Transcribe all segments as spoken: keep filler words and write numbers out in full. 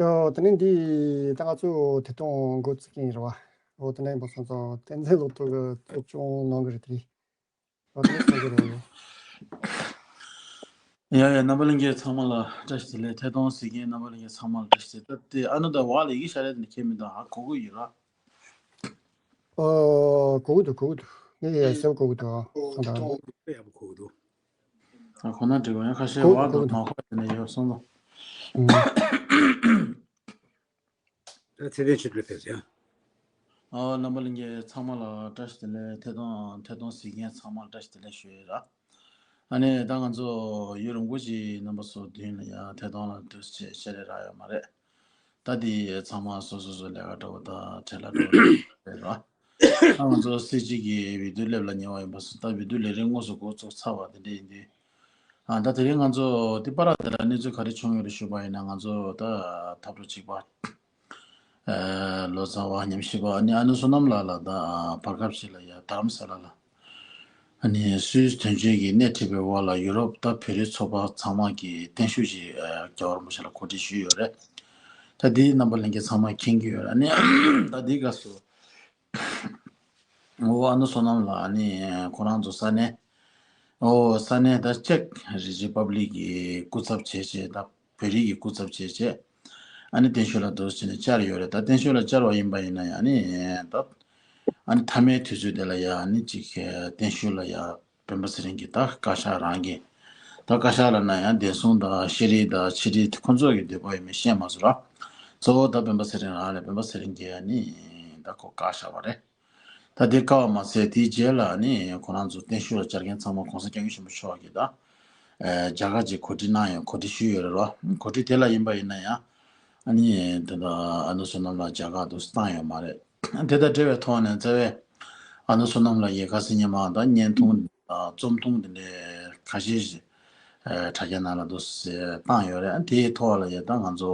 ཨོ། དེ་ནས་འདི་ད་ང་ཚོ་དེ་དང་འགོ་བཙུགས་ཀྱི་ཡིན་རེད་བ། ཨོ། དེ་ནས་འབུ་སོང་ཚོ་བསྟན་འཛིན་སློབ་གྲོགས་ཀྱི་གཙོ་སྐྱོང་གནང་གི་རེད། དེ་རེད། ཨོ། དེ་ནས་གསུང་གི་རེད། ཡ་ཡ། རྣམ་པ་ལྷན་རྒྱས་ཚང་མ་ལ་བཀྲ་ཤིས་བདེ་ལེགས། ཐད་གཏོང་གཟིགས་མཁན་རྣམ་པ་ལྷན་རྒྱས་ཚང་མ་ལ་བཀྲ་ཤིས་བདེ་ལེགས། ད་དེ་ཨ་ནུ་ད་བག་ལ་ཡི་གེ་ཤར་ཡ་དེ་ནི་ཁྱེད་མི་འདུག་ཨ། གོ་གི་ཡོད་ར། ཨོ། གོ་གི་འདུག་གོ་གི་འདུག་ངས་ཡ་གསལ་པོ་གོ་གི་འདུག་ཨ། ཨོ། སོང་ད་ཐོག་ཡག་པོ་གོ་གི་འདུག་ཨ། ཁོ་ན་འགྲིག་གོ། ཡང་ཁ་ཤས་གོ་བག་གོ་དང་གོ་མ་གོ་དེ་ནས་ཡོད་སོང་ཙང་། ཨུམ། ད་ཚེ་བརྟན་ཆོས་སྒྲོན་ཕེབས་ཡ། ཨོ། རྣམ་པ་ལྷན་རྒྱས་ཚང་མ་ལ་བཀྲ་ཤིས་བདེ་ལེགས། ཐད་གཏོང་ཐད་གཏོང་གཟིགས་མཁན་ཚང་མ་ལ་བཀྲ་ཤིས་བདེ་ལེགས་ཞུ་ཡི་ར། ཨ་ནི་ད་ང་ཚོ་ཡུན་རིང་པོ་ཞིག་རྣམ་པ་ཚོ་མདུན་ལ་ཡ་ཐད་གཏོང་ལ་འདུག་སེ་བྱས་བྱས་རེད་རག་ཡོད་མ་རེད། ད་དེ་ཚང་མ་སོ་སོ་སོ་ལས་ཀ་འགྲོ་བ་དང་བྲེལ་ལ་འགྲོ་བ་རེད་ར། ད་ང་ཚོ་སྲིད་སྤྱི་གི་འོས་བསྡུ་སླེབས་ལ་ཉེ་བ་ཡིན་པ་སོང་། ད་འོས་བསྡུ་ལས་རིམ་དངོས་སུ་འགོ་བཙུགས་ཚར་བ་དེ་འདྲ་ཡིན་དུས། ཨ། ད་དེ་རིང་ང་ཚོ་དེ་པར་དེ་ལ་གནས་ཚུལ་ག་རེ་བྱུང་ཡོད་རེད་ཞུས་པ་ཡིན་ན། ང་ཚོ་ད་འཐབ་གྲོགས་གཅིག་པ། ཨ། ལོ་ཙཱ་བ་ཉམས་ཞིབ་པ་ནི་ཨ་ནུ་བསོད་ནམས་ལགས་ལ་ད་བར་སྐབས་ཤིག་ལ་ཡ་རྡ་རམ་ས་ལ་ལ། ཨ་ནི་སུད་སི་དོན་གཅོད་ཀྱིས་སྣེ་ཁྲིད་པའི་འོག་ལ་ཡུ་རོབ་ད་བོད་རིགས་ཚོགས་པ་ཚང་མ་གིས་བརྟན་བཞུགས་ཤིག་ཨ། རྒྱལ་བ་རིན་པོ་ཆེ་ལ་གོ་སྒྲིག་ཞུས་ཡོད་རེད། ད་འདི་རྣམ་པ་ལྷན་རྒྱས་ཚང་མས་མཁྱེན་གྱི་ཡོད་རེད། ཨ་ནི་ད་འདི་སྐབས་སུ། ཨོ། ཨ་ནུ་བསོད་ནམས་ལགས་ཨ་ནི་ཁོ་རང་ཚོ་ས་གནས། ཨོ། ས་གནས་ད་ཅེཀ་རི་ཇི་པབ་ལིག་གི་སྐུ་ཚབ་བྱས་བྱས། ད་བོད་རིགས་ཀྱི་སྐུ་ཚབ་བྱས་བྱས། ཨ་ནི་བརྟན་བཞུགས་ལ་འདུག་སེ་བྱས་ནས་བཅར་ཡོད་རེད། ད་བརྟན་བཞུགས་ལ་བཅར་བ་ཡིན་པ་ཡིན་ན་ཡང་ཨ་ནི་ད་ཨ་ནི་མཐའ་མའི་དུས་ཚོད་དེ་ལ་ཡ་ཨ་ནི་ཅིག་བརྟན་བཞུགས་ལ་ཡ་སྤེན་པ་ཚེ་རིང་གིས་ད་བཀའ་ཤག་རང་གིས། ད་བཀའ་ཤག་ལབ་ན་ཡང་བདེ་སྲུང་དང་ཤེས་རིག་དང་ཕྱི་དྲིལ་ཁོ་ཚོ་གི་འདོད་པ་ཡིན་མིན་ཤེས་མ་སོང་ར། གཙོ་བོ་ད་སྤེན་པ་ཚེ་རིང་རང་རེད། སྤེན་པ་ཚེ་རིང་གིས་ཨ་ནི་ད་ཁོ་བཀའ་ཤག་པ་རེད། ད་དེ་བཀའ་བ་མ་ཚད་དེའི་རྗེས་ལ་ཨ་ནི་ཁོ་རང་ཚོ་བརྟན་བཞུགས་ལ་བཅར་མཁན་ཚང་མ་༸གོང་ས་༸སྐྱབས་མགོན་ཆེན་པོ་མཆོག་གིས་ད་ཨ། མཇལ་ཁ་ཅིག་གོ་སྒྲིག་གནང་ཡོད། གོ་སྒྲིག་ཞུས་ཡོད་རེད་ར། གོ་སྒྲིག་དེ་ལ་ཡིན་པ་ཡིན་ན་ཡང་ཨ་ནི་ད་ལྟ་ཨ་ནུ་བསོད་ནམས་ལགས་མཇལ་ཁ་འདུག་སེ་བཏང་ཡོད་མ་རེད། དེ་དང་འབྲེལ་བའི་ཐོག་ནས་རྩ་བའི་ཨ་ནུ་བསོད་ནམས་ལགས་ཀྱིས་ཁ་སང་ཉི་མ་ད་བརྙན་ཐུང་དང་རྩོམ་ཐུང་དེ་འདྲའི་ཁ་ཤས་ཤིག་ཨ། དྲ་རྒྱ་ནང་ལ་འདུག་སེ་བཏང་ཡོད་རེད། དེའི་ཐོག་ལ་ཡ་ད་ང་ཚོ་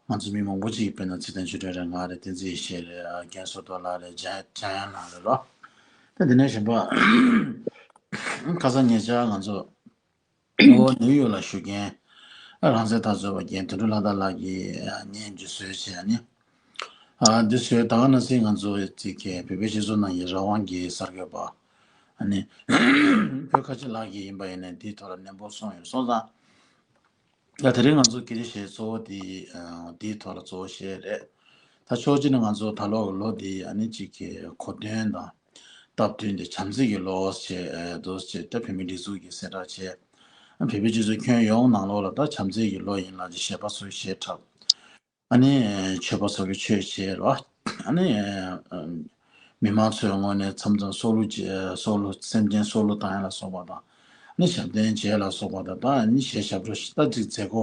ང་ཚོ་མི་མང་པོ་ཅིག་གིས། དཔེར་ན་ཚེ་བརྟན་ཆོས་སྒྲོན་རེད། ང་རེད། བསྟན་འཛིན་ཡེ་ཤེས་རེད། རྒན་བསོད་རྡོར་ལགས་རེད། འཇམ་འཇམ་དབྱངས་ལགས་རེད་རོ། ད་དེ་ནས་གཞན་པ་ཁ་སང་ཉེ་ཆར་ང་ཚོ་ཨོ། ནིའུ་ཡོག་ལ་བཞུགས་མཁན་རང་བཙན་འཐབ་རྩོད་པ་རྒན་དོན་གྲུབ་ལྷ་དར་ལགས་ཀྱིས་བརྙན་ཅིག་བཟོས་བྱས་ནས། ཨ། འདི་བཟོས་ད་ག་ནང་བཞིན་ང་ཚོ་ཅིག་གི་བོད་པའི་སྤྱི་ཚོགས་ནང་གི་རང་དབང་གི་གསར་འགོད་པ་ཨ་ནི་བོད་ཁ་ཆེ་ལགས་ཀྱིས་ཡིན་པ་ཡིན་ནའི་འདིའི་ཐོག་ལ་ནན་པོ་གསུངས་ཡོད་སོང་ཙང་། ཡ། དེ་རིང་ང་ཚོ་གི་རེ་བཞེས་གཙོ་བོ་དེ་ཨ། དེའི་ཐོག་ལ་གཙོ་བོ་བཞེས་རེད། ད་ཕྱོགས་གཅིག་ནས་ང་ཚོ་ད་ལོ་གི་ལོ་འདི་ཨ་ནི་གཅིག་གི་གོ་སྟོན་དང་སྟབས་བསྟུན་ཏེ་བྱམས་བརྩེ་གི་ལོ་ཞེས་ཨ། འདུག་ཅེས་ད་བོད་མིའི་སྒྲིག་འཛུགས་ཀྱིས་གསལ་བསྒྲགས་བྱས། བོད་པའི་སྤྱི་ཚོགས་ཁྱོན་ཡོངས་ནང་ལོགས་ལ་ད་བྱམས་བརྩེ་གི་ལོ་ཡིན་ལབ་ཅེས་བཞེས་པ་ཚོས་བཞེས་འཁྲབ། ཨ་ནི་ཆོས་པ་ཚོ་གིས་ཆོས་བྱས་རོ། ཨ་ནི་མི་མང་ཚོའི་ངོས་ནས་མཚམས་མཚམས་སྲོག་བླུ་བྱས། སྲོག་བླུ། སེམས་ཅན་སྲོག་བླུ་བཏང་ཡ་ལ་སོགས་པ་དང་། ཨ་ནི་ཞབས་བརྟན་བྱས་ལ་སོགས་པ་དང་། ད་ཨ་ནི་གཞས་ཞབས་བྲོ་ཞིག་ད་ཅིག་མཛད་སྒོ་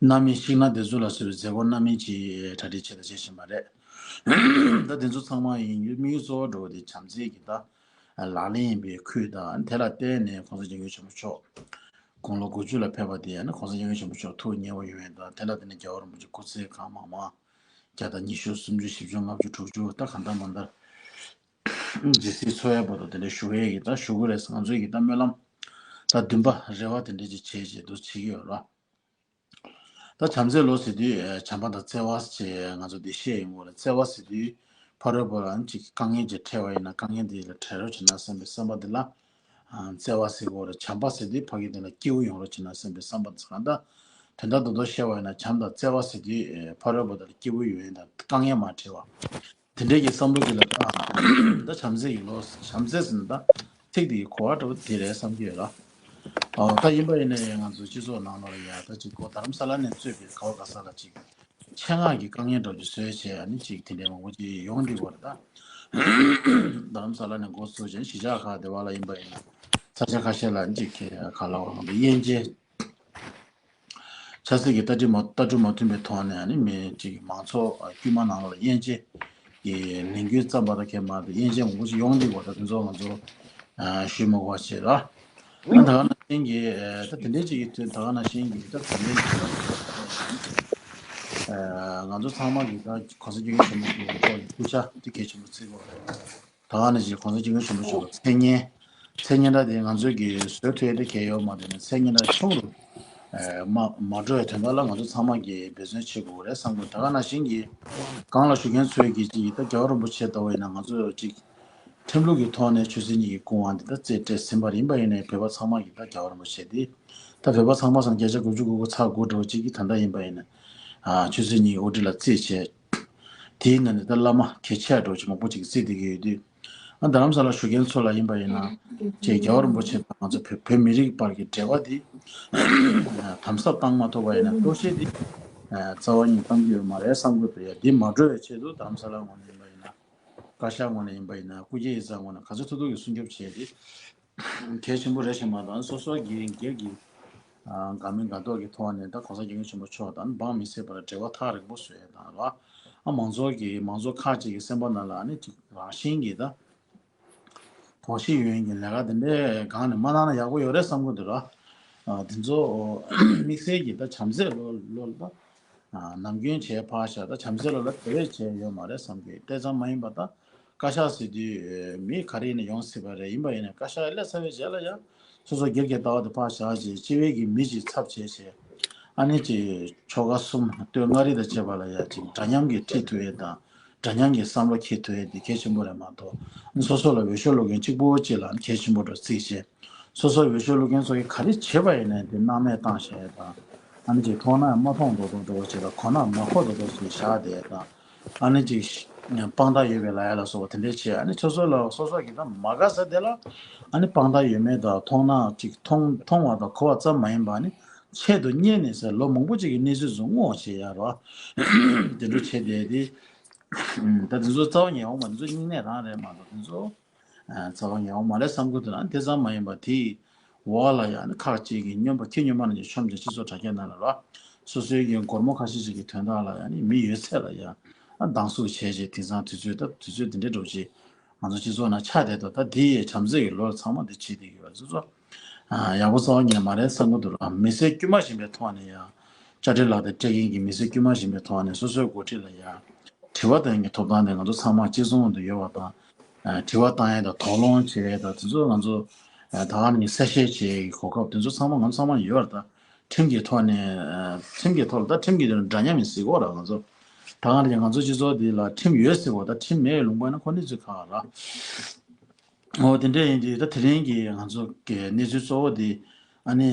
སྣ་མིན། ཤིང་ནགས་སྡེ་ཚོགས་ལ་སོགས་པའི་མཛད་སྒོ་སྣ་མིན་ཅིག་གྲ་སྒྲིག་བྱས་དང་བྱེད་བཞིན་པ་རེད། ད་དེ་ཚོ་ཚང་མ་ཡིན་རྒྱུ་དམིགས་ཡུལ་གཙོ་བོ་འདྲ་བོ་དེ་བྱམས་བརྩེ་གི་ད་ལག་ལེན་ཡིན་པའི་ཁུལ་དང་། དེ་ལ་བརྟེན་ནས་༸གོང་ས་༸སྐྱབས་མགོན་ཆེན་པོ་མཆོག་དགུང་ལོ་དགུ་བཅུ་ལ་ཕེབས་པ་དེ་ཡང་ན་༸གོང་ས་༸སྐྱབས་མགོན་ཆེན་པོ་མཆོག་ཐུགས་མཉེས་པོ་ཡོང་ཡས་དང་། དེ་ལ་བརྟེན་ནས་རྒྱལ་བ་རིན་པོ་ཆེ་སྐུ་ཚེ་གང་མང་མང་། བརྒྱ་དང་ཉི་ཤུ། སུམ་ཅུ། བཞི་བཅུ། ལྔ་བཅུ། དྲུག་ཅུ། ད་གང་ལྟར་མང་ལྟར་ཇི་སྲིད་འཚོ་ཡས་བར་དུ་དེ་འདྲའི་བཞུགས་ཡས་ཀྱི་ད་ཞུ་གི་རེད། ང་ཚོའི་གི་ད་སྨོན་ལམ་ད་འདུན་པ་རེ་བ་དེ་འདྲ་ཅིག་བྱས་བྱས་འདུག་བྱེད་ཀྱི་ཡོད་ར། ད་བྱམས་བརྩེའི་ལོ་ཟེར་དུས་ཨ། བྱམས་པ་དང་བརྩེ་བ་ཞེས་ང་ཚོ་འདི་བཤད་ཡོང་གི་རེད། བརྩེ་བ་ཟེར་དུས་ཕ་རོལ་པོ་ལ་ཅིག་དཀའ་ངལ་ཅིག་འཕྲད་པ་ཡིན་ན་དཀའ་ངལ་དེ་ལ་བྲལ་རོགས་བྱེད་ན་བསམ་པའི་བསམ་པ་འདི་ལ་ཨ། བརྩེ་བ་ཟེར་གྱི་ཡོད་རེད། བྱམས་པ་ཟེར་དུས་ཕ་གི་དེ་ལ་སྐྱིད་པོ་ཡོང་རོགས་བྱེད་ན་བསམ་པའི་བསམ་པ་འདི། གང་ལྟར་དོན་དག་རྡོག་རྡོག་བཤད་པ་ཡིན་ན་བྱམས་དང་བརྩེ་བ་ཟེར་དུས་ཨ། ཕ་རོལ་པོ་དེ་ལ་སྐྱིད་པོ་ཡོང་ཡས་དང་དཀའ་ངལ་མ་འཕྲད་པ། དེ་འདྲའི་གི་བསམ་བློ་དེ་ལ་ད་ད་བྱམས་བརྩེ་ཡི་ལོ། བྱམས་བརྩེ་ཟེར་ན་ད་ཚིག་དེ་གི་གོ་བ་འདྲ་བོ་དེ་རེད་བསམ་གྱི་ཡོད་ལ། ཨོ། ད་ཡིན་པ་ཡིན་ན་ཡང་ང་ཚོ་སྤྱི་ཚོགས་ནང་ལོགས་ལ་ཡ་ད་ཅིག་གོ་རྡ་རམ་ས་ལ་ནས་གཙོས་པའི་ག་བ་ག་ས་ལ་ཅིག་ཆེད་མངགས་ཀྱི་དཀའ་ངལ་འདྲ་བོ་ཅིག་བཟོས་བྱས། ཨ་ནི་ཅིག་དེ་འདྲའི་མང་པོ་ཅིག་ཡོང་བསྡད་ཡོད་རེད། ད་རྡ་རམ་ས་ལ་ནས་འགོ་བཙུགས་བྱས་གཞིས་ཆགས་ཁག་དེ་བ་ལ་ཡིན་པ་ཡིན་ན་ ས་ཆ་ཁ་ཤས་ལ་གཅིག་གི་ག་ལ་བ་དབྱེ་འབྱེད། ཆབ་སྲིད་ཀྱི་ལྟ་གྲུབ་མ་ལྟ་གྲུབ་མ་མཐུན་པའི་ཐོག་ནས་ཨ་ནི་མི་གཅིག་མང་ཚོགས་དཀྱུས་མ་ནང་ལ་དབྱེ་འབྱེད་ཀྱི་ལས་འགུལ་བརྩམས་པ་དང་ཁེལ་མ་རེད། དབྱེ་འབྱེད་མང་པོ་ཞིག་ཡོང་བསྡད་ཡོད་པ་དེ་ཚོ་ང་ཚོ་ཞུ་མི་དགོས་པ་བྱས་ལ། ད་ག་ནང་བཞིན་གྱི་ད་དེ་འདྲའི་གཅིག་གི་དུས་ད་ག་ནང་བཞིན་གྱི་ད་དེ་འདྲའི་ང་ཚོ་ཚང་མ་གི་ད་གོང་ས་སྐྱབས་མགོན་ཆེན་པོ་མཆོག་གི་སྐུ་ཕྱྭ་དེ་གལ་ཆེན་པོ་བརྩི་དགོས་རེད། ད་ག་ནང་བཞིན་གོང་ས་སྐྱབས་མགོན་ཆེན་པོ་མཆོག་གི་མཚན་སྙན། མཚན་སྙན་གྲགས་དེ་ང་ཚོས་ཀྱི་བཟོ་ཐུབ་ཡ་དེ་གལ་ཡོད་མ་རེད། ནས་མཚན་སྙན་གྲགས་ཆུང་རུ་མ་མ་འགྲོ་བའི་དོན་དག་ལ་ང་ཚོ་ཚང་མ་གིས་འབད་བརྩོན་བྱེད་དགོས་རེད་བསམ་གི། ད་ག་ནང་བཞིན་གྱི་གང་ལ་ཞུ་མཁན་ཚོས་ཀྱི་ཅིག་ད་རྒྱལ་བ་རིན་པོ་ཆེ་ལྟ་བུ་ཡིན་ན་ང་ཚོས་ཅིག་ཁྲིམས་ལུགས་ཀྱི་ཐོག་ནས་ཆོས་སྲིད་གཉིས་ཀྱི་སྐུ་དབང་དེ་ད་རྩིས་སྤྲད་ཟིན་པ་ཡིན་པ་ཡིན་ནའི་བོད་པ་ཚང་མ་གིས་ད་རྒྱལ་བ་རིན་པོ་ཆེ་དེ་ད་བོད་པ་ཚང་མ་སང་བརྒྱ་ཆ་དགུ་བཅུ་གོ་དགུ་ཚེག་དགུ་འདྲ་བོ་གཅིག་གིས་ད་ལྟ་ཡིན་པ་ཡིན་ན་ཆོས་སྲིད་གཉིས་ཀྱི་དབུ་ཁྲིད་ལ་རྩིས་བྱས། དེའི་ནང་ནས་ད་བླ་མ་གལ་ཆེ་འདྲ་བོ་ཅིག་མང་པོ་ཅིག་རྩིས་བསྡད་ཀྱི་ཡོད་དུས། ཨ་རྡ་རམ་ས་ལ་བཞུགས་མཁན་ཚོ་ལ་ཡིན་པ་ཡིན་ན། ཅེས་རྒྱལ་བ་རིན་པོ་ཆེ་དང་ང་ཚོ་བོད་བོད་མི་རིགས་བར་གྱི་འབྲེལ་བ་འདི་དམ་ཟབ་བཏང་མ་ཐུབ་པ་ཡིན་ན་གཏོར་བཤིག་འདི་རྩ་བ་ཉིད་གཏང་རྒྱུ་ཡོད་མ་རེད་བསམ་གྱི་འདུག་ཡ། འདི་མ་འགྲོ་བའི་ཆེད་དུ་རྡ་རམ་ས་ལ་ངོས་ནས་ཡིན་པ་ཡིན་ན། བཀའ་ཤག་ངོས་ནས་ཡིན་པ་ཡིན་ན། སྐུ་སྒེར་ཡིག་ཚང་ངོས་ནས་ག་ཚོད་ཐུབ་ཐུབ་ཀྱིས་སྲུང་སྐྱོབ་བྱས་ཏེ། གལ་ཆེན་པོ་རེད་ཤེས་མ་གཏོགས་སོ་སོ་སྒེར་སྒེར་གྱི་དགའ་མིན་དགའ་མདོག་གི་ཐོག་ནས་ད་གོང་ས་སྐྱབས་མགོན་ཆེན་པོ་མཆོག་དང་འབངས་མི་སེར་བར་འབྲེལ་བ་ཐག་རིང་པོ་བཟོ་ཡས་དང་ར། ཨ་མང་ཚོགས་ཀྱི་མང་ཚོགས་ཁག་ཅིག་གི་སེམས་པ་ནང་ལ་ཨ་ནི་ཅིག་རང་བཞིན་གྱིས་ད་དོགས་གཞི་ཡོད་མཁན་གྱི་ལས་ཀ་དེ་འདྲའི་སྒང་ནས་མ་གནང་ན་ཡག་པོ་ཡོད་རེད་བསམ་གྱི་འདུག་ར། དེ་ཚོ་དམིགས་བསལ་གྱིས་ད་བྱམས་བརྩེ་ལོ་ལོ་ལ་ད་ནམ་རྒྱུན་བྱས་ཕར་བཞག་ད་བྱམས་བརྩེ་ལོ་ལ་དེ་བས་བྱས་ཡོད་མ་རེད་བསམ་གྱི། དེ་ཙམ་མ་ཡིན་པ་ད། བཀའ་ཤག་ཟེར་དུས་མི་ག་རེ་ཡིན་ན་ཡོང་སྲིད་པ་རེད། ཡིན་པ་ཡིན་ན་བཀའ་ཤག་སླེབས་ཚར་བའི་རྗེས་ལ་ཡང་སོ་སོ་སྒེར་གྱི་ལྟ་བ་དེ་ཕར་བཞག་བྱས་སྤྱི་པའི་གི་མི་གཅིག་ཚབ་བྱས་བྱས་ཨ་ནི་ཅིག་ཆོལ་ཁ་གསུམ་སྟོད་མངའ་རིས་དང་བཅས་པ་ལ་ཡང་ཅིག་འདྲ་མཉམ་གྱི་ཁྲིད་ཐུབ་ཡས་དང་འདྲ་མཉམ་གྱི་བསམ་བློ་འཁྱེར་ཐུབ་ཡས་དེ་གལ་ཆེན་པོ་རེད་མ་གཏོགས་སོ་སོ་ལ་འོས་ཤོག་བླུག་མཁན་གཅིག་པོ་གཅིག་ལ་གལ་ཆེན་པོ་འདྲ་བརྩིས་བྱས། སོ་སོའི་འོས་ཤོག་བླུག་མཁན་ཚོ་གིས་ག་རེ་བྱས་པ་ཡིན་ནའི་དེ་སྣང་མེད་བཏང་བཞག་ཡས་དང་། ཨ་ནི་ཅིག་མཐོང་ན་མ་མཐོང་མདོག་མདོག་འདྲ་བོ་བྱས་དང་གོ་ན་མ་གོ་མདོག་མདོག་བྱས་བཞག་བསྡད་ཡས་དང་། ཨ་ནི་ཅིག་དཔང་རྟགས་ཡོད་པའི་ལབ་ཡ་ལ་སོགས་པ་དེ་འདྲས་བྱས། ཨ་ནི་སོ་སོ་ལ་སོ་སོ་གི་ད་མ་དགའ་ས་དེ་ལ་ཨ་ནི་དཔང་རྟགས་ཡོད་མེད་དང་མཐོང་ན་ཅིག་མཐོང་མཐོང་བ་དང་གོ་བ་ཙམ་མ་ཡིན་པ་ཨ་ནི་ཆེད་དུ་གཉེར་ནས་ཟེར་ལོ་མང་པོ་ཅིག་གི་གནས་ཚུལ་ཚོ་བསྔོག་བྱས་ཡ་རོ། དེ་འདྲ་བྱས་བསྡད་དེ། ད་དེ་ཚོ་རྩ་བ་ཉེ་བ་མ་དེ་ཚོ་སྙིང་ནད་རང་རེད་མ་གཏོགས་དེ་ཚོ། རྩ་བ་ཉེ་བ་མ་རེད་བསམ་གྱི་འདུག་ན་དེ་ཙམ་མ་ཡིན་པ་དེའི་འོག་ལ་ཡང་ནི་ཁག་ཅིག་གིས་སྨྱོན་པ་ཁྱི་སྨྱོན་པ་རྣམས་ཀྱིས་ཆོམ་ཅིང་སྤྱི་ཚོགས་དྲ་རྒྱ་ནང་ལ་ར། སོ་སོའི་གི་སྒོར་མོ་ཁ་ཤས་ཤིག་གི་དོན་དག་ལ་ཡང་ནི་མི་ཡོད་ཚད་ལ་ཡང་སྡང་ཟུག་བྱས་རྗེས་དེང་སང་དུས་ཚོད་ད་དུས་ཚོད་འདི་འདྲའི་འགྲོ་ཅིག་ང་ཚོ་སྤྱི་ཚོགས་ནང་ཆགས་བསྡད་འདུག་ད་འདི་ཡི་བྱམས་བརྩེ་གི་ལོ་ཚང་མ་འདི་བྱེད་བསྡད་ཀྱི་ཡོད་པ་ཚོ་ཚོ། ཡག་པོ་རྩ་བ་ཉིད་ནས་མ་རེད་བསམ་གྱི་འདུག་ར། མི་ཚེ་དཀྱུས་མ་ཞིག་པའི་ཐོག་ནས་ཡང་བཅའ་ཁྲིམས་ལག་དེབ་སྤྲད་མཁན་གྱི་མི་ཚེ་དཀྱུས་མ་ཞིག་པའི་ཐོག་ནས་སོ་སོའི་འགོ་ཁྲིད་ལ་ཡང་དྲི་བ་གཏོང་གི་ཐོབ་ཐང་དེ་ང་ཚོ་ཚང་མ་གཅིག་མཚུངས་དུ་ཡོད་པ་དང་། དྲི་བ་བཏང་ཡས་དང་དོགས་སློང་བྱེད་ཡས་དང་དེ་ཚོ་ང་ཚོ་ད་ག་ནས་གསལ་བཤད་བྱེད་ཡས་ཀྱི་གོ་སྐབས་དེ་ཚོ་ཚང་མ་ང་ཚོ་ཚང་མ་ཡོད་རེད་ད། ཁྲིམས་ཀྱི་ཐོག་ནས་ཁྲིམས་ཀྱི་ཐོག་ལ་ད་ཁྲིམས་ཀྱི་དོན་འདྲ་མཉམ་ཡིན་ཟེར་གོ་ར་ང་ཚོ། ད་ག་ནས་ང་ཚོ་སྤྱི་ཚོགས་འདི་ལ་ཁྲིམས་ཡོད་ཟེར་གོ་ད་ཁྲིམས་མེད་ལུང་པ་ན་ཁོ་གནས་ཚུལ་གང་ར། འོ་དེ་འདྲ་ཡིན་དུས་ད་དེ་རིང་གི་ང་ཚོ་གི་གནས་ཚུལ་གཙོ་བོ་དེ་ཨ་ནི་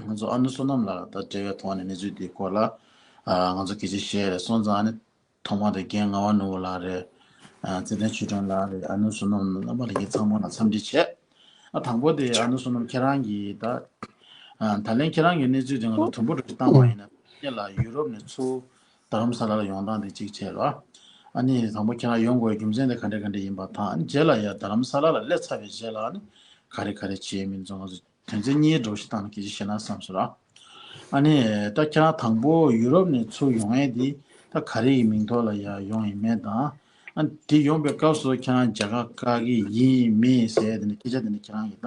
ང་ཚོ་ཨ་ནུ་བསོད་ནམས་ལགས་ལ་ད་འབྲེལ་བའི་ཐོག་ནས་གནས་ཚུལ་དེའི་སྐོར་ལ་ང་ཚོ་སྐད་ཆ་བཤད་རེད་སོང་ཙང་ཨ་ནི་ཐོག་མ་དེ་རྒན་ངག་དབང་ནོར་བུ་ལགས་རེད། རྩེ་ལྡན་ཆོས་སྒྲོན་ལགས་རེད། ཨ་ནུ་བསོད་ནམས་རྣམ་པ་ལྷན་རྒྱས་ཚང་མ་ལ་འཚམས་འདྲི་བྱས། ཨ་དང་པོ་དེ་ཨ་ནུ་བསོད་ནམས་ཁྱེད་རང་གིས་ད་ད་ལན་ཁྱེད་རང་གི་གནས་ཚུལ་དེ་ང་ཚོ་དུམ་བུ་འགྲོ་ཞིག་བཏང་བ་ཡིན་ན་ཁྱེད་ལ་ཡུ་རོབ་ནས་ཚུར་རྡ་རམ་ས་ལ་ལ་ཡོང་སྟངས་དེ་གཅིག་བྱས་རོགས། ཨ་ནི་དང་པོ་ཁྱེད་རང་ཡོང་དགོས་རྒྱུ་མཚན་དེ་ག་འདྲ་ག་འདྲ་ཡིན་པ་དང་ཨ་ནི་རྗེས་ལ་ཡ་རྡ་རམ་ས་ལ་ལ་སླེབས་ཚར་བའི་རྗེས་ལ་ཨ་ནི་ག་རེ་ག་རེ་བྱས་མིན་ཚོ་ང་ཚོ་དོན་ཚན་གཉིས་འགྲོ་ཞིག་བཏང་ན་སྐད་ཆ་བཤད་ན་བསམ་སོང་ར། ཨ་ནི་ད་ཁྱེད་རང་དང་པོ་ཡུ་རོབ་ནས་ཚུར་ཡོང་ཡས་དེ་ད་ག་རེ་ཡི་མིང་ཐོག་ལ་ཡ་ཡོང་ཡིན་མིན་དང་། ཨ་དེ་ཡོང་པའི་སྐབས་སུ་ཁྱེད་རང་རྒྱ་གར་བཀག་གི་ཡིན་མིན་ཟེར་ཡས་དེ་ནི་སྐད་ཆ་དེ་ནི་ཁྱེད་རང་གིས་ད་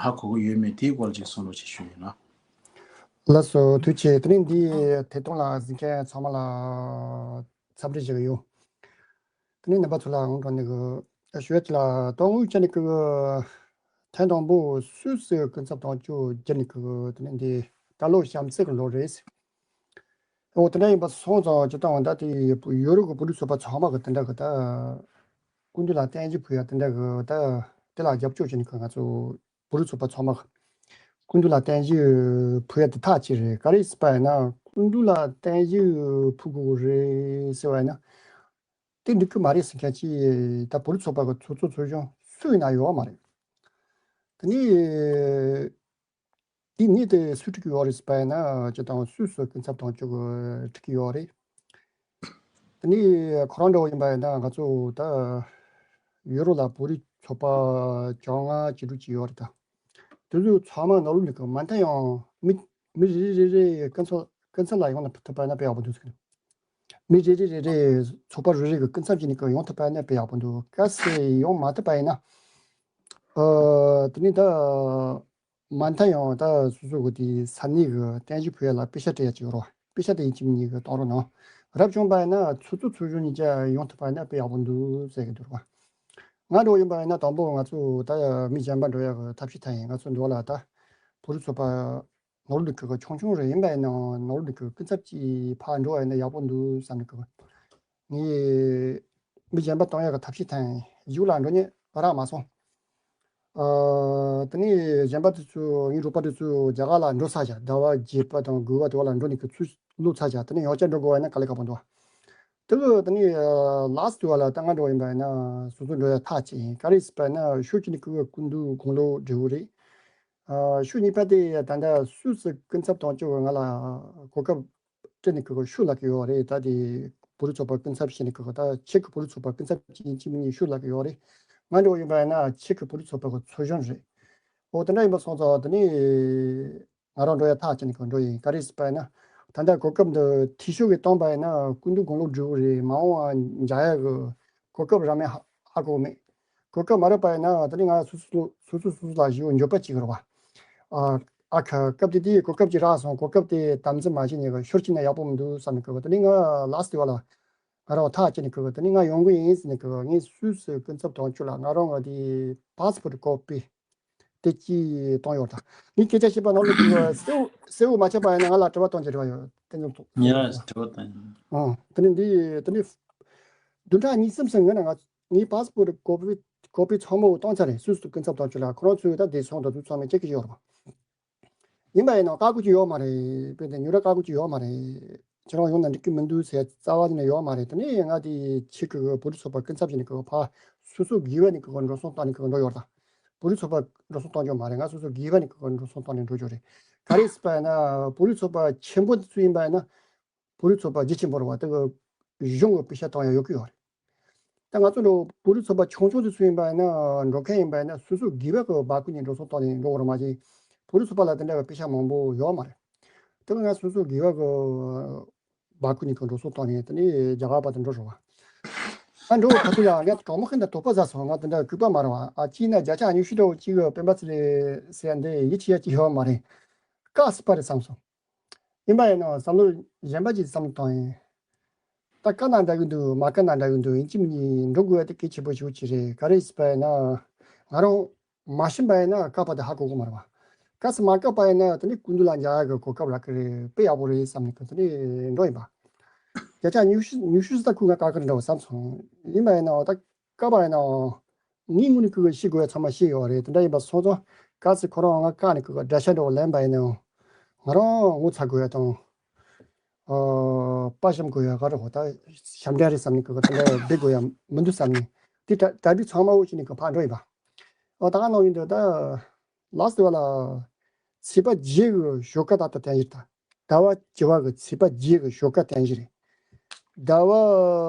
ཧ་གོ་གི་ཡོད་མེད་དེའི་སྐོར་ཅིག་གསུང་རོགས་ཅིག་ཞུ་ཡིན་ལ། ལགས་སོ་ཐུགས་རྗེ་ཆེ། དེ་རིང་འདི་ཐད་གཏོང་ལ་གཟིགས་མཁན་ཚང་མ་ལ་འཚམས་འདྲི་ཞུ་གི་ཡོད། དེ་ནས་རྣམ་པ་ཚོ་ལ་འོང་གྲོང་ནས་གི་ཞུ་ཡ་ཅིག་ལ་དོན་དངོས་ཅན་ནི་གི་ཐེངས་དང་པོ་སུད་སི་སྐུ་ཚབ་དང་བཅུ་བརྒྱུད་ནས་གི་དེ་ནས་འདི་ད་ལོ་བྱམས་བརྩེ་གི་ལོ་རེད། འོ་དེ་འདྲ་ཡིན་པ་སོང་ཙང་ཅི་ལྟ་བ་ད་དེ་ཡུ་རོབ་གི་བོད་རིགས་ཚོགས་པ་ཚང་མ་གི་དེ་འདྲ་གི་ད་སྐུ་མདུན་ལ་རྟེན་གཞི་ཕུལ་ཡ་དེ་འདྲ་གི་ད་དེ་ལ་རྒྱབ་སྐྱོར་བྱས་ནས་གི་ང་ཚོ་བོད་རིགས་ཚོགས་པ་ཚང་མ་གི་སྐུ་མདུན་ལ་རྟེན་གཞི་ཕུལ་ཡ་དེ་ཐག་བཅད་རེད། ག་རེ་ཟེར་བ་ཡིན་ན་སྐུ་མདུན་ལ་རྟེན་གཞི་ཕུལ་དགོས་རེད་ཟེར་བ་ཡིན་ན། དེ་འགྲིག་གི་མ་རེད་ཟེར་མཁན་ཅིག་ད་བོད་རིགས་ཚོགས་པ་གི་ཚོགས་གཙོ་ཚོགས་གཞོན་སུ་ཡིན་ན་ཡོད་མ་རེད། དེ་ནས་དེ་ངས་དེ་སུས་འགྲིག་གི་ཡོད་རེད་ཟེར་བ་ཡིན་ན་ཅི་དང་སུད་སི་སྐུ་ཚབ་དང་ཅོག་གི་འགྲིག་གི་ཡོད་རེད། དེ་ནས་ཁོ་རང་འདྲ་བོ་ཡིན་པ་ཡིན་ན་ང་ཚོ་ད་ཡུ་རོབ་ལ་བོད་རིགས་ཚོགས་པ་བཅོ་ལྔ་ཅིག་འགྲིག་གི་ཡོད་རེད་ད། དེ་ཚོ་ཚང་མ་ནོར་ལུག་ནི་གི་མ་མཐའ་ཡང་མི་མི་རེ་རེ་རེ་རེ་སྐུ་ཚབ་སྐུ་ཚབ་ལ་ཡོང་ཐུབ་པ་ན་དཔེ་ཡག་པོ་འདུག་ཟེར། མི་རེ་རེ་རེ་རེ་ཚོགས་པ་རེ་རེ་གི་སྐུ་ཚབ་བྱས་ནས་གི་ཡོང་ཐུབ་པ་ན་དཔེ་ཡག་པོ་འདུག་གལ་སྲིད་ཡོང་མ་ཐུབ་པ་ཡིན་ན། ཨ། དེ་ནི་ད་མ་མཐའ་ཡང་ད་སོ་སོ་གི་དེ་ས་གནས་གི་རྟེན་གཞི་ཕུལ་ཡ་ལ་པེ་ཤ་སྤྲད་ཡ་ཅིག་ཡོད་རེད་བ། པེ་ཤ་དེ་ཡིན་གཅིག་མིན་གཉིས་གི་གཏོང་རོགས་གནང་། རབ་བྱུང་པ་ཡིན་ན་ཚོགས་གཙོ་ཚོགས་གཞོན་གཉིས་ཀ་ཡོང་ཐུབ་པ་ཡིན་ན་དཔེ་ཡག་པོ་འདུག་ཟེར་གི་འདུག་རེད་བ། ང་འགྲོ་ཡིན་པ་ཡིན་ན་དང་པོ་ང་ཚོ་ད་མི་གཞན་པ་འགྲོ་ཡ་གི་ཐབས་ཤེས་ཐ་ཡིན། ང་ཚོ་འགྲོ་ལ་ད་བོད་རིགས་ཚོགས་པ་ནོར་ལུག་གི་ཆུང་ཆུང་རེ་ཡིན་པ་ཡིན་ནའང་ནོར་ལུག་གི་སྐུ་ཚབ་ཀྱིས་ཕར་འགྲོ་བ་ཡིན་ན་ཡག་པོ་འདུག་བསམ་ནས་གི། ངས་མི་གཞན་པ་གཏོང་ཡག་གི་ཐབས་ཤེས་ཐད་གཞུག་ལ་འགྲོ་ཉེ་རག་མ་སོང་། ཨ། དེ་ནས་གཞན་པ་དེ་ཚོ་ངའི་རོགས་པ་དེ་ཚོ་རྒྱ་གར་ལ་འགྲོ་ཚར་བཞག་ཟླ་བ་བརྒྱད་པ་དང་དགུ་པ་དེ་བ་ལ་འགྲོ་ནས་གི་ཚུར་ལོག་ཚར་བཞག་དེ་ནས་ཡང་བསྐྱར་འགྲོ་དགོས་པ་ཡིན་ན་དཀའ་ལས་ཁག་པོ་འདུག་དེ་གི་དེ་ནས་ལཱ་སི་ཊི་བ་ལ་ད་ང་འགྲོ་ཡིན་པ་ཡིན་ན་སོ་སོ་འགྲོ་ཡ་ཐག་བཅད་ཡིན། ག་རེ་ཟེར་བ་ཡིན་ན་ཤོད་ཀྱི་ནི་ཁུ་གི་སྐུ་མདུན་དགུང་ལོ་བགྲེས་པོ་རེད། ཨ། ཤོད་གཉིས་པ་དེ་ད་ལྟ་སུད་སི་སྐུ་ཚབ་གཏོང་རྒྱུ་ང་ལ་གོ་སྐབས་སྤྲད་ནས་ཁུ་གི་ཤོད་ལབ་ཀྱི་ཡོད་རེད། ད་དེ་བོད་རིགས་ཚོགས་པ་སྐུ་ཚབ་བྱས་ནས་ཁུ་གི་ད་ཆེ་གི་བོད་རིགས་ཚོགས་པ་སྐུ་ཚབ་ཅིག་ཡིན་གཅིག་མིན་གཉིས་ཤོད་ལབ་ཀྱི་ཡོད་རེད། ང་འགྲོ་ཡིན་པ་ཡིན་ན་ཆེ་གི་བོད་རིགས་ཚོགས་པ་གི་ཚོགས་གཞོན་རེད། འོ་དེ་འདྲ་ཡིན་པ་སོང་ཙང་དེ་ནས། ང་རང་འགྲོ་ཡ་ཐག་བཅད་ནས་ཁོ་འགྲོ་ཡིན། ག་རེ་ཟེར་བ་ཡིན་ན། ད་ལྟ་གོ་སྐབས་འདི་འཐུས་ཤོར་གྱིས་བཏང་པ་ཡིན་ན་སྐུ་མདུན་དགུང་ལོ་བགྲེས་པོ་རེད། མ་འོངས་པ་མཇལ་ཡ་གི་གོ་སྐབས་རག་མེད་ཧ་ཧ་གོ་མེད། གོ་སྐབས་མ་རག་པ་ཡིན་ན་ད་ནི་ང་སོ་སོ་སོ་སོ་སོ་ལ་ཞེ་པོ་འགྱོད་པ་ཅིག་རེད་བ། ཨ་ཨ་ཁ་སྐབས་དེ་དེའི་གོ་སྐབས་ཅིག་རག་སོང་། གོ་སྐབས་དེ་དམ་འཛིན་མ་བྱས་ནས་ཤོར་ཕྱིན་ན་ཡག་པོ་མི་འདུག་བསམ་ནས་གི་ད་ནི་ང་ལཱ་སི་ཊི་བ་ལ། ང་རང་ཐག་བཅད་ནས་ཁུ་གི་དེ་ནས་ང་ཡོང་གི་ཡིན་ཟེར་ནས་ཁུ་གི་ངས་སུད་སི་སྐུ་ཚབ་དོན་གཅོད་ལ་ང་རང་གི་དེ་པཱ་སི་པོར་ཊི་ཀོ་པི་དེ་གཅིག་བཏང་ཡོད་ད། ངས་སྐད་ཆ་བཤད་པ་ནང་ལ་ཁུ་གི་གསལ་བོ་གསལ་བོ་མ་ཆགས་པ་ཡིན་ན་ང་ལ་དྲི་བ་གཏོང་རྒྱུ་རེ་བ་ཡོད། དེ་ནས་ཐོག་ཡ་དྲི་བ་དང་། ཨང་། དེ་ནས་འདི་དེ་ནས་བདུན་ཕྲག་གཉིས་གསུམ་ཙམ་སྔོན་ན་ང་ངས་པཱ་སི་པོར་ཊི་ཀོ་པི་ཀོ་པི་ཚང་མ་བཏང་ཚར་རེད། སུད་སི་སྐུ་ཚབ་དོན་གཅོད་ལ་ཁོ་རང་ཚོས་ད་བདེ་སྲུང་དང་དུ་ཚང་མས་ཅེག་གི་ཡོད་རེད། ཡིན་པ་ཡིན་ནའང་བཀག་འགོག་ཅིག་ཡོད་མ་རེད། དཔེ་དེ་ཉོ་ར་བཀག་འགོག་ཅིག་ཡོད་མ་རེད། ཁྱེད་རང་ཡོང་ན་འགྲིག་གི་མི་འདུག་ཟེར་རྩ་བ་ནས་ཡོད་མ་རེད། དེ་ནས་ང་དེ་ཆེད་ཀྱི་བོད་རིགས་ཚོགས་པ་སྐུ་ཚབ་བྱས་ནས་ཀྱི་ཕར་སོ་སོ་སྒེར་བ་ནས་ཀྱི་འགྲོ་སོང་བཏང་ནས་ཀྱི་འགྲོ་ཡོད་ད། བོད་རིགས་ཚོགས་པ་འགྲོ་སོང་གཏོང་རྒྱུ་མ་རེད། ང་སོ་སོ་སྒེར་བ་ནས་ཀྱི་འགྲོ་སོང་བཏང་ནས་འགྲོ་རྒྱུ་རེད། ག་རེ་ཟེར་བ་ཡིན་ན་བོད་རིགས་ཚོགས་པ་ཆེན་པོ་དེ་ཚོ་ཡིན་པ་ཡིན་ན། བོད་རིགས་ཚོགས་པ་རྒྱ་ཆེན་པོ་རེད་བ། དེ་གི་གཞུང་གི་པེ་ཤ་བཏང་ཡ་ཡོད་ཀྱི་ཡོད་རེད། ད་ང་ཚོ་འགྲོ་བོད་རིགས་ཚོགས་པ་ཆུང་ཆུང་དེ་ཚོ་ཡིན་པ་ཡིན་ན་འགྲོ་མཁན་ཡིན་པ་ཡིན་ན་སོ་སོ་སྒེར་བ་གི་སྦ་ཁུག་ནས་འགྲོ་སོང་བཏང་ནས་འགྲོ་དགོས་རེད་མ་གཞི། བོད་རིགས་ཚོགས་པ་ལ་དེ་འདྲ་བའི་པེ་ཤ་མང་པོ་ཡོད་མ་རེད། དེ་གི་ང་སོ་སོ་སྒེར་བ་གི་སྦ་ཁུག་ནས་གི་འགྲོ་སོང་བཏང་ནས་དེ་ནས་རྒྱ་གར་བར་དུ་འགྲོ་རོགས་བ། ང་འགྲོ་བ་ག་ཚོད་ཡང་ངས་གྲོགས་མོ་ཁན་དང་དོགས་པ་ཟ་སོང་། ང་དེ་འདྲ་ལྐུགས་པ་མ་རེད་བ། ཨ་གཅིག་ན་བརྒྱ་ཆ་ཉི་ཤུ་འདྲ་བོ་གཅིག་གི་སྤེན་པ་ཚེ་རིང་ཟེར་ཡ་འདི་ཡིད་ཆེས་ཡ་གཅིག་ཡོད་མ་རེད། བཀག་སྲིད་པ་རེད་བསམ་སོང་། ཡིན་པ་ཡིན་ནའང་བསམ་བློ་གཞན་པ་ཅིག་བསམ་བློ་བཏང་ཡིན། ད་བཀག་ན་འདྲ་གི་འདུག་མ་བཀག་ན་འདྲ་གི་འདུག་ཡིན་གཅིག་མིན་གཉིས་འགྲོ་དགོས་ཡ་དེ་གལ་ཆེན་པོ་ཞིག་ཅིག་རེད། ག་རེ་ཟེར་བ་ཡིན་ན། ང་རང་མ་ཤེས་པ་ཡིན་ན་བཀག་པ་དེ་ཧ་གོ་གི་མ་རེད་བ། གལ་སྲིད་མ་བཀག་པ་ཡིན་ན་དེ་ནི་སྐུ་མདུན་ལ་མཇལ་ཡ་གི་གོ་སྐབས་རག་གི་རེད། དཔེ་ཡག་པོ་རེད་བསམ་ནས་དེ་ནི་འགྲོ་ཡིན་པ། བརྒྱ་ཆ་ཉི་ཤུ་ཉི་ཤུ་ཙམ་ཁུ་ང་བཀག་གི་འདྲ་བོ་བསམ་སོང་། ཡིན་པ་ཡིན་ནའང་ད་བཀག་པ་ཡིན་ནའང་། ངའི་ངོས་ནས་ཁུ་གི་ཤེས་དགོས་ཡ་ཚང་མ་ཤེས་ཡོད་རེད། དེ་འདྲ་ཡིན་པ་སོང་ཙང་གལ་སྲིད་ཁོ་རང་ང་བཀག་ནས་ཁུ་གི་དགྲ་ཤ་འདྲ་བོ་ལེན་པ་ཡིན་ནའང་། ང་རང་ངོ་ཚ་དགོས་ཡ་དང་། ཨ། དཔའ་ཞུམ་དགོས་ཡ་ག་རེ་ཧོ་ད་ཞབས་འདྲེན་རེད་བསམ་ནས་ཁུ་གི་དེ་འདྲ་བསྡད་དགོས་ཡ་མི་འདུག་བསམ་ནས། དེ་གྲ་གྲ་སྒྲིག་ཚང་མ་འོ་བྱས་ནས་ཁུ་ཕར་འགྲོ་ཡིན་པ། ཨོ་ད་ག་ནང་ཡིན་འདུག་ད། ལགས་སོ་བ་ལ། ཚེས་པ་བརྒྱད་གི་ཞོགས་ཀ་ད་ལྟ་དན་ཞིག་ད། ཟླ་བ་བཅུ་བ་གི་ཚེས་པ་བརྒྱད་གི་ཞོགས་ཀ་དན་ཞིག་རེད། ཟླ་བ་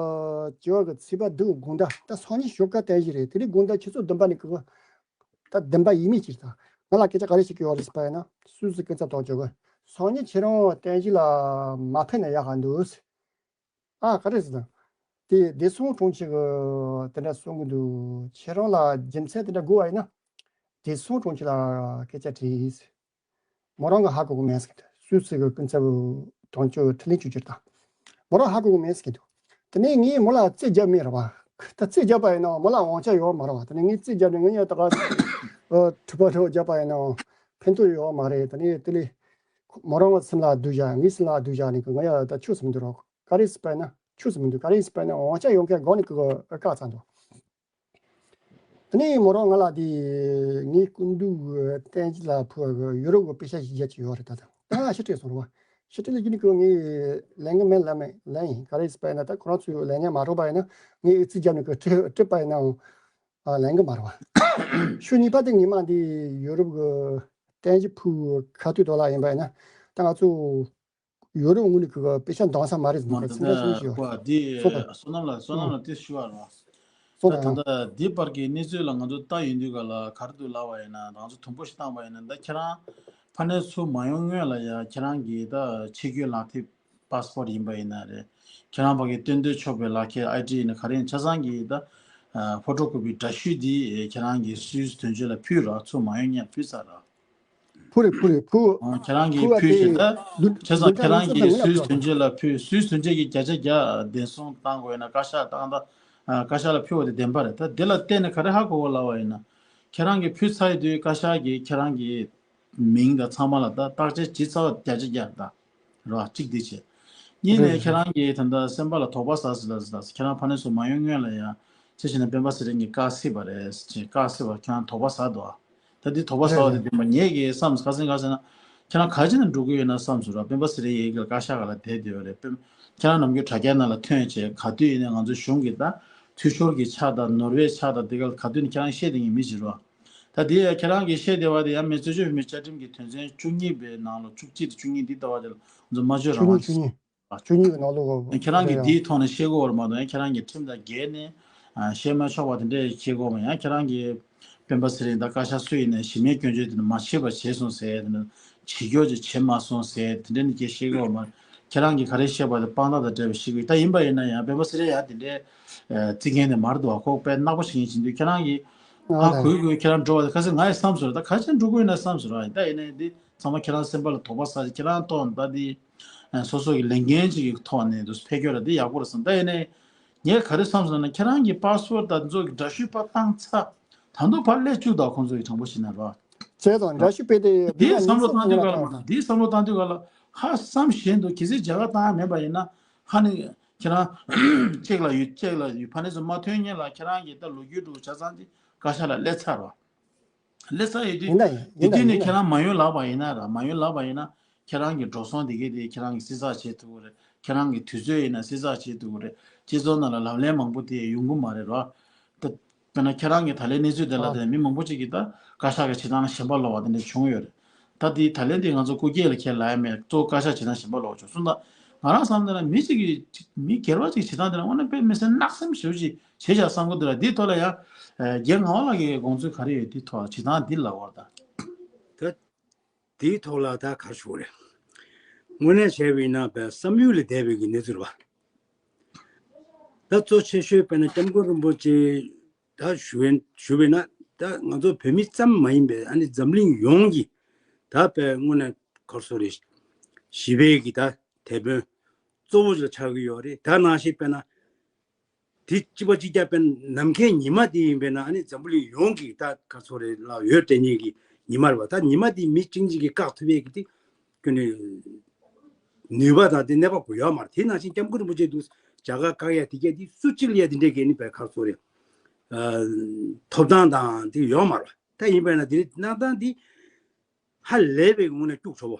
བཅུ་བ་གི་ཚེས་པ་བདུན་དགོང་དག་ད་སང་ཉིན་ཞོགས་ཀ་དན་ཞིག་རེད། དེ་རིང་དགོང་དག་ཆུ་ཚོད་བདུན་པ་ནས་ཀི་ད་བདུན་པ་ཡས་མས་ཅིག་ད། ང་ལ་སྐད་ཆ་ག་རེ་བཤད་ཀྱི་ཡོད་རེད་ཟེར་བ་ཡིན་ན་སུད་སི་སྐུ་ཚབ་དོན་གཅོད་གི་སང་ཉིན་ཁྱེད་རང་དན་ཞིག་ལ་མ་ཕེབས་ན་ཡག་ག་འདུག་ཨ་ག་རེ་ཟེར་ན། དེ་བདེ་སྲུང་དྲུང་ཆེ་གི་དེ་འདྲ་གསུང་གི་འདུག་ཁྱེད་རང་ལ་རྒྱུ་མཚན་དེ་འདྲ་དགོས་པ་ཡིན་ན། བདེ་སྲུང་དྲུང་ཆེ་ལ་སྐད་ཆ་དྲིས། མོ་རང་གི་ཧ་གོ་གི་མེད་ཟེར་གི་འདུག་སུད་སི་གི་སྐུ་ཚབ་དོན་གཅོད་ཁྲི་ལེན་ཅུ་ཅིར་དང་། མོ་རང་ཧ་གོ་གི་མེད་ཟེར་གི་འདུག་དེ་ནས་ངས་མོ་ལ་རྩིས་རྒྱབ་མེད་ར་བ། ད་རྩིས་རྒྱབ་པ་ཡིན་ན་མོ་ལ་དབང་ཆ་ཡོད་མ་ར་བ། དེ་ནས་ངས་རྩིས་རྒྱབ་ནས་ངས་ཡང་ད་ག་ཨ་གྲུ་པ་རོ་རྒྱབ་པ་ཡིན་ན་ཕན་ཐོགས་ཡོད་མ་རེད། དེ་ནས་དེ་ལས་མོ་རང་གི་སེམས་ལ་སྡུག་བཞག་ངའི་སེམས་ལ་སྡུག་བཞག་ནས་གི་ང་ཡང་ད་ཆོས་སུ་མི་འདུག་རོགས། ག་རེ་ཟེར་བ་ཡིན་ན་ཆོས་སུ་མི་འདུག་ག་རེ་ཟེར་བ་ཡིན་ན་དབང་ཆ་ཡོད་མཁན་སྒང་ནས་ཀི་བཀག་ཚར་འདུག་དེ་ནས་མོ་རང་ང་ལ་དེ་ངའི་སྐུ་མདུན་གི་བསྟན་འཛིན་ལ་ཕུལ་བ་གི་ཡུ་རོབ་གི་པེ་ཤ་ཞིག་རྒྱག་གི་ཡོད་རེད། ད་ད་ང་ཕྱིར་སྤྲད་སོང་རེད་བ། ཕྱིར་སྤྲད་ལ་རྒྱུ་ནི་ཀི་ངས་ལེན་གི་མེད་ལ་མེད་ལེན་ཡིན། ག་རེ་ཟེར་བ་ཡིན་ན་ད་ཁོ་རང་ཚོས་ལེན་མཁན་མ་འགྲོ་བ་ཡིན་ན་ངས་ཨེ་ཙི་རྒྱབ་ནས་ཀི་སྤྲད་སྤྲད་པ་ཡིན་ནའང་ལེན་གི་མ་རེད་བ། ཤུ་གཉིས་པ་དེ་ཉི་མ་འདི་ཡུ་རོབ་གི་བསྟན་འཛིན་ཕུལ་ཁ་ཐུག་དོ་ལ་ཡིན་པ་ཡིན་ན་ད་ང་ཚོ། ཡོ་རོབ་ངོས་ནས་ཁོ་པེ་ཤ་འདང་ས་མ་རེད་ཟེར་ནས་ཁོ་སེམས་ཁྲལ་ཞུ་ཞུ་བ། འདི་སོ་པ། བསོད་ནམས་ལ་བསོད་ནམས་ལ་དེ་ཞུ་བ་རེད། ད་ད་ལྟ་འདི་བར་གྱི་གནས་ཚུལ་ལ་ང་ཚོ་ལྟ་ཡོང་དུས་ག་ལ་ག་རེ་འདུག་ལབ་པ་ཡིན་ན། ང་ཚོ་དུམ་བུ་ཞིག་བཏང་པ་ཡིན་ན། ད་ཁྱེད་རང་ཕ་ནས་ཚུར་མ་ཡོང་སྔོན་ལ་ཡ་ཁྱེད་རང་གི་ད་ཕྱི་སྐྱོད་ལག་དེབ་པཱ་སི་པོར་ཡིན་པ་ཡིན་ན་རེད། ཁྱེད་རང་ཕ་གི་སྟོན་སྡོད་ཆོག་པའི་ལག་ཁྱེར་ཨའི་ཌི་ཡིན་ན་ག་རེ་ཡིན། ཆ་ཚང་གི་ད་ཕོ་ཊོ་ཀོ་པི་འདྲ་བཤུས་འདི་ཁྱེད་རང་གི་སུད་སི་དོན་གཅོད་ལ་ཕུལ་རོགས། ཚུར་མ་ཡོང་སྔོན་ཕུལ་ཚར་རོགས། ཕུ་རེད་ཕུ་རེད་ཕུ། ཨང་། ཁྱེད་རང་གིས་ཕུ་ཕུལ་བྱས་ད། བྱས་ཙང་ཁྱེད་རང་གིས་སུད་སི་དོན་གཅོད་ལ་ཕུལ། སུད་སི་དོན་གཅོད་ཀྱིས་བརྒྱ་ཆ་བརྒྱ་བདེན་སྲུང་བཏང་དགོས་ན་བཀའ་ཤག་བཏང་ད། ཨ། བཀའ་ཤག་ལ་ཕུལ་བ་དེ་བདེན་པ་རེད། ད་དེ་ལ་བརྟེན་ནས་ག་རེ་ཧ་གོ་གོ་ལབ་པ་ཡིན་ན། ཁྱེད་རང་གིས་ཕུལ་ཚར་ཡོང་དུས་བཀའ་ཤག་གིས་ཁྱེད་རང་གི་མིང་དང་ཚང་མ་ལ་ད་བརྟག་དཔྱད་བྱས་ཚར་བ་བརྒྱ་ཆ་བརྒྱ་ད། རེད་བ། གཅིག་དེ་བྱས། གཉིས་ནས་ཁྱེད་རང་གིས་ད་ལྟ་སེམས་པ་ལ་དོགས་པ་ཟ་ཟེར་ལབ་ཟེར། ཁྱེད་རང་ཕ་ནས་ཚུར་མ་ཡོང་སྔོན་ལ་ཡ་ཅི་བྱས་ན་སྤེན་པ་ཚེ་རིང་གིས་བཀག་སྲིད་པ་རེད་ཅེས་བཀག་སྲིད་པ་ཁྱེད་རང་དོགས་པ་ཟ་འདུག་ཨ། ད་འདི་དོགས་པ་ཟ་བ་དེ་བདེན་པ། ངས་ཀྱིས་བསམ། ཁ་སང་ག་ཟེར་ན། ཁྱེད་རང་ག་ཅི་ནས་འགྲོ་གི་ཡོད་ན་བསམ་སོང་ར། སྤེན་པ་ཚེ་རིང་ཡི་གེ་ལ་བཀའ་ཤག་ག་ལ་བསྡད་བསྡད་ཡོད་རེད། སྤེན། ཁྱེད་རང་ནམ་རྒྱུན་དྲ་རྒྱའི་ནང་ལ་ཐོན་བྱས་ག་དུས་ཡིན་ནའི་ང་ཚོའི་གཞུང་གི་ད་འཐུས་ཤོར་གྱི་ཆ་དང་ནོར་བའི་ཆ་དང་དེ་ག་ལ་ག་དུས་ནས་ཁྱེད་རང་བཤད་བསྡད་མཁན་མི་ཞིག་རེད་བ། ད་དེ་ཡང་ཁྱེད་རང་གིས་བཤད་བསྡད་པ་དེ་ཡང་མི་རྩོད་གཅོད་མི་བཅའ་ཁྲིམས་ཀྱི་དོན་ཚན་བཅུ་གཉིས་པའི་ནང་ལོགས་བཅུ་གཅིག་དང་བཅུ་གཉིས་འདི་ལྟ་བ་དེ་ལ་ང་ཚོ་སྨྲ་བརྗོད་རང་དབང་། བཅུ་གཉིས་པའི་ནང་ལོགས། ཁྱེད་རང་གིས་འདིའི་ཐོག་ནས་བཤད་དགོས་པ་མ་གཏོགས། ཡང་ཁྱེད་རང་གིས་ཁྲིམས་དང་འགལ་ནས་ཨ་བཤད་མ་ཆོག་པ་དེ་འདྲས་བཤད་དགོས་པ། ཡང་ཁྱེད་རང་གིས་སྤེན་པ་ཚེ་རིང་དང་བཀའ་ཤག་སུ་ཡིན་ནའི་གཞི་མེད་སྐྱོན་བརྗོད་དེ་འདྲ་མ་བྱེད་པ་བྱས་སོང་ཟེར། དེ་འདྲ་བྱེད་ཀྱོག་ཅིག་བྱེད་མ་སོང་ཟེར་དེ་འདྲས་ནས་སྐད་བཤད་དགོས་པ་མ། ཁྱེད་རང་གིས་ག་རེ་བཤད་པ་དེ་དཔང་རྟགས་དང་འབྲེལ་བ་བཤད་དགོས། ད་ཡིན་པ་ཡིན་ན་ཡང་སྤེན་པ་ཚེ་རིང་ཡང་དེ་འདྲས་ཨ་བརྩི་མཁན་དེ་མ་རེད་འདུག་ཨ། ཁོ་དཔེ་ནག་པོ་བྱེད་མཁན་བྱེད་དུས་ཁྱེད་རང་གིས་ཨ་ཨ་གུས་གུས་ཁྱེད་རང་འགྲོ་བ་དེ་ཁ་སང་ང་ཡི་བསམ་སོང་ར། ད་ག་ཅི་འགྲོ་དགོས་ཡིན་ན་བསམ་སོང་ར། ད་ཡིན་ནའི་འདི་ཚང་མ་ཁྱེད་རང་སེམས་པ་ལ་དོགས་པ་ཟ་ཅིག་ཁྱེད་རང་ཐོག་ད་འདི་ཨ་སོ་སོ་གི་ལས་འགན་ཅིག་གི་ཐོག་ནས་འདུག་ཕེབས་རྒྱུ་ར་འདི་ཡག་པོ་རེད་བསམ། ད་ཡིན་ནའི་ངས་ག་རེ་བསམ་སོང་ན། ཁྱེད་རང་གི་པཱ་སི་པོར་ད་ཚོ་གི་འདྲ་བཤུས་པ་བཏང་ཚར། ད་དུང་ཕར་སླེབས་བཅུག་དང་ཁོང་ཚོ་གི་དྲང་པོ་བྱས་ན་ར། བྱས་ཙང་འདྲ་བཤུས་སྤེལ་ཏེ་འདིའི་བསམ་བློ་བཏང་དུས་ག་ལ་མ་དང་། འདིའི་བསམ་བློ་བཏང་དུས་ག་ལ་ཧ་བསམ་ཞེན་འདུག་གལ་སྲིད་རྒྱ་གར་བཏང་ཡ་མེད་པ་ཡིན་ན། ཧ་ནི་ཁྱེད་རང་གཅིག་ལ་ཡོད་གཅིག་ལ་ཡོད། ཕ་ནས་ཚུར་མ་ཐོན་སྔོན་ལ་ཁྱེད་རང་གི་ད་ལོ་རྒྱུས་འདྲ་བོ་ཆ་ཚང་དེ་བཀའ་ཤག་ལ་སླེབས་ཚར་བ། སླེབས་ཚར་ཡོད་དུས། ཡིན་ད་ཡིན་དེ་ཡིན་ད་དུས་ནས་ཡིན་ད་ཁྱེད་རང་མ་ཡོང་ལབ་པ་ཡིན་ན་ར། མ་ཡོང་ལབ་པ་ཡིན་ན་ཁྱེད་རང་གི་འགྲོ་སོང་དེ་གས་དེ་ཁྱེད་རང་གིས་བསྲི་ཚགས་བྱེད་ཐུབ་ཀྱི་རེད། ཁྱེད་རང་གི་དུས་ཚོད་ཡིན་ན་བསྲི་ཚགས་བྱེད་ཐུབ་ཀྱི་རེད། སྤྱི་ཚོགས་ནང་ལ་ལབ་གླེང་མང་པོ་དེ་ཡོང་གི་མ་རེད་ར། ད་དཔེར་ན་ཁྱེད་རང་གི་ད་ལན་གནས་ཚུལ་དེ་ལ་ཨ་དེ་མི་མང་པོ་ཅིག་གིས་ད་བཀའ་ཤག་གི་བྱེད་སྟངས་ལ་ཞེན་པ་ལོག་པ་དེ་འདྲ་བྱུང་ཡོད་རེད། ད་དེ་ད་ལན་དེ་ང་ཚོ་སྐུ་སྒེར་ལ་ཁས་ལེན་ཡ་མེད། གཙོ་བོ་བཀའ་ཤག་བྱེད་སྟངས་ཞེན་པ་ལོག་བྱུང་སོང་། ད་ང་རང་བསམ་ན་མི་གཅིག་གིས་མི་སྒེར་པ་གཅིག་བྱེད་སྟངས་དེ་ལ་དངོས་གནས་དཔེ་མི་སྲིད་གནག་སེམས་ཞེ་པོ་ཅིག་བྱེད་བཞག་བསམ་གྱི་འདུག་ར། དེའི་ཐོག་ལ་ཡང་རྒན་ངག་དབང་ལགས་ཀྱི་དགོངས་ཚུལ་ག་རེ་ཡོད། དེའི་ཐོག་བྱེད་སྟངས་འདི་ལ་བར་ད། ད་དེའི་ཐོག་ལ་ད་ག་རེ་ཞུ་དགོས་རེད། དངོས་གནས་བྱས་པ་ཡིན་ན་བས་བསམ་ཡུལ་ལས་འདས་པའི་གི་གནས་ཚུལ་རེད་བ། ད་གཙོ་ཆེ་ཤོས་དཔེར་ན་སྐྱབས་མགོན་རིན་པོ་ཆེ་ད་ཞུ་བའི་ཞུ་བས་ན། ད་ང་ཚོ་བོད་མི་ཙམ་མ་ཡིན་པའི་ཨ་ནི་འཛམ་གླིང་ཡོངས་ཀྱི་ད་དཔེ་དངོས་གནས་ག་རེ་ཟེར་རེད། ཞི་བའི་གི་ད་དེད་དཔོན་གཙོ་བོ་ཞིག་ཆགས་ཀྱི་ཡོད་རེད། ད་ནང་བཞིན་དཔེར་ན་དེ་གཅིག་པ་གཅིག་རྐྱང་དཔེར་ན་ནམ་མཁའི་ཉི་མ་དེ་ཡིན་པས་ན། ཨ་ནི་འཛམ་བུ་གླིང་ཡོངས་ཀྱི་ད་ག་རེ་ཟེར་རེད་ལ་འོད་སྤྲད་མཁན་གྱི་ཉི་མ་རེད་བ། ད་ཉི་མ་དེ་མི་གཅིག་གཅིག་གིས་བཀག་ཐུབ་ཡས་ཀྱི་དེ་ཁྱོན་ནས་ནུས་པ་དང་དེ་གནས་བབ་ཁོ་ཡོད་མ་རེད། དེ་ནང་བཞིན་སྐྱབས་མགོན་རིན་པོ་ཆེ་འདུག་རྒྱ་གར་བཀག་ཡ་དེ་གས་དེ་སུ་གཅིག་ལ་ཡ་དེ་འདྲས་གས་ནི་བས་ག་རེ་ཟེར་རེད། ཨ། ཐོབ་ཐང་དང་དེ་ཡོད་མ་རེད། ད་ཡིན་པས་ན་དེ་རིང་གནང་སྟངས་དེ་ཧ་ལས་པའི་ངོས་ནས་སྐྱུག་བྲོ་བོ།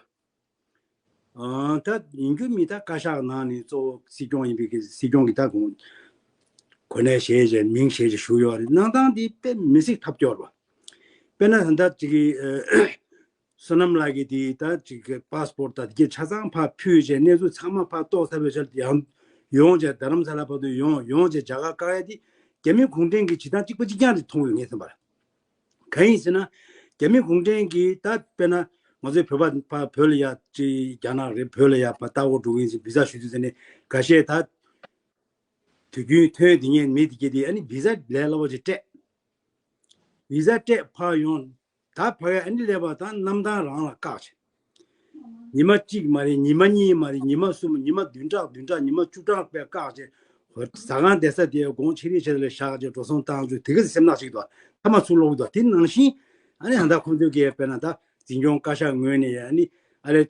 ཨ། ད་ཡིན་རྒྱུ་མི་ད་བཀའ་ཤག་ནང་ནས་གཙོ་བོ་སྲིད་སྐྱོང་ཡིན་པའི་གི་སྲིད་སྐྱོང་གི་ད་གོ་གོ་གནས་བཞེས་བྱས་མིང་བཞེས་བྱས་བཞུགས་ཡོད་རེད། གནང་སྟངས་དེ་དཔེ་མི་སྲིད་ཐབས་སྐྱོ་རེད་བ། དཔེར་ན་ད་ལྟ་ཅིག་གི་ཨ། བསོད་ནམས་ལགས་ཀྱིས་དེ་ད་ཅིག་གི་པཱ་སི་པོར་ད་དེ་གས་ཆ་ཚང་ཕར་ཕུལ་བྱས་གནས་ཚུལ་ཚང་མ་ཕར་རྟོགས་ཚར་བའི་ཆར་ཡང་ཡོང་བྱས་རྡ་རམ་ས་ལ་བར་དུ་ཡོང་ཡོང་བྱས་རྒྱ་གར་བཀག་ཡ་དེ་རྒྱ་མི་གུང་ཁྲན་གྱི་བྱེད་སྟངས་གཅིག་པ་གཅིག་རྐྱང་རེད་མཐོང་ཡོད་ངས་བསམ་པར། གང་ཡིན་ཟེར་ན། རྒྱ་མི་གུང་ཁྲན་གྱིས་ད་དཔེར་ན་ང་ཚོའི་བོད་པ་ཕར་བོད་ལ་ཡ་ཅིག་རྒྱ་ནག་རེད་བོད་ལ་ཡ་ཕར་ལྟ་སྐོར་འགྲོ་གི་ཡིན་ཟེར་བི་ཟ་ཞུ་དུས་ཟེར་ནས་འགའ་ཤས་ད་དུས་རྒྱུན་ཐོན་བསྡད་མཁན་མི་དེ་གས་དེ་ཨ་ནི་བི་ཟ་ལས་སླ་པོ་ཅིག་སྤྲད། བི་ཟ་སྤྲད་ཕར་ཡོང་། ད་ཕ་གིར་ཨ་ནི་སླེབས་པ་དང་གནམ་ཐང་རང་ལ་བཀག་བྱས། ཉི་མ་གཅིག་མ་རེད། ཉི་མ་གཉིས་མ་རེད། ཉི་མ་གསུམ། ཉི་མ་བདུན་ཕྲག་བདུན་ཕྲག་ཉི་མ་བཅུ་ཕྲག་པའི་བཀག་བྱས། ཟ་ཁང་བསྡད་ས་དེ་དགོང་ཕྱི་རིལ་ཆེ་ལ་བཞག་བྱས་འགྲོ་སོང་བཏང་བཅུག་དེ་ག་ཚོད་སེམས་ནག་ཞིག་འདུག་ཐ་མག་ཚུར་སློག་གི་འདུག་དེ་ནང་བཞིན་ཨ་ནི་ད་ལྟ་ཁོང་ཚོས་ཀྱིས་དཔེར་ན་ད་འཛིན་སྐྱོང་བཀའ་ཤག་ངོས་ནས་ཨ་ནི་ཨ་ལེ་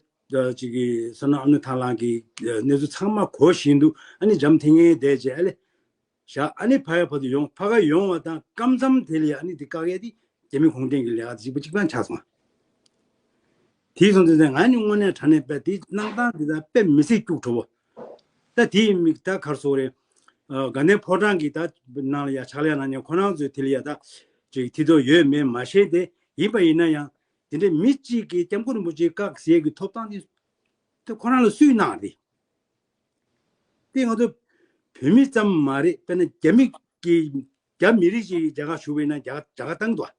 ཅིག་གི་བསོད་ནམས་ཨ་ནུ་ཐར་ལགས་ཀྱི་གནས་ཚུལ་ཚང་མ་གོ་བཞིན་དུ་ཨ་ནི་འཇམ་ཐིང་ངེ་བསྡད་བྱས་ཨ་ལེ། བཞག་ཨ་ནི་ཕ་གི་བར་དུ་ཡོང་། ཕ་གི་ཡོང་བ་དང་སྐབས་མཚམས་དེ་ལ་ཡ་ཨ་ནི་དེ་བཀག་ཡས་དེ་རྒྱ་མི་གུང་ཁྲན་གྱི་ལས་ཀ་དེ་གཅིག་པ་གཅིག་རྐྱང་ཆགས་སོང་། དེ་སོང་ཙང་ང་ནི་དངོས་གནས་དྲང་གནས་དཔེ་དེ་གནང་སྟངས་དེ་དང་དཔེ་མི་སྲིད་སྐྱུག་བྲོ་བོ། ད་དེའི་མིག་ད་ག་རེ་ཟེར་དགོས་རེད། ཨ། དགའ་ལྡན་ཕོ་བྲང་གི་ད་ནང་ལ་ཡ་ཕྱག་ལས་གནང་མཁན་ཁོ་རང་ཚོས་དེ་ལ་ཡ་ད་ཅིག་མཐིལ་རྟོགས་ཡོད་མེད་མ་ཤེས་ཏེ། ཡིན་པ་ཡིན་ན་ཡང་དེ་འདྲའི་མི་གཅིག་གིས་སྐྱབས་མགོན་རིན་པོ་ཆེ་བཀག་ཟེར་གྱི་ཐོབ་ཐང་དེ་དེ་ཁོ་རང་ལ་སུས་གནང་རེད། དེ་ང་ཚོ་བོད་མི་ཙམ་མ་རེད། དཔེར་ན་རྒྱ་མི་གི་ རྒྱ་མི་རིགས་ཤིག་རྒྱ་གར་བཞུགས་པ་ཡིན་ན་རྒྱ་གར་རྒྱ་གར་བཏང་འདུག་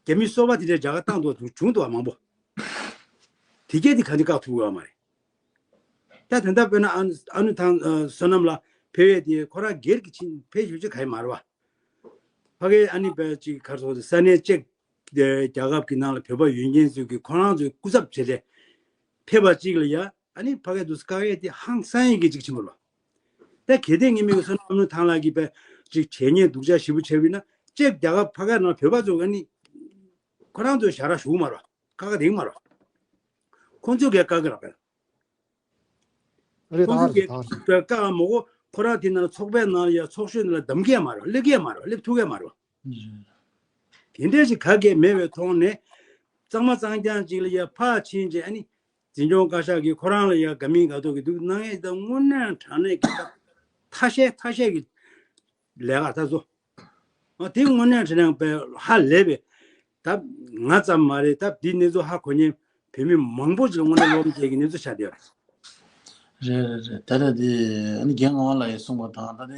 རྒྱ་མི་སོ་པ་དེ་འདྲ་རྒྱ་གར་བཏང་འདུག་བྱུང་འདུག་མང་པོ། དེ་གས་དེ་ག་འདི་བཀག་ཐུབ་ཡོད་མ་རེད། ད་ད་ལྟ་དཔེར་ན་ཨ་ཨ་ནུ་ཐང་ཨ་བསོད་ནམས་ལགས་ཕེབས་ཡས་དེ་ཁོ་རང་སྒེར་གྱི་ཕྱིན་ཕེབས་ཞུ་ཅིག་ག་ཡི་མ་རེད་བ། ཕ་གིའི་ཨ་ནི་བས་ཅིག་ག་རེ་ཟེར་ས་གནས་ཅིག་རྒྱལ་ཁབ་ཀྱི་ནང་ལ་བོད་པ་ཡོད་མཁན་ཚོས་ཀྱི་ཁོ་རང་ཚོའི་སྐུ་ཚབ་བྱས་ཏེ་ཕེབས་པ་ཅིག་ལ་ཡ་ཨ་ནི་ཕ་གིའི་དུས་སུ་བཀག་ཡས་དེ་ཧང་སང་ཡས་ཀྱི་ཅིག་ཕྱིན་པ་རེད་བ། ད་གལ་ཏེ་ངས་མི་གི་བསོད་ནམས་ཨ་ནུ་ཐང་ལགས་ཀྱིས་བས་ཅིག་བྱས་ཉེས་སྡུག་ཅག་ཞེ་པོ་བྱས་པ་ཡིན་ན་ཅིག་རྒྱལ་ཁབ་ཕ་གིའི་ནང་བོད་པ་ཚོ་ཨ་ནི་ཁོ་རང་ཚོའི་ཞབས་ར་ཞུ་གི་མ་རེད་བ། བཀག་ག་འདེང་མ་རེད་བ། ཁོང་ཚོས་ཀྱང་བཀག་གི་རེད་པས། རེད། ཁོང་ཚོས་ཀྱི་བཀག་མ་གོ་ཁོ་རང་དེ་ནང་ཚོགས་པའི་ནང་ཡ་ཚོགས་ཤོག་ནང་ལ་འདེམས་ཀྱི་མ་རེད། སླེབས་ཀྱི་མ་རེད། སླེབས་ཐུབ་ཀྱི་མ་རེད། དེ་འདྲ་ཞིག་ག་གེ་མེད་པའི་ཐོག་ནས་གཙང་མ་གཙང་རྐྱང་ཅིག་ལ་ཡ་ཕར་ཕྱིན་བྱས་ཨ་ནི་འཛིན་སྐྱོང་བཀའ་ཤག་གིས་ཁོ་རང་ལ་ཡ་དགའ་མིན་དགའ་ཐོག་གི་འདུག་གནང་ཡས་དང་དངོས་གནས་དྲང་གནས་ཀྱི་ཐ་ཤལ་ཐ་ཤལ་གྱི་ལས་ཀ་ད་ཚོ། ཨ་དེ་དངོས་གནས་དྲང་གནས་པའི་ཧ་ལས་པའི་ད་ང་ཙམ་མ་རེད། ད་འདི་གནས་ཚུལ་ཧ་གོ་མཁན་བོད་མི་མང་པོ་ཅིག་ལ་དངོས་གནས་བློ་འགྱོད་ཀྱི་གནས་ཚུལ་ཆགས་བསྡད་ཡོད་རེད། རེད་རེད་རེད། ད་ལྟ་དེ་ཨ་ནི་རྒན་ངག་དབང་ལགས་ཀྱིས་གསུངས་པ་དང་ད་ལྟ་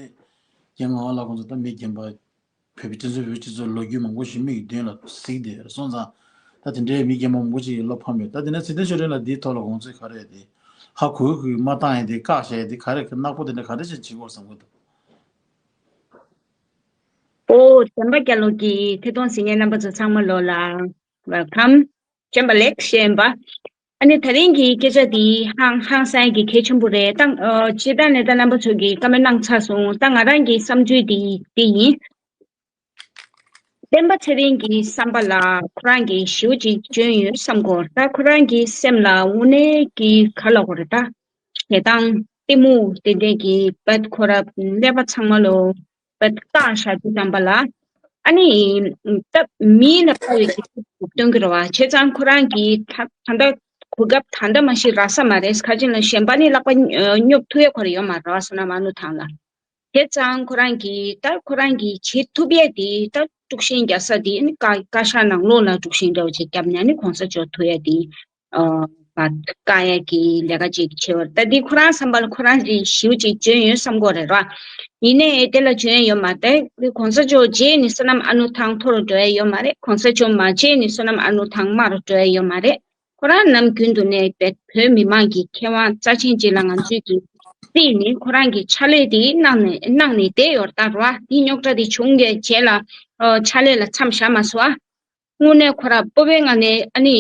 རྒན་ངག་དབང་ལགས་ཁོང་ཚོ་ད་མི་རྒན་པ་བོད་པའི་སྤྱི་ཚོགས་བོད་སྤྱི་ཚོགས་ལོ་རྒྱུས་མང་པོ་ཞིག་མིག་གི་མདུན་ལ་གཟིགས་བསྡད་ཡོད་རེད་སོང་ཙང་ད་དེ་འདྲའི་མི་རྒན་པ་མང་པོ་ཅིག་གིས་བློ་ཕམ་ཡོད། ད་དེ་ནས་ཚེ་བརྟན་ཆོས་སྒྲོན་ལགས་འདིའི་ཐོག་ལ་དགོངས་ཚུལ་ག་རེ་ཡོད་དེ་ཧ་གོ་གི་མ་བཏང་ཡས་དེ་བཀག་བཞག་ཡས་དེ་ག་རེ་གནག་པོ་དེ་འདྲ་ག་རེ་བྱས་བྱེད་དགོས་བསམ་གི་འདུག་ཨོ། བྱམས་པ་རྒྱ་ལོ་གི་ཐད་གཏོང་གཟིགས་མཁན་རྣམ་པ་ཚོ་ཚང་མ་ལོ་ལ་welcome། བྱམས་པ་ལེགས་བཤད་པ། ཨ་ནི་ད་རིང་གི་སྐད་ཆ་འདི་ཧང་ཧང་སང་གི་གལ་ཆེན་པོ་རེད། ད་ཨ་སྤྱིར་བཏང་ནས་ད་རྣམ་པ་ཚོ་གིས་བཀའ་མོལ་གནང་ཚར་སོང་། ད་ང་རང་གི་བསམ་ཚུལ་འདི་འདི་ཡིན། སྤེན་པ་ཚེ་རིང་གི་བསམ་པ་ལ་ཁོ་རང་གིས་ཞེ་པོ་ཅིག་འཇོན་ཡོད་བསམ་གོ། ད་ཁོ་རང་གི་སེམས་ལ་དངོས་གནས་ཀྱི་ག་ལབ་དགོས་རེད། ད་ཞེ་སྡང་གཏི་མུག་དེ་འདྲས་ཀྱི་བད་ཁོ་ར་ཀླད་པ་ཚང་མ་ལོ་བད་བཏང་བཞག་དུས་ཙམ་པ་ལ་ཨ་ནི་ད་མི་ལ་ཕོག་པའི་གི་སྟོན་གྱི་རེད་བ། བྱས་ཙང་ཁོ་རང་གིས་ད་ད་ལྟ་གོ་སྐབས་ད་ལྟ་མ་གཞི་རག་ས་མ་རེད། ཁ་ཅིག་ལ་གཞན་པ་ནི་ལག་པ་སྙོབ་ཐུབ་ཡ་ཁོ་ར་ཡོད་མ་རེད་བ། བསོད་ནམས་ཨ་ནུ་ཐང་ལ། བྱས་ཙང་ཁོ་རང་གིས་ད་ཁོ་རང་གིས་བྱེད་ཐུབ་ཡས་དེ་ད་དཀྲུག་ཤིང་རྒྱག་ས་དེ་ནི་བཀའ་བཀའ་ཤག་ནང་ལོགས་ལ་དཀྲུག་ཤིང་འདྲ་བོ་ཅིག་བརྒྱབ་ནས་ནི་གོང་ས་མཆོག་ཐུག་ཡས་དེ་ཨ་བཀག་ཡས་ཀྱི་ལས་ཀ་ཅིག་བྱེད་པར་ད་དེ་ཁོ་རང་བསམ་པ་ལ་ཁོ་རང་གིས་ཞེ་པོ་ཅིག་འཇོན་ཡོད་བསམ་གོ་རེད་ར། ཡིན་ནའི་དེ་ལ་འཇོན་ཡོད་མ་རེད། གོང་ས་མཆོག་མཇལ་ནས་བསོད་ནམས་ཨ་ནུ་ཐང་མཐོ་རུ་འགྲོ་ཡས་ཡོད་མ་རེད། གོང་ས་མཆོག་མ་མཇལ་ནས་བསོད་ནམས་ཨ་ནུ་ཐང་དམའ་རུ་འགྲོ་ཡས་ཡོད་མ་རེད། ཁོ་རང་ནམ་རྒྱུན་དུ་ནས་བོད་མི་མང་གི་ཁེ་དབང་རྩ་ཆེན་ཅིག་ལ་ང་ཚོས་ཀྱིས་བརྩིས་ནས་ཁོ་རང་གི་ཕྱག་ལས་དེ་གནང་ནས་གནང་ནས་བསྡད་ཡོད་རེད་ད་ར། དེ་རྙོག་དྲ་དེ་བྱུང་གི་རྗེས་ལ་ཨ་ཕྱག་ལས་ལ་མཚམས་བཞག་མ་སོང་ཨ། དངོས་གནས་ཁོ་རང་སྤོབས་པའི་ངང་ནས་ཨ་ནི་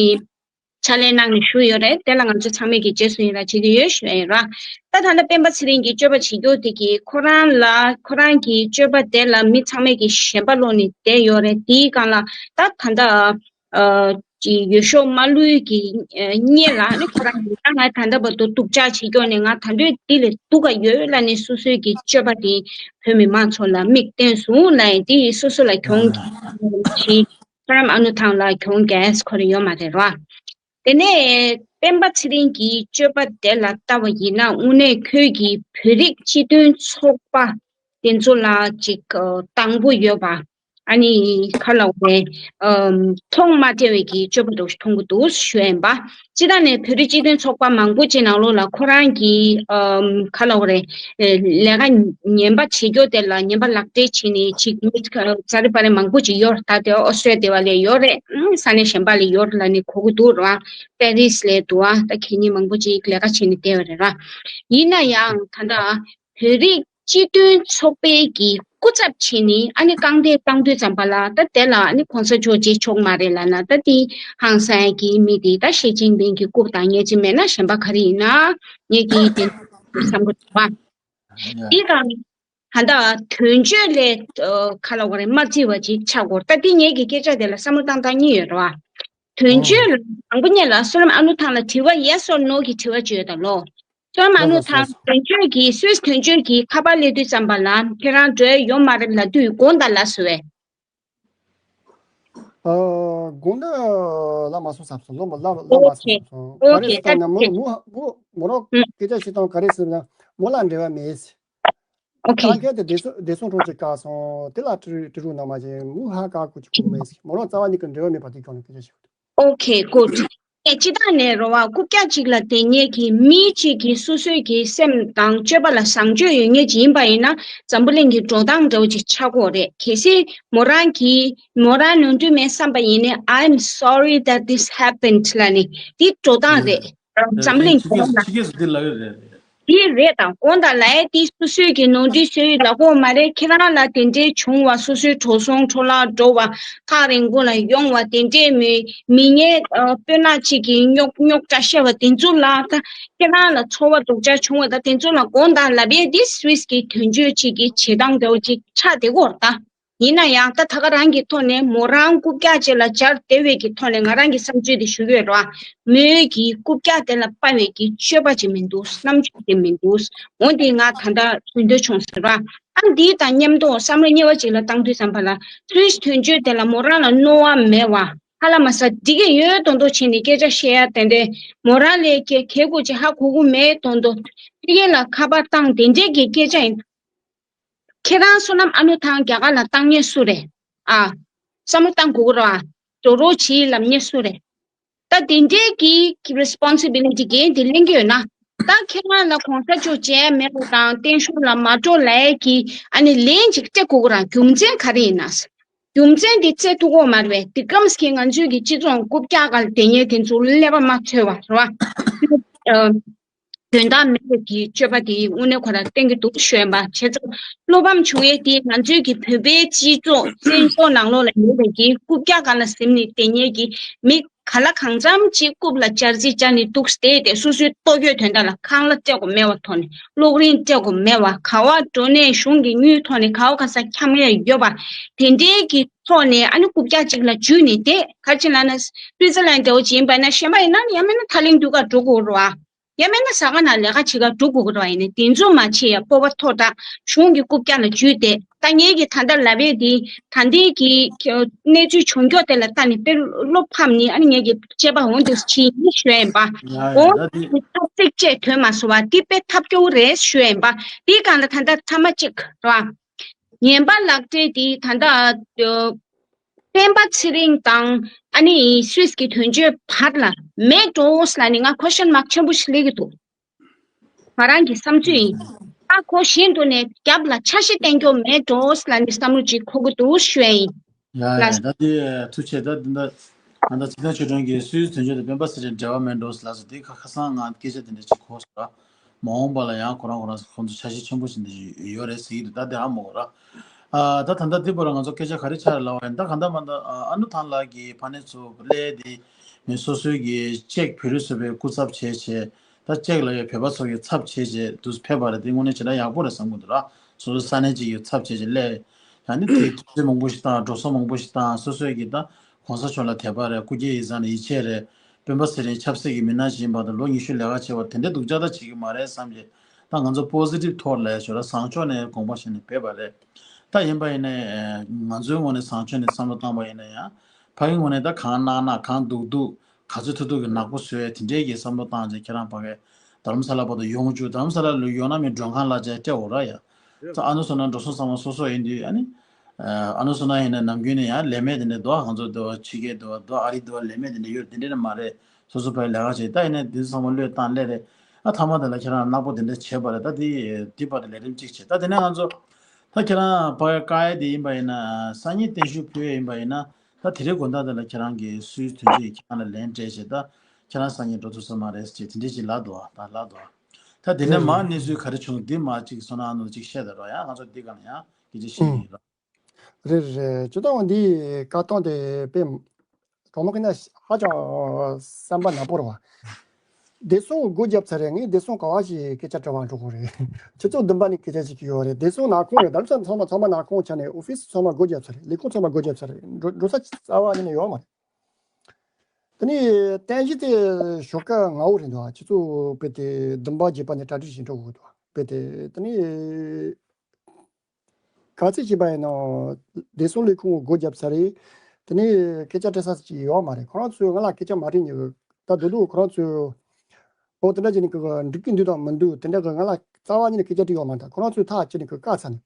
ཕྱག་ལས་གནང་ནས་བཞུགས་ཡོད་རེད། དེ་ལ་ང་ཚོ་ཚང་མས་ཀྱི་རྗེས་སུ་ཡི་རང་བྱེད་ཀྱི་ཡོད་ཞུ་ཡ་ཡིན་ར། ད་ད་ལྟ་སྤེན་པ་ཚེ་རིང་གི་སྤྱོད་པ་བྱེད་རྒྱུ་དེ་གིས་ཁོ་རང་ལ་ཁོ་རང་གི་སྤྱོད་པ་དེ་ལ་མི་ཚང་མས་ཀྱི་ཞེན་པ་ལོག་ནས་བསྡད་ཡོད་རེད། དེའི་སྒང་ལ་ད་ད་ལྟ། ཨ་ཅིག་འོས་ཤོག་མ་བླུགས་ཀྱི་ཨ་སྔོན་ལ་ནི་ཁོ་རང་གིས་ད་ང་ད་ལྟ་བར་དུ་སྡུག་ཅག་བྱེད་རྒྱུ་ནས་ང་ད་འདོད་འདི་ལས་སྡུག་ག་ཡོད་ལ་ནི་སོ་སོའི་གི་སྤྱོད་པ་དེ་བོད་མི་མང་ཚོ་ལ་མིག་སྟོན་སོང་ལ་ཡིན་དེ་སོ་སོ་ལ་གྱོང་གི་ཤི་ཁོ་རང་ཨ་ནུ་ཐང་ལ་གྱོང་གས་ཁོ་རང་ཡོད་མ་རེད་ར། དེ་ནས་སྤེན་པ་ཚེ་རིང་གི་སྤྱོད་པ་དེ་ལ་ལྟ་བ་ཡིན་ན་དངོས་གནས་ཁོས་ཀྱི་བོད་རིགས་སྤྱི་མཐུན་ཚོགས་པ་དེ་ཚོ་ལ་ཅིག་ཨ་དང་པོ་ཡོད་པ། ཨ་ནི་ག་ལབ་དགོས་རེད། ཨམ་མཐོང་མ་ཐལ་བའི་གི་སྤྱོད་པ་འདུག་མཐོང་གི་འདུག་ཞུ་ཡིན་པ། སྤྱིར་བཏང་ནས་བོད་རིགས་སྤྱི་མཐུན་ཚོགས་པ་མང་པོ་ཅིག་ནང་ལོགས་ལ་ཁོ་རང་གི་ཨམ་ག་ལབ་དགོས་རེད། ཨེ་ལས་ཀ་ངན་པ་བྱེད་རྒྱུ་དེ་ལ་ངན་པ་ལག་འབྲེལ་བྱས་ནས་ཅིག་མི་ཛ་རི་པ་རི་མང་པོ་ཅིག་ཡོད་རེད། ད་དེ་ཨོ་སི་ཊྲེ་ལི་ཡ་ལ་ཡོད་རེད། ཨང་ས་གནས་གཞན་པ་ལ་ཡོད་རེད་ལབ་ནས་གོ་གི་འདུག་ར། པེ་རི་སི་ལ་འདུག་ཨ། ད་ཁེ་ཉིན་མང་པོ་ཅིག་ལས་ཀ་བྱས་ནས་བསྡད་ཡོད་རེད་ར། ཡིན་ན་ཡང་ད་ལྟ་བོད་རིགས་སྤྱི་མཐུན་ཚོགས་པའི་གི་སྐུ་ཚབ་བྱས་ནས་ཨ་ནི་རྐང་འདེགས་བཏང་དུས་ཙམ་པ་ལ་ད་དེ་ལ་ཨ་ནི་གོང་ས་མཆོག་རྗེས་ཆོག་མ་རེད་ལབ་ན་ད་དེ་ཧང་སང་གི་མི་དེ་ད་ཞི་ཅིན་ཕིང་གི་རྐུབ་དང་ཉེ་ཅི་མེད་ན་གཞན་པ་ག་རེ་ཡིན་ན་ངས་ཀྱི་དེ་བསམ་གི་འདུག་བ། དེ་དང་ད་ལྟ་དོན་གཅོད་ལས་ཁ་ལ་བ་རེ་མ་བརྩི་བ་ཅིག་ཆགས་དགོས། ད་དེ་ངས་ཀྱི་སྐད་ཆ་དེ་ལ་བསམ་བློ་བཏང་སྟངས་གཉིས་ཡོད་རེད་བ། དོན་གཅོད་ལ་དང་པོ་ཉིད་ལ་བསོད་ནམས་ཨ་ནུ་ཐང་ལ་དྲི་བ་yes or no་གི་དྲི་བ་བརྗོད་ད་ལོ། བསོད་ནམས་ཨ་ནུ་ཐང་དོན་གཅོད་ཀྱིས་སུད་སི་དོན་གཅོད་ཀྱིས་ཁ་པར་སླེབས་དུས་ཙམ་པ་ལ་ཁྱེད་རང་འགྲོ་ཡ་ཡོད་མ་རེད་ལབ་དུས་དགོངས་དག་ལབ་སོང་བས། ཨ་དགོངས་དག་ལབ་མ་སོང་བསམ་སོང་། ལོ་མ་ལབ་ལབ་མ་སོང་བསམ་སོང་། ག་རེ་ཟེར་ད་ན་མོ་མོ་མོ་མོ་རང་སྐད་ཆ་བཤད་སྟངས་ག་རེ་ཟེར་ན་མོ་ལ་འབྲེལ་བ་མེད། ཨོ་ཁེ། ད་གལ་ཏེ་བདེ་སྲུང་བདེ་སྲུང་གྲོང་ཁྱེར་བཀག་སོང་། དེ་ལ་ཀྲི་ཀྲི་རུ་ནང་མ་ཅན་མུ་ཧ་ཀ་ཀུ་ཅི་ཀུ་མེ་སི་མོ་རང་རྩ་བ་ཉིད་ཀྱི་འབྲེལ་བ་མེད་པ་དེ་ཁྱོད་ནས་སྐད་ཆ་ཞིག་འདུག་ཨོ་ཁེ་གུཌ། ཨེ། སྤྱི་བཏང་ནས་རོ་བ། རྐུབ་བཀྱག་ཅིག་ལ་བརྟེན་མཁན་གྱི་མི་གཅིག་གིས་སོ་སོའི་གི་སེམས་དང་སྤྱོད་པ་ལ་བཟང་སྤྱོད་ཡོད་མཁན་ཅིག་ཡིན་པ་ཡིན་ན། འཛམ་བུ་གླིང་གི་འགྲོ་སྟངས་འདྲ་བོ་ཅིག་ཆགས་ཀྱི་ཡོད་རེད། གལ་སྲིད་མོ་རང་གིས་མོ་རང་ནོར་འཁྲུལ་མེད་བསམ་པ་ཡིན་ན། I'm sorry that this happened ལབ་ནས་འདི་འགྲོ་སྟངས་རེད། འཛམ་བུ་གླིང་འགྲོ་སྟངས་ལ། ཕྱི་རྒྱལ་སུ་འདི་ལབ་ཡོད་རེད། འདི་རེད་དང་། དགོངས་དག་ལབ་ཡས་འདི་སོ་སོའི་གི་ནོར་འཁྲུལ་བཟོས་ཡོད་ལབ་ཀྱི་ཡོད་མ་རེད། ཁྱེད་རང་ལ་དེ་འདྲའི་བྱུང་བ། སོ་སོའི་འགྲོ་སོང་འཕྲོ་བརླག་འགྲོ་བ། ཐག་རིང་པོ་ལ་ཡོང་བ། དེ་འདྲའི་མི་མི་ངན་ཨ་སྤུན་ནག་ཅིག་གིས་རྙོག་རྙོག་དྲ་བཤད་པ་དེ་ཚོ་ལ། ད་ཁྱེད་རང་ལ་ཚོར་བ་སྡུག་ཅག་བྱུང་བ་དང་དེ་ཚོ་ལ་དགོངས་དག་ལབ་ཡས་འདི་སུད་སི་གི་དོན་གཅོད་ཅིག་གི་བྱེད་སྟངས་འདྲ་བོ་ཅིག་ཆགས་བསྡད་ཀྱི་ཡོད་རེད་ད། ཡིན་ན་ཡང་ད་ད་ག་རང་གི་ཐོག་ནས་མོ་རང་རྐུབ་བཀྱག་ཅིག་ལ་སྦྱར་བསྡད་པའི་གི་ཐོག་ནས་ང་རང་གི་བསམ་ཚུལ་དེ་ཞུ་གི་ཡོད་རེད་བ། མོའི་གི་རྐུབ་བཀྱག་དེ་ལ་དཔའ་བའི་གི་སྤྱོད་པ་ཅིག་མི་འདུག། རྣམ་དཔྱོད་ཅིག་མི་འདུག། འོ་འདི་ང་ད་ལྟ་གཟེངས་བསྟོད་བྱུང་ཟེར་བ། ཨ་འདི་དང་མཉམ་དུ་བསམ་བློ་རྙེད་པ་ཅིག་ལ་བཏང་དུས་ཙམ་པ་ལ། སུད་སི་དོན་གཅོད་དེ་ལ་མོ་རང་ལ་རྣོ་བ་མེད་བ། ཧ་ལམ་ས་འགྲིག་གི་ཡོད་མདོག་མདོག་བྱས་ནས་སྐད་ཆ་བཤད་ཡ་དེ་འདྲའི། མོ་རང་ལ་གལ་གལ་ཁུར་ཅིག་ཧ་གོ་གི་མེད་མདོག་མདོག། ཕ་གི་ལ་ཁ་པར་བཏང་དེ་འདྲའི་གི་སྐད་ཆ་ཡིན། ཁྱེད་རང་བསོད་ནམས་ཨ་ནུ་ཐང་རྒྱ་གར་ལ་བཏང་མཁན་སུ་རེད། ཨ། བསམ་བློ་བཏང་དགོས་ཀྱི་རེད་བ། འགྲོ་རོགས་བྱེད་ལབ་མཁན་སུ་རེད། ད་དེ་འདྲའི་གི་responsibility འགན་དེ་ལེན་གྱི་ཡོད་ན། ད་ཁྱེད་རང་ལ་གོང་ས་མཆོག་མཇལ་མེད་པ་དང་བརྟན་བཞུགས་ལ་མ་འགྲོ་ལབ་ཡས་ཀྱི་ཨ་ནི་ལན་ཅིག་སྤྲད་དགོས་ཀྱི་རེད། རྒྱུ་མཚན་ག་རེ་ཡིན་ན། རྒྱུ་མཚན་དེ་བཙལ་ཐུབ་ཀྱི་ཡོད་མ་རེད་པས། དེ་ཀམ་སི་ཀམ་ང་ཚོའི་གི་སྤྱི་ཚོགས་རྐུབ་བཀྱག་སྒང་ལ་བསྡད་མཁན་དེ་ཚོ་ཀླད་པ་མ་འཚོལ་བ་རེད་བ། ཨ། དོན་དག་མེད་པའི་གི་སྤྱོད་པ་དེ་དངོས་གནས་ཁོ་རང་བསྟན་གྱི་འདུག་ཞུ་ཡིན་པ། བྱས་ཙང་བློ་ཕམ་བྱུང་ཡས་དེ་ང་ཚོའི་གི་བོད་པའི་སྤྱི་ཚོགས་བཙན་བྱོལ་ནང་ལོགས་ལ་ཡོད་པའི་གི་རྐུབ་བཀྱག་སྒང་ལ་གཟིམ་ནས་བསྡད་མཁན་གྱི་མི་ག་ལ་གང་འཚམ་ཅིག་རྐུབ་ལ་སྦྱར་རྩིས་སྦྱར་ནས་འདུག་སྟེ། དེ་སོ་སོའི་ལྟོ་གོས་དོན་དག་ལ་ཁང་གླ་སྤྲད་དགོས་མེད་པ་ཐོག་ནས། གློག་རིན་སྤྲད་དགོས་མེད་པ། ག་པར་འགྲོ་ནའི་གཞུང་གི་དངུལ་ཐོག་ནས་ག་པ་ག་ས་འཁྱམ་ཡས་ཡོད་པ། དེ་འདྲའི་གི་ཐོག་ནས་ཨ་ནི་རྐུབ་བཀྱག་ཅིག་ལ་འཇུས་ནས། དེ་ག་ཅི་ལབ་ན། སུའི་ཙི་ལན་འདྲ་བོ་ཅིག་ཡིན་པ་ན། གཞན་པ་ཡིན་ན་ཡང་མིན་ན་ཐག་ལིང་འདུས་ག་འགྲོ་དགོས་རེད་བ། ཡང་མིན་ན་ཟ་ཁང་ནང་ལས་ཀ་བྱེད་ག་འགྲོ་དགོས་ཀྱི་རེད་བ། ཡིན་ནའི་དེ་ཚོ་མ་བྱེད་ཡ་སྤོབས་པ་མཐོ་དྲགས་གཞུང་གི་རྐུབ་བཀྱག་ལ་འཇུས་ཏེ། ད་ངས་ཀྱི་ད་ལྟ་ལབ་པའི་དེ་ད་ལྟའི་གི་གནས་ཚུལ་བྱུང་ཕྱོགས་དེ་ལ་ལྟ་ནས་དཔེ་བློ་ཕམ་ནས། ཨ་ནི་ངས་ཀྱི་དཔྱད་པ་འོང་དུས་ཕྱིན་ཡིན་ཞུ་ཡ་ཡིན་པ། ཡ་ཡ། འོང་ད་དེ་དེ་ཐབས་ཚིག་བཅད་དོན་མ་སོང་བ་དེ་དཔེ་ཐབས་སྐྱོ་བོ་རེད་ཞུ་ཡ་ཡིན་པ། དེའི་སྒང་ལ་ད་ལྟ་ཐ་མ་གཅིག་རེད་བ། ངན་པ་ལག་སྦྲེལ་དེ་ད་ལྟ། སྤེན་པ་ཚེ་རིང་དང་ཨ་ནི་སུད་སི་གི་དོན་གཅོད་བར་ལ་མེད་འགྲོ་ལབ་ནས་ང་ཁོ་ཤན་མཱག་ཆེན་པོ་ཞིག་སླེབས་ཀྱི་འདུག། ང་རང་གི་བསམ་ཚུལ་ཡིན། ད་ཁོ་གཞན་དུ་ནས་རྒྱབ་ལ་ཆ་ཤས་བསྟན་རྒྱུ་མེད་འགྲོ་ལབ་ནས་བསམ་བློ་ཅིག་འཁོར་གྱི་འདུག་ཞུ་ཡ་ཡིན། ཡ་ཡ། ལགས། ད་དེ་ཐུགས་རྗེ་ཆེ། ད་འདི་འདྲ་ང་ད་ཚིག་ཐང་ཆོས་སྒྲོན་གྱིས་སུད་སི་དོན་གཅོད་དང་སྤེན་པ་ཚེ་རིང་འབྲེལ་བ་མེད་འགྲོ་ལབ་སོང་། དེ་ཁ་ཁ་སང་ང་སྐད་ཆ་དེ་འདྲ་ཅིག་གོ་སོང་ར། མ་འོངས་པ་ལ་ཡང་ཁོ་རང་ཁོ་རང་ཁོང་ཚོ་ཆ་ཤས་ཆེན་པོ་ཞིག་འདི་ཡོད་རེད་ཟེར་གྱི་འདུག། ད་དེ་ཧ་མ་གོ་ར། ཨ། ད་ད་ལྟ་འདི་བར་ང་ཚོ་སྐད་ཆ་ག་རེ་ཆགས་རེད་ལབ་པ་ཡིན་ན། ད་གང་ལྟར་མ་ལྟར་ཨ་ནུ་ཐང་ལགས་ཀྱི་ཕ་ནས་ཚུར་སླེབས་དེ་མི་སོ་སོའི་གི་ཅེཀ་བོད་རིགས་ཚོ་པའི་སྐུ་ཚབ་བྱས་བྱས། ད་ཅེཀ་ལ་ཡོད་བོད་པ་ཚོ་གི་ཚབ་བྱས་བྱས་དུ་ཕེབས་པ་རེད། དེ་དངོས་གནས་བྱས་ན་ཡག་པོ་རེད་བསམ་གྱི་འདུག་ར། སོ་སོ་ས་གནས་གཅིག་གི་ཚབ་བྱས་བྱས་སླེབས། ཡང་ནི་དེ་ཐུགས་རྗེ་མང་པོ་ཞིག་བཏང་། འགྲོ་སོང་མང་པོ་ཞིག་བཏང་། སོ་སོའི་གི་ད་གོང་ས་མཆོག་ལ་དད་པ་རེད། སྐུ་སྐྱེ་ཡིག་ཚང་ནས་ཡིད་ཆེས་རེད། སྤེན་པ་ཚེ་རིང་ཆབ་སྲིད་ཀྱི་མི་སྣ་ཞིག་ཡིན་པ་དང་། ལོ་ཉི་ཤུ་ལས་ཀ་བྱས་པ་དེ་འདྲའི་སྡུག་ཅག་ད་བྱེད་ཀྱི་མ་རེད་བསམ་བྱས། ད་ང་ཚོ་པོ་སི་ཊིབ་ཐོག་ལ་ཞོར་ལ་བཟང་ཕྱོགས་ནས་དགོངས་པ་བཞེས་ནས་ཕེབས་པ་རེད། ད་ཡིན་པ་ཡིན་ནའི་ང་ཚོའི་ངོས་ནས་བཟང་ཕྱོགས་ནས་བསམ་བློ་བཏང་པ་ཡིན་ན་ཡང་། ཕ་གི་ངོས་ནས་ད་གང་གནང་གནང་། གང་སྡུག་སྡུག། ག་ཚོད་ཐུབ་ཐུབ་ཀྱིས་ནག་པོ་བཟོས་དེ་འདྲའི་གི་བསམ་བློ་བཏང་བྱས། ཁྱེད་རང་ཕ་གི་རྡ་རམ་ས་ལ་བར་དུ་ཡོང་བཅུག། རྡ་རམ་ས་ལ་ལ་ཡོང་ན་མི་མགྲོན་ཁང་གླ་ཆ་སྤྲད་འོ་ར་ཡ། ད་ཨ་ནུ་སོང་ན་འགྲོ་སོང་ཚང་མ་སོ་སོ་ཡིན་དུས། ཨ་ནི་ཨ་ནུ་སོང་ན་ཡིན་ན་ནམ་རྒྱུན་ནས་ཡང་ལས་མེད་དེ་འདྲ་འདུག། ང་ཚོ་འདུག་ཕྱི་རྒྱལ་འདུག་འདུག་ཨ་རི་འདུག་ལས་མེད་དེ་འདྲ་ཡོད། དེ་འདྲ་ནི་མ་རེད། སོ་སོ་ཕ་གི་ལས་ཀ་བྱེད། ད་ཡིན་ནའི་དེ་ཚོ་ཚང་མ་བློས་བཏང་སླེབས་རེད། ཨ་མཐའ་མ་དེ་ལ་ཁྱེད་རང་ནག་པོ་དེ་འདྲ་བྱས་པ་རེད། ད་དེ་དེ་བར་དུ་ལས་རིམ་གཅིག་བྱེད། ད་དེ་ནས་ང་ཚོ་ད་ཁྱེད་རང་ཕ་གི་བཀག་ཡས་དེ་ཡིན་པ་ཡིན་ན། སང་ཉིན་བརྟན་བཞུགས་ཕུལ་ཡས་ཡིན་པ་ཡིན་ན། ད་དེ་རིང་དགོང་དག་དེ་ལ་ཁྱེད་རང་གིས་སུད་སི་དོན་གཅོད་ཁྱེད་རང་ལ་ལན་སྤྲད་བྱས། ད་ཁྱེད་རང་སང་ཉིན་འགྲོ་ཐུབ་ས་མ་རེད་ཅེས་དེ་འདྲ་ཅིག་ལབ་འདུག་ཨ། ད་ལབ་འདུག་ཨ། ད་དེ་ནས་རེད་མར་རེད། གནས་ཚུལ་ག་རེ་བྱུང་། འདི་མར་ཅིག་བསོད་ནམས་ཨ་ནུ་ཅིག་བཤད་དང་རོགས། ཡང་ང་ཚོ་འདི་སྒང་ལ་ཡང་སྐད་ཆ་བཤད་ཀྱི་ཡིན་རོགས། རེད་རེད། སྤྱིར་བཏང་འདི་བཀའ་གཏོང་དེ་དཔེ་གང་མང་གི་ན་ཧ་ཅང་བསམ་པ་ནག་པོ་རེད་བ། བདེ་སྲུང་སྒོ་བརྒྱབ་ཚར་རེད། ངས་བདེ་སྲུང་ག་བ་ཞིག་སྐད་ཆ་དྲི་བ་འགྲོ་གི་རེད། ཁྱེད་ཚོ་བདུན་པ་ནས་སྐད་ཆ་བཤད་ཀྱི་ཡོད་རེད། བདེ་སྲུང་ནག་ཁུང་རེད། ད་ལྟ་ཚང་མ་ཚང་མ་ནག་ཁུང་ཆགས་ནས་ཨོ་ཕིས་ཚང་མ་སྒོ་བརྒྱབ་ཚར་རེད། ལས་ཁུངས་ཚང་མ་སྒོ་བརྒྱབ་ཚར་རེད། འགྲོ་འགྲོ་ས་རྩ་བ་ཉིད་ནས་ཡོད་མ་རེད། དེ་ནས་རྟེན་གཞི་དེ་ཞོགས་ཀ་སྔ་པོ་རེད་འདུག། ཆུ་ཚོད་དཔེ་དེ་བདུན་པ་བརྒྱད་པ་ནས་གྲ་སྒྲིག་བྱེད་འགྲོ་དགོས་འདུག། དཔེ་དེ་དེ་ནས་ག་ཚོད་བྱས་པ་ཡིན་ནའང་བདེ་སྲུང་ལས་ཁུངས་སྒོ་བརྒྱབ་ཚར་རེད། དེ་ནས་སྐད་ཆ་དྲི་ས་ཅིག་ཡོད་མ་རེད། ཁོ་རང་ཚོས་ང་ལ་སྐད་ཆ་མ་དྲིས་མྱོང་། ད་དུང་དུང་ཁོ་རང་ཚོས་ཨོ་དེ་འདྲ་བྱས་ནས་གི་འགྲིག་གི་འདུག་དང་མི་འདུག་དེ་འདྲ་གི་ང་ལ་རྩ་བ་ཉིད་ནས་སྐད་ཆ་དྲི་ཡོད་མ་རེད། ད་ཁོ་རང་ཚོས་ཐག་བཅད་ནས་གི་བཀག་ཚར་ནས།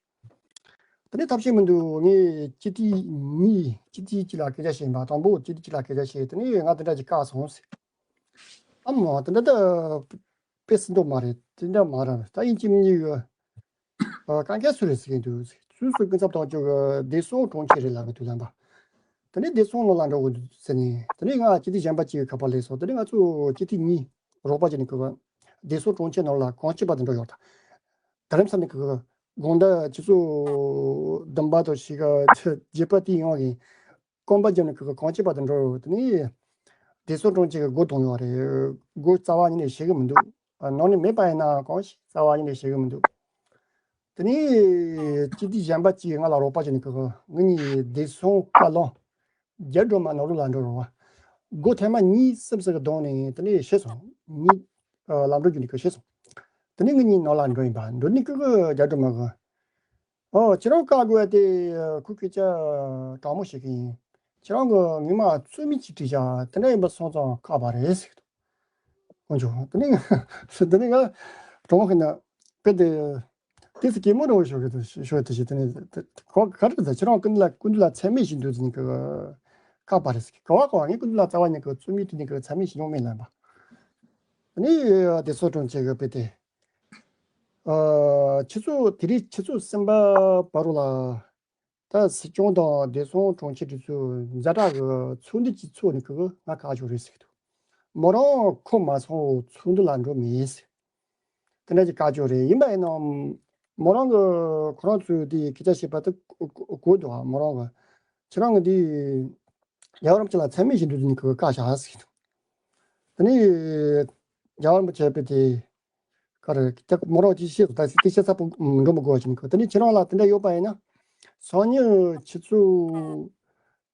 དེ་ནས་ཐབས་ཤེས་མི་འདུག། ངས་སྤྱི་འཐུས་གཉིས། སྤྱི་འཐུས་གཅིག་ལ་སྐད་ཆ་བཤད་པ་དང་པོ། སྤྱི་འཐུས་གཅིག་ལ་སྐད་ཆ་བཤད། དེ་ནས་ང་དེ་འདྲ་ཅིག་བཀག་སོང་ཟེར། ཨ་མ་དེ་འདྲ་ད་དཔེ་སྲིད་མདོག་མ་རེད། དེ་འདྲ་མ་རེད། ད་ཡིན་གཅིག་མིན་གཉིས་ཀྱི་ཨ་གང་ག་སུ་རེད་ཟེར་གྱི་འདུག་སུས་སུ་ཀུན་ཚབ་གཏོང་རྒྱུ་གི་བདེ་སྲུང་དྲུང་ཆེ་རེད་ལབ་གི་འདུག་ལབ་པ། དེ་ནས་བདེ་སྲུང་ནང་ལ་འགྲོ་དགོས་འདུག་ཟེར་ནས། དེ་ནས་ང་སྤྱི་འཐུས་གཞན་པ་གཅིག་གི་ཁ་པར་སླེབས་སོང་། དེ་ནས་ང་ཚོ་སྤྱི་འཐུས་གཉིས་རོགས་པ་བྱས་ནས་ཁོ་བདེ་སྲུང་དྲུང་ཆེ་ནང་ལ་གང་ལྕོགས་པ་དེ་འགྲོ་ཡོད་ད། དེ་རིང་ས་ནས་ཁོ་དགོང་དག་ཆུ་ཚོད་བདུན་པ་དང་ཕྱེད་ཀ་བརྒྱད་པ་དེ་ཡོང་གིན། སྐོམ་པ་བརྒྱབ་ནས་ཁོ་གང་ལྕོགས་པ་དེ་འགྲོ་ཡོད། དེ་ནས་བདེ་སྲུང་དྲུང་ཆེ་གི་སྒོ་བརྡུངས་ཡོད་རེད། སྒོ་རྩ་བ་ཉིད་ནས་ཕྱེ་གི་མི་འདུག་ཨ་ནང་ནས་མེད་པ་ཡིན་ན་གང་ཞིག་རྩ་བ་ཉིད་ནས་ཕྱེ་གི་མི་འདུག་དེ་ནས་སྤྱི་འཐུས་གཞན་པ་གཅིག་ང་ལ་རོགས་པ་བྱས་ནས་ཁོ་ང་གཉིས་བདེ་སྲུང་བཀའ་བློན་རྒྱ་སྒྲོལ་མ་ནང་ལོགས་ལ་འགྲོ་རོགས་པ། སྒོ་ཐེངས་མ་གཉིས་སིབ་སིབ་གི་བརྡུངས་ནས་དེ་ནས་ཕྱེས་སོང་། གཉིས་ཨ་ལམ་འགྲོ་རྒྱུ་ནས་ཁོ་ཕྱེས་སོང་། དེ་ནས་ང་གཉིས་ནང་ལ་འགྲོ་ཡིན་པ། འགྲོ་ནས་ཁོ་གི་རྒྱ་སྒྲོལ་མ་གི། ཨོ་ཁྱེད་རང་བཀག་དགོས་ཏེ་ཁོ་སྐད་ཆ་དྲང་མོ་བཤད་གི་ཡིན། ཁྱེད་རང་གི་ངོ་མ་རྩོད་མེད་ཅིག་བྲིས་བཞག་དེ་འདྲ་ཡིན་པ་སོང་ཙང་བཀག་པ་རེད་ཟེར་གི་འདུག་དཀོན་མཆོག་དེ་ནས་དེ་ནས་ང་གྲོགས་མོ་ཁྱེད་ན་དཔེ་དེ་ཏིས་སྐྱེས་མོ་རང་ཤོར་གི་འདུག་ཤོར་དེ་ཞིག་དེ་ནས་གོ་ག་རེ་ཟེར། ཁྱེད་རང་ཀུན་ལ་ཀུན་ལ་མཚན་སྨད་བྱེད་འདུག་ཟེར་ནས་གི་བཀག་པ་རེད་ཟེར་གི། ག་བ་ག་བ་ངས་ཀུན་ལ་རྩ་བ་ཉིད་གི་རྩོད་མེད་དེ་ནས་གི་མཚན་སྨད་བྱེད་མྱོང་མེད་ལབ་པ། དེ་ནས་དེ་ཚོ་གྲོང་ཁྱེར་གི་དཔེ་དེ། ཨ་ཆུ་ཚོད་དེ་རིང་ཆུ་ཚོད་གསུམ་པ་བར་དུ་ལ་ད་སྲིད་སྐྱོང་དང་བདེ་སྲུང་དྲུང་ཆེ་དེ་ཚོ་ཛ་དྲག་གི་ཚོགས་འདུ་གཅིག་ཚོགས་ནས་ཁོ་གིས་ང་བཀག་ཆོག་རེད་ཟེར་གི་འདུག་མོ་རང་ཁོ་མ་སོང་ཚོགས་འདུ་ལ་འགྲོ་མེད་ཟེར། དེ་འདྲ་ཅིག་བཀག་ཆོག་རེད། ཡིན་པ་ཡིན་ནའང་མོ་རང་གི་ཁོ་རང་ཚོས་དེ་སྐད་ཆ་བཤད་པ་དེ་གོ་གོ་འདུག་ཨ་མོ་རང་གི་ཁྱེད་རང་གི་དེ་རྒྱལ་བ་རིན་པོ་ཆེ་ལ་མཚན་སྨད་བྱེད་འདུག་ཟེར་ནས་ཁོ་གིས་བཀག་བཞག་ཟེར་གི་འདུག་དེ་ནས་རྒྱལ་བ་རིན་པོ་ཆེ་དཔེ་དེ། ག་རེ་ཀྱག་མོ་རང་ཅིག་བཤད་འདུག་ད་སྐད་ཆ་ཚ་པོ་འགྲོ་མི་དགོས་བ་ཅིག་ནི་ཁོ། དེ་ནས་ཁྱེད་རང་ལ་དེ་འདྲ་ཡོད་པ་ཡིན་ན། སང་ཉིན་ཆུ་ཚོད་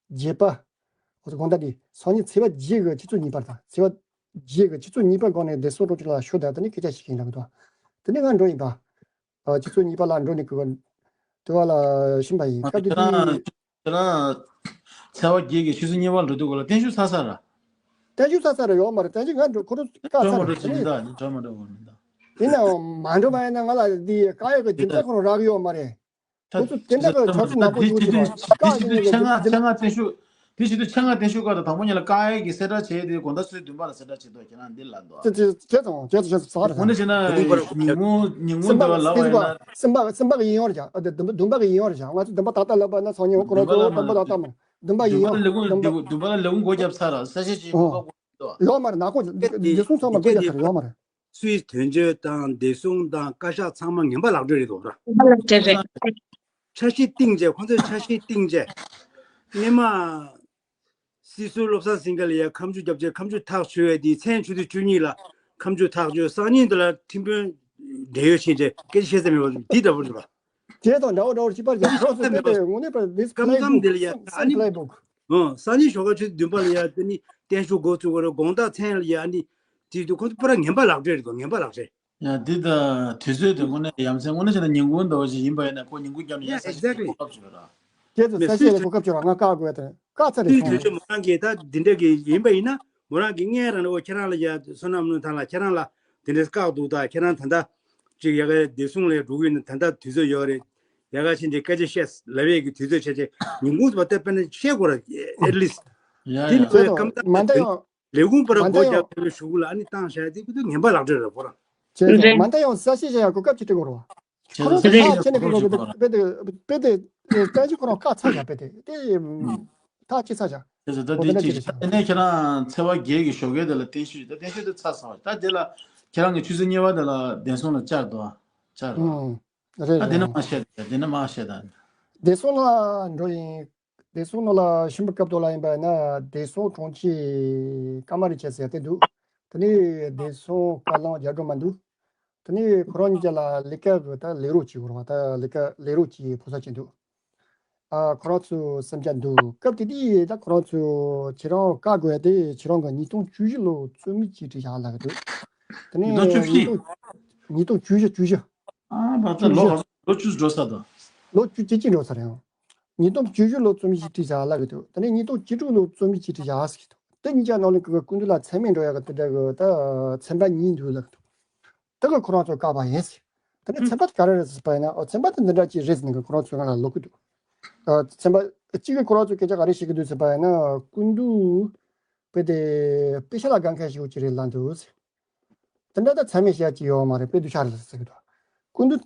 བརྒྱད་པ། འོ་དགོང་དག་འདི་སང་ཉིན་ཚེས་པ་བརྒྱད་གི་ཆུ་ཚོད་གཉིས་པར་དང་ཚེས་པ་བརྒྱད་གི་ཆུ་ཚོད་གཉིས་པ་གོང་ནས་བདེ་སྲུང་དྲུང་ཆེ་ལ་ཤོག་དང་དེ་ནས་སྐད་ཆ་བཤད་ཀྱིན་ལབ་འདུག་དེ་ནས་ང་འགྲོ་ཡིན་པ། ཨ་ཆུ་ཚོད་གཉིས་པ་ལ་འགྲོ་ནས་ཁོ་དེ་བ་ལ་ཕྱིན་པ་ཡིན། སྐབས་དེ་དུས། ཁྱེད་རང་ཚེས་པ་བརྒྱད་ཀྱི་ཆུ་ཚོད་གཉིས་པ་འགྲོ་དུས་གོ་ལ་བརྟན་བཞུགས་ཚར་ཚར་ར། བརྟན་བཞུགས་ཚར་ཚར་ར་ཡོད་མ་རེད། བརྟན་བཞུགས་ང་འགྲོ་ཁོ་རང་བཀག་ཚར་རེད། འགྲོ་མ་འགྲོ་ཅི་མི་འདུག་འགྲོ་མ་འགྲོ་གོ་མི་འདུག་ཡིན་ནའང་མ་འགྲོ་བ་ཡིན་ན་ང་ལ་འདི་བཀག་ཡས་ཀྱི་རྒྱུ་མཚན་ཁོ་རང་རག་གི་ཡོད་མ་རེད། ཁོ་ཚོ་དེ་འདྲ་གི་བྱ་སྤྱོད་ནག་པོ་ཡོད་ཀྱི་རེད་བ། བཀག་ཡས་ཀྱི་རྒྱུ་མཚན། དེ་བྱེད་དུས་ཆེད་མངགས་བརྟན་བཞུགས། དེ་བྱེད་དུས་ཆེད་མངགས་བརྟན་བཞུགས་སྐབས་དང་དང་པོ་ཉིད་ལ་བཀག་ཡས་ཀྱི་གསལ་བསྒྲགས་བྱས་ཏེ་དགོང་དག་ཆུ་ཚོད་བདུན་པ་ལ་གསལ་བསྒྲགས་བྱེད་དོ། ཁྱེད་རང་འདི་ལ་འདུག་ཁྱེད་ཚོ་ཁྱེད་ཚོ་ཁྱེད་ཚོ་ཟ་རེད། དགོངས་ནས་བྱས་ན་ཉིན་གུང་ཉིན་གུང་འདི་བ་ལབ་པ་ཡིན་ན། སེམས་པ་སེམས་པ་གི་ཡིན་ཡོད་རེད་བྱ། ཨ་དེ་བདུན་པ་གི་ཡིན་ཡོད་རེད་བྱ། ང་ཚོ་བདུན་པ་ཏག་ཏག་ལབ་པ་ན་སང་ཉིན་ཁོ་རང་ཚོ་བདུན་པ་ཏག་ཏག་མ། བདུན་པ་ཡིན་ཡོད། བདུན་པ་ལ་ལས་ཁུངས་བདུན་པ་ལ་ལས་ཁུངས་སྒོ་བརྒྱབ་ཚར་ར་གསལ་བཤད་བྱེད་དགོས་པ། ཡོད་མ་རེད། ནག་ཁོ་དེ་སོང་ཚང་མ་དགོས་ཀྱང་ཁ་ཡོད་མ་རེད། སུའི་དོན་གཅོད་དང་བདེ་སྲུང་དང་བཀའ་ཤག་ཚང་མ་ངན་པ་ལག་འབྲེལ་རེད་འདུག་ར། ལག་འབྲེལ་རེད། འཆར་གཞི་བཏིང་རྗེས་ཁོང་ཚོས་འཆར་གཞི་བཏིང་རྗེས། སྔོན་མ་སྲིད་ཟུར་བློ་བཟང་སེང་གེ་ལ་ཡ་ཁ་མཆུ་བརྒྱབ་རྗེས་ཁ་མཆུ་ཐག་ཆོད་ཡས་དེ་མཚན་ཆུ་ཚོད་བཅུ་གཉིས་ལ་ཁ་མཆུ་ཐག་ཆོད། སང་ཉིན་དེ་ལ་ཁྲིམས་དཔོན་འབྲེལ་ཡོད་ཕྱིན་རྗེས་སྐད་ཆ་བཤད་ས་མེད་པ་འདི་འདྲ་པོ་རེད་པ། དེ་དང་འདྲ་བོ་འདྲ་བོ་ཅིག་པར་ཀྱང་ཁོ་ཚོ་དེ་དེ་དངོས་གནས་པར་this playbook, same playbook. ཨོ། སང་ཉིན་ཞོགས་ཀ་ཆུ་ཚོད་བདུན་པ་ལ་ཡ་དེ་ནི་བརྟན་བཞུགས་འགོ་ཚུགས་དགོས་རེད། དགོང་དག་མཚན་ལ་ཡ་ནི་དེ་དུས་ཁོ་ཚོ་པུ་ར་ངན་པ་ལག་འབྲེལ་རེད་དོ། ངན་པ་ལག་འབྲེལ། ཡ་འདི་ད་དུས་ཚོད་དེ་དངོས་གནས་ཡ་མཚན་དངོས་གནས་བྱས་ན་ཉིན་གུང་འདྲ་བོ་ཞིག་ཡིན་པ་ཡིན་ན་ཁོ་ཉིན་གུང་བརྒྱབ་ནས་ཡ་ས་ཞིག་གོ་སྐབས་ཞིག་ར། དེ་ཚོ་ས་ཞིག་གོ་སྐབས་ཞིག་ར་ང་བཀག་དགོས་དེ་བཀག་ཚར་རེད། སུའི་དུས་ཚོད་མོ་རང་གིས་ད་འདི་འདྲ་གི་ཡིན་པ་ཡིན་ན་མོ་རང་གིས་སྔས་རང་ལ་ཨོ་ཁྱེད་རང་ལ་ཡ་བསོད་ནམས་བློ་བཟང་ལགས་ཁྱེད་རང་ལ་དེ་འདྲ་བཀག་འདུག་ད་ཁྱེད་རང་ད་ལྟ་ཅིག་ཡ་གའི་བདེ་སྲུང་ལ་འགྲོ་གི་ཡོད་ན་ད་ལྟ་དུས་ཚོད་ཡོད་རེད། ཡ་ག་ཕྱིན་ཏེ་སྐད་ཆ་བཤད་ལབ་ཡས་ཀྱི་དུས་ཚོད་བྱས་རྗེས་ཉིན་གུང་ཙམ་པ་དེ་དཔེར་ན་བཤད་དགོས་ར། at least། ཡ་དེ་ཡ། ནི་ཁོའི་སྐམ་ད་མ་མཐའ་ཡང་ལས་ཁུངས་པ་ར་མ་མཐའ་སྒོ་ཡང་རྒྱག་པའི་གཞུག་ལ་ཨ་ནི་བཏང་བཞག་དེ་ཁོ་ཚོ་ངན་པ་ལག་འབྲེལ་རེད་པོ་ར། བྱས་ཙང་མ་མཐའ་ཡང་ས་ཞིག་བྱས་ཡང་གོ་སྐབས་ཅིག་སྤྲད་དགོས་ར། ཁོ་རང་ཐག་ཆད་ནས་ཁོ་རང་དཔེ་དེ་དཔེ་དེ་བཙན་གྱིས་ཁོ་རང་བཀག་ཚར་བཞག་དཔེ་དེ་དེ་ཐག་ཆད་ཚར་བཞག་དེ་ཚོ་ད་འོ་དེ་འདྲ་ཅིག་ཅིག་རེད་ཤག་དེ་ནས་ཁྱེད་རང་ཚེས་པ་བརྒྱད་ཀྱི་ཞོགས་ཀས་དེ་ལ་བརྟན་བཞུགས་ད་བརྟན་བཞུགས་དེ་ཚར་སོང་བ་ད་དེ་ལ་ཁྱེད་རང་གི་ཆུ་ཚོད་གཉིས་པ་དེ་ལ་བདེ་སྲུང་ལ་བཅར་འདུག་ཨ། བཅར་རོགས། ཨང་། རེད་ད་དེ་ནས་རེད། མར་བཤད་ད་དེ་ནས་མར་བཤད་ད། བདེ་སྲུང་ལ་འགྲོ་ཡིན། བདེ་སྲུང་ནང་ལ་ཕྱིན་པའི་སྐབས་དུ་ལ་ཡིན་པ་ཡིན་ན་བདེ་སྲུང་དྲུང་ཆེ་ཀརྨ་རིན་ཆེན་ཟེར་དེ་འདུག་དེ་ནས་བདེ་སྲུང་བཀའ་བློན་རྒྱ་སྒྲོལ་མ་འདུག་དེ་ནས་ཁོ་རང་གཉིས་ཀྱི་ལ་ལས་ཀ་གི་ད་ལས་རོགས་བྱེད་དགོས་རེད་བ། ད་ལས་ཀ་ལས་རོགས་ཀྱི་ཕོ་གསར་ཅིག་འདུག་ཨ་ཁོ་རང་ཚོ་སེམས་ཅན་འདུག་སྐབས་དེ་དུས་ད་ཁོ་རང་ཚོ་ཁྱེད་རང་བཀག་དགོས་ཡ་དེ་ཁྱེད་རང་གི་ཉིས་སྟོང་བཅུ་བཞི་ལོ་རྩོད་མེད་ཅིག་བྲིས་བཞག་ལབ་ཀྱི་འདུག་དེ་ནས་ཉིས་སྟོང་བཅུ་བཞི། ཉིས་སྟོང་ཉིས་སྟོང་བཅུ་བཞི་བཅུ་བཞི། ཨ་བ་ད་ལོ་བཅུ་བཞི། ལོ་བཅུ་འགྲོ་ས་དང་། ལོ་བཅུ་གཅིག་གཅིག་འགྲོ་ས་རེད་ཨང་། ཉིས་སྟོང་བཅུ་བཞི་ལོ་རྩོད་མེད་ཅིག་བྲིས་བཞག་ལབ་ཀྱི་འདུག་དེ་ནས་ཉིས་སྟོང་བཅུ་དྲུག་ལོ་རྩོད་མེད་ཅིག་བྲིས་བཞག་ཟེར་གྱི་འདུག་དེ་གཉིས་ཀྱི་ནང་ནས་ཀྱི་སྐུ་མདུན་ལ་མཚན་སྨད་འགྲོ་ཡ་གི་དེ་འདྲ་གི་ད་ཚན་པ་གཉིས་འདུག་ལབ་ཀྱི་འདུག་དེ་གི་ཁོ་རང་ཚོ་བཀག་པ་ཡིན་ཟེར། དེ་ནས་ཚན་པ་དེ་ག་རེ་རེད་ཟེར་པ་ཡིན་ན། ཨོ་ཚན་པ་དེ་འདི་འདྲ་ཅིག་རེད་ཟེར་ནས་ཀྱི་ཁོ་རང་ཚོས་ང་ལ་ལབ་ཀྱི་འདུག་ཨ་ཚན་པ་གཅིག་གིས་ཁོ་རང་ཚོས་སྐད་ཆ་ག་རེ་བཤད་ཀྱི་འདུག་ཟེར་པ་ཡིན་ན། སྐུ་མདུན་ དཔེ་དེ་དཔེ་ཆ་ལ་དགའ་མཁན་ཞིག་ཅིག་རེད་ལབ་འདུག་དེ་འདྲ་ད་ཚད་མེད་བཤད་ཀྱི་ཡོད་མ་རེད། དཔེ་སྡུག་ཤ་རེད་ཟེར་གི་འདུག་སྐུ་མདུན་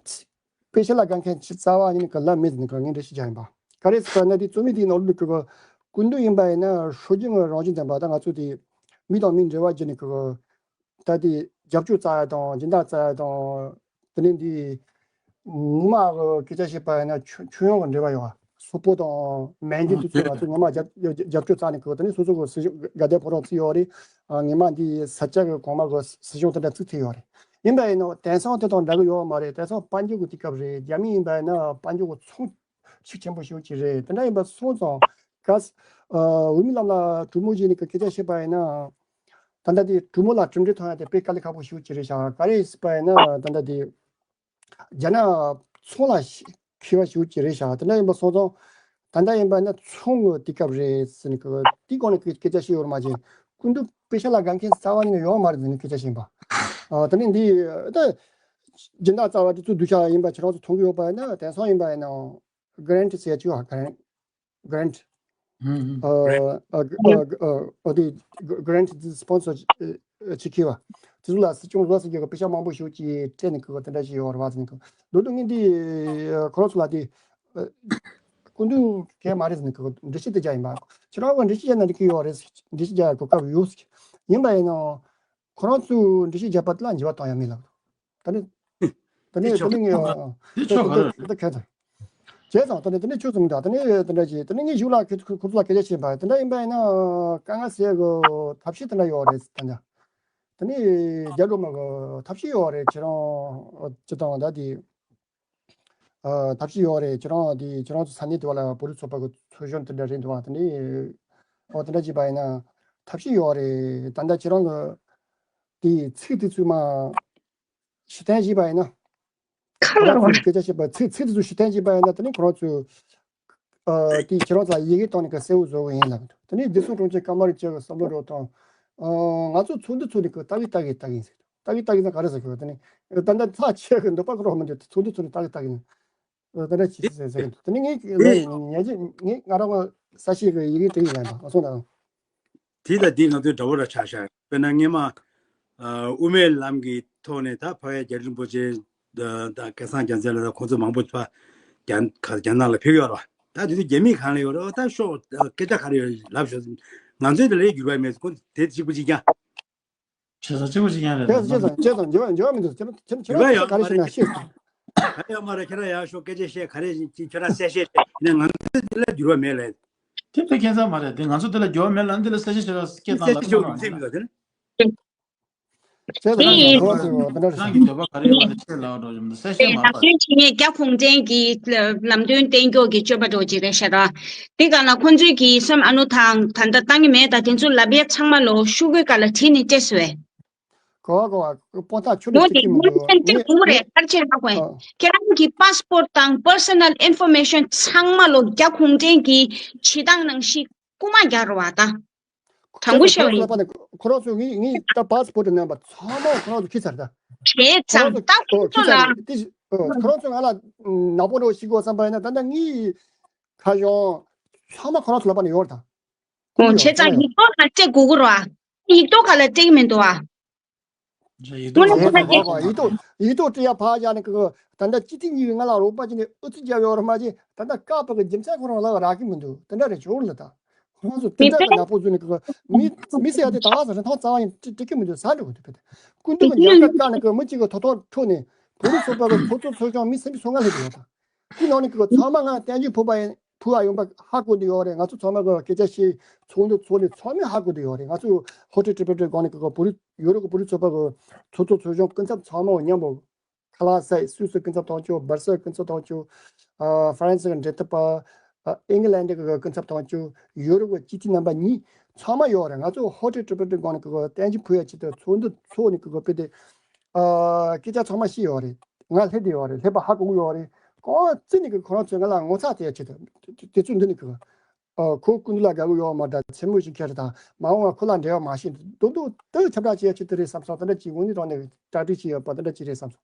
དཔེ་ཆ་ལ་དགའ་མཁན་ཅིག་རྩ་བ་ཉིད་ནས་ག་ལབ་མེད་ཟེར་ནས་ཀྱི་ངས་འགྲེལ་བཤད་རྒྱག་ཡིན་པ། ག་རེ་ཟེར་ན་དེ་རྩོམ་ཡིག་དེའི་ནང་ལོགས་ཀྱི་སྐུ་མདུན་ཡིན་པ་ཡིན་ན་སྲོལ་རྒྱུན་རང་བཞིན་ལྡན་པ། ད་ང་ཚོ་དེ་མི་དང་མི་འབྲེལ་བ་བརྒྱུད་ནས་ཀྱི་ད་དེ་རྒྱབ་སྐྱོར་བཙལ་ཡ་དང་སྦྱིན་བདག་བཙལ་ཡ་དང་། དེ་ནས་འདི་ངོ་མ་གི་སྐད་ཆ་བཤད་པ་ཡིན་ན་ཁྱོན་ཁྱོན་ཡོངས་ཀྱི་འབྲེལ་བ་ཡོད། སོག་པོ་དང་མན་ཇུ་དེ་ཚོ་ང་ཚོ་ངོ་མ་རྒྱབ་རྒྱབ་རྒྱབ་སྐྱོར་བཙལ་ནས་གི། དེ་ནས་སོ་སོ་གི་སྲིད་གཞུང་དགའ་ལྡན་ཕོ་བྲང་བཙུགས་ཡོད་རེད། ཨ་ངོ་མ་འདི་ས་སྐྱ་གི་གོང་མ་གི་སྲིད་གཞུང་དེ་འདྲ་བཙུགས་ཐུབ་ཡོད་རེད། ཡིན་པ་ཡིན་ནའང་དེང་སང་དེ་དང་འདྲ་གི་ཡོད་མ་རེད། དེང་སང་དཔལ་འབྱོར་གི་དུས་སྐབས་རེད། རྒྱ་མི་ཡིན་པ་ཡིན་ན་དཔལ་འབྱོར་གི་ཚོང་ཤུགས་ཆེན་པོ་ཞིག་ཅིག་རེད། དེ་འདྲ་ཡིན་པ་སོང་ཙང་ག་ས་ཨ་འོས་མི་རྣམས་ལ་གྲོས་མོལ་བྱས་ནས་གི་སྐད་ཆ་བཤད་པ་ཡིན་ན། ད་ལྟ་དེ་གྲོས་མོལ་ལ་གྲུབ་འབྲས་ཐོན་ཡ་དེ་དཔེ་དཀའ་ལས་ཁག་པོ་ཞིག་ཅིག་རེད་ཤག་ག་རེ་ཟེར་བ་ཡིན་ན་ད་ལྟ་དེ་རྒྱ་ནག་ཚོང་ལ་ཤི་མཁས་པ་ཞིག་ཅིག་རེད་ཤག་དེ་འདྲ་ཡིན་པ་སོང་ཙང་ད་ལྟ་ཡིན་པ་ན་ཚོང་གི་དུས་སྐབས་རེད་ཟེར་ནས་གི་དེའི་སྒང་ནས་གི་སྐད་ཆ་བཤད་ཡོད་རེད། མ་གཞི་སྐུ་མདུན་དཔེ་ཆ་ལ་དགའ་མཁན་རྩ་བ་ཉིད་ནས་ཡོད་མ་རེད་ཟེར་ནས་སྐད་ཆ་བཤད་པ། ཨ་དེ་ནས་འདི་ད་སྦྱིན་བདག་རྩ་བ་དེ་ཚོ་སྡུག་ཤ་ཡིན་པ་ཁྱེད་རང་ཚོ་མཐོང་གི་ཡོད་པ་ཡིན་ན། དེང་སང་ཡིན་པ་ཡིན་ནའང་གྷ་རན་ཊི་ཟེར་ཡ་ཅིག་ཡོད། གྷ་རན་གྷ་རན་ཊི། ཨ་ཨ་ཨ་ཨ་དེ་གྷ་རན་ཊི་དེ་སི་པོན་སར་བྱེད་མཁས་པ་དེ་ཚོ་ལ་སྲིད་སྐྱོང་བཟོ་ཟེར་གྱི་དཔེ་ཆ་མང་པོ་ཞིག་ཅིག་སྤྲད་ནས་གི་དེ་འདྲ་ཞིག་ཡོད་རེད་བ་ཟེར་ནས་གི། མདོར་བསྡུས་ངས་འདི་ཁོ་རང་ཚོ་ལ་དེ་སྐུ་མདུན་གལ་མ་རེད་ཟེར་ནས་གི་འགྲེལ་བཤད་དེ་རྒྱག་ཡིན་པ། ཁྱེད་རང་གི་འགྲེལ་བཤད་རྒྱག་ན་འགྲིག་གི་ཡོད་རེད། འགྲེལ་བཤད་རྒྱག་ཡ་གོ་སྐབས་ཡོད་ཟེར་གྱི་ཡིན་པ་ཡིན་ནའང་ཁོ་རང་ཚོས་འགྲེལ་བཤད་བརྒྱབ་པ་དེ་ལ་འགྱུར་བ་གཏོང་ཡ་མེད་ལབ། ད་ནི་ད་ནི་ད་ནི་ངས་ད་ཁྱད་ད་ཁྱད་ད་བྱས་ཙང་ད་ནི་ད་ནི་ཆོས་ཙམ་འདྲ། ད་ནི་ད་འདྲ་བྱས་ད་ནི་ངས་གཞུག་ལ་ཁྱེད་ཁོ་ཁོ་ཚོ་ལ་སྐད་ཆ་བཤད་པ་དེ་འདྲ་ཡིན་པ་ཡིན་ན་དཀའ་ངལ་སེལ་གི་ཐབས་ཤེས་དེ་འདྲ་ཡོད་རེད། ད་འདྲ་ད་ནི་རྒྱ་འགྲོ་མ་གི་ཐབས་ཤེས་ཡོད་རེད། ཁྱེད་རང་ཅི་དང་ད་དེ་ཨ་ཐབས་ཤེས་ཡོད་རེད། ཁྱེད་རང་དེ་ཁྱེད་རང་ཚོ་ས་གནས་དེ་བ་ལ་བོད་རིགས་ཚོགས་པ་གི་ཚོགས་གཞོན་དེ་འདྲ་རེད་འདུག་བ། དེ་ནས་ཨོ་དེ་འདྲ་བྱས་པ་ཡིན་ན་ཐབས་ཤེས་ཡོད་རེད། ད་ལྟ་ཁྱེད་རང་གི་དེ་ཚིག་དེ་ཚོས་མ་ཕྱིར་འཐེན་བྱས་པ་ཡིན་ན། ཁ་ལ་རོ། ཁོ་རང་ཚོས་སྐད་ཆ་བཤད་པ་ཚིག་ཚིག་དེ་ཚོ་ཕྱིར་འཐེན་བྱས་པ་ཡིན་ན་དེ་ནི་ཁོ་རང་ཚོས་ཨ་དེ་ཁྱེད་རང་ཚོ་ཡི་གེ་བཏང་ནས་ཀ་གསལ་བོ་བཟོ་གི་ཡིན་ལབ་འདུག་དེ་ནས་བདེ་སྲུང་དྲུང་ཆེ་ཀརྨ་རིན་པོ་ཆེ་གི་བསམ་བློ་རོགས་དང་། ཨ་ང་ཚོ་ཚོགས་འདུ་ཚོགས་ནས་ཀ་ལྟ་གི་ལྟ་གི་ལྟ་གི་ཡིན་ཟེར། ལྟ་གི་ལྟ་གི་ན་ག་རེ་ཟེར་གི་དེ་ནི་ད་ལྟ་ཚགས་ཆེ་གི་འདོད་པ་ཁོ་རང་མི་འདུག་ཚོགས་འདུ་ཚོགས་ནས་ལྟ་གི་ལྟ་གི་ཡིན། ཨ་ད་ལྟ་ཅི་ཟེར་ཟེར་གི་འདུག་དེ་ནི་ངས་ངས་ངས་ང་རང་གི་ས་ཞིག་གི་ཡི་གེ་དེ་ཡིན་ལབ་འདུག་ཨ་སོང་ན། དེ་དང་དེ་ང་ཚོའི་དགྲ་བོ་ར་ཆགས་ཤག་དཔེར་ན་སྔས་མ་ཨ་དབུ་མའི་ལམ་གྱི་ཐོག་ནས་ད་འཕགས་པ་རྒྱ་རི་རིན་པོ་ཆེ་དང་སྐལ་བཟང་རྒྱལ་མཚན་ལ་ཁོང་ཚོ་མང་པོ་ཕ་རྒྱ་ཁ་རྒྱ་ནག་ལ་ཕེབས་ཡོད་རེད་བ། ད་དེ་ཚོ་རྒྱ་མིས་གང་ལ་ཡོད་རེད། ད་ཤོག་སྐད་ཆ་ག་རེ་ཡོད་ལབ་ཤོག་ང་ཚོའི་དེ་ལ་འགྱུར་བ་མེད། ཁོང་དེ་གཅིག་པུ་གཅིག་རྐྱང་། བྱས་ཙང་གཅིག་པུ་གཅིག་རྐྱང་རེད། བྱས་ཙང་བྱས་ཙང་འགྱུར་བ་འགྱུར་བ་མི་འདུག་ཁྱེད་རང་ཁྱེད་རང་ཁྱེད་རང་ག་རེ་བྱས་ན་ཤེས་སོང་། ག་རེ་ཡོད་མ་རེད། ཁྱེད་རང་ཡར་ཤོག་སྐད་ཆ་བཤད། ག་རེ་ཁྱེད་རང་གསལ་བཤད་བྱས་ཡིན་ན་ང་ཚོའི་དེ་ལ་འགྱུར་བ་མེད་ལབ། དེ་དཔེ་ཁྱད་མཚར་མ་རེད། དེ་ང་ཚོ་དེ་ལ་འགྱུར་བ་མེད་ལབ་ན་དེ་ལ་གསལ་བཤད་བྱེད་རོགས་སྐད་བཏང་ལ་ཁོ་རང་ལ། དེ་ཡིན། དེ་ཡིན། ཁྱེད་རང་གི་འདོད་པ་ག་རེ་ཡོད་པ་དེ་བཤད་ལ་འགྲོ་བཞིན་དུ་གསལ་བཤད་མ་ལམ་སྟོན་བྱེད་མཁན་རྒྱ་གུང་ཁྲན་གྱི་ལམ་སྟོན་གཏན་འཁྱོག་གི་སྤྱོད་པ་འགྲོ་གི་རེད་ཤག་ར། དེ་ག་ལ་ཁོང་ཚོས་ཀྱི་སེམས་ཨ་ནུ་ཐང་ད་ལྟ་བཏང་གི་མེད། ད་དེ་ཚོ་ལབ་ཡ་ཚང་མ་ལོ་ཤོག་གུའི་སྒང་ལ་བྲིས་ནས་སྤྲད་སོང་བས། གོ་བ་གོ་བ་སྤོ་ཐག་ཆོད་ནས་ངོ་ཅིག་མི་འདུག་ངས་ངས་ཁྱེད་རང་གི་པ་སི་པོར་ཊི་དང་པར་སོ་ནལ་ཨིན་ཕོར་མེ་ཤོན་ཚང་མ་ལོ་རྒྱ་གུང་ཁྲན་གྱི་བྱེད་སྟངས་ནང་བཞིན་རྐུ་མ་རྒྱག་རོགས་ཨ་ད། དྲང་པོ་བཤད་པ་ཡིན། ཁོ་རང་ཚོ་ངའི་ངའི་ད་པ་སི་པོར་ཊི་རྣམ་པ་ཚང་མ་ཁོ་རང་ཚོ་ཁྱེར་ཚར་ད། བྱས་ཙང་ད་ཁོ་ཚོ་ལ། ཁོ་རང་ཚོ་ང་ལ་ནག་པོ་འདྲ་བོ་ཞིག་དགོས་བསམ་པ་ཡིན་ན་ད་ལྟ་ངའི་ཁ་གཞུང་ཚང་མ་ཁོ་རང་ཚོ་ལ་པ་ནས་ཡོད་རེད་ད། ཁོ་ཡོད་བྱས་ཙང་ཡིག་ཐོག་ལ་སྤྲད་དགོས་ཀྱི་རེད་བ། ཡིག་ཐོག་ག་ལ་སྤྲད་ཀྱི་མི་འདུག་བ། ཡིག་ཐོག་ལ་སྤྲད་ཀྱི་མི་འདུག་བ། ཡིག་ཐོག་ཡིག་ཐོག་སྤྲད་ཡ་ཕར་བཞག་ནས་ཀྱི་ད་ལྟ་སྤྱི་འཐུས་གཉིས་ཀྱིས་ང་ལ་རོགས་པ་བྱས་ནས་ཨུ་ཚུགས་རྒྱབ་ཡོད་རེད་མ་གཞི་ད་ལྟ་བཀག་པ་གི་རྒྱུ་མཚན་ཁོ་རང་ལ་རག་གི་མི་འདུག་དེ་འདྲ་རེད་ཇོ་ལ་ད། ཁོ་ཚོ་དེ་འདྲ་གི་ནག་པོ་བཟོས་ནས་ཀྱི་མི་མི་ཟེར་ཡ་དེ་ད་ག་ཟེ་རིན་ཐང་རྩ་བ་ཡིན་འགྲིག་གི་མི་འདུག་ཟ་འགྲོ་གི་འདུག་ཕེ་ཏེ་སྐུ་མདུན་གྱི་ཉམས་ཁ་བཀག་ནས་ཀྱི་མི་གཅིག་གི་ཐོག་ཐོག་འཕྲོག་ནས་བོད་རིགས་ཚོགས་པ་གི་ཚོགས་གཙོ་ཚོགས་གཞོན་མི་སུམ་ཅུ་སོ་ལྔ་སླེབས་ཡོད་ད། དེ་ནང་ནས་ཀྱི་ཚང་མ་ང་བསྟན་རྒྱུ་ཕུལ་བ་ཡིན། ཕུལ་བ་ཡོང་པ་ཧ་གོ་འདི་ཡོད་རེད། ང་ཚོ་ཚང་མ་གི་སྐད་ཆ་བཤད་ཚོགས་འདུ་ཚོགས་ནས་ཚང་མས་ཧ་གོ་འདི་ཡོད་རེད། ང་ཚོ་ཧོ་ཊི་ཊི་པི་ཊི་སྒང་ནས་ཀྱི་བོད་རིགས་ཡོ་རོབ་ཀྱི་བོད་རིགས་ཚོགས་པ་གི་ཚོགས་གཙོ་ཚོགས་གཞོན་སྐུ་ཚབ་ཚང་མ་མཉམ་པོ། ཁ་ལག་ཟས་སུད་སི་སྐུ་ཚབ་དང་ཆོ་སྦར་སེལ་སྐུ་ཚབ་དང་ཆོ། ཨ་ཧྥ་རན་སི་གི་འབྲེལ་མཐུད་པ། ཨ་ཨིང་ལན་གི་སྐུ་ཚབ་དང་ཆོ་ཡོ་རོབ་ཀྱི་སྤྱི་འཐུས་རྣམ་པ་གཉིས་ཚང་མ་ཡོད་རེད། ང་ཚོ་ཧོ་ཊི་ཊི་པི་ཊི་སྒང་ནས་ཀྱི་བསྟན་རྒྱུ་ཕུལ་ཡ་ཆེད་དུ་ཚོགས་འདུ་ཚོགས་ནས་ཀྱི་དཔེ་དེ། ཨ་སྐད་ཆ་ཚང་མ་བཤད་ཡོད་རེད། ང་སླེབས་བསྡད་ཡོད་རེད། སླེབས་པ་ཧ་གོ་གི་ཡོད་རེད། གང་བརྩིས་ནས་ཀྱི་ཁོ་རང་ཚོས་ང་ལ་ངོ་ཚ་དེ་ཡ་ཆེད་དུ་དེ་ཚོ་འདི་ནས་ཀྱི། ཨ་ཁོ་སྐུ་མདུན་ལ་དགའ་གི་ཡོད་མ་འདྲ་མཚན་མོ་ཞིག་ཁྱེར་དང་མ་འོངས་པ་ཁོ་ལ་འབྲེལ་བ་མ་བྱེད་འདུག་འདུག་དེ་ཁྱབ་བསྒྲགས་བྱེད་ཡ་ཆེད་དུ་རེད་བསམ་སོང་། དེ་འདྲ་ཅིག་འོ་ནི་རང་ནས་གྲ་སྒྲིག་བྱེད་ཡོད་པ་དེ་འདྲ་ཅིག་རེད་བསམ་སོང་།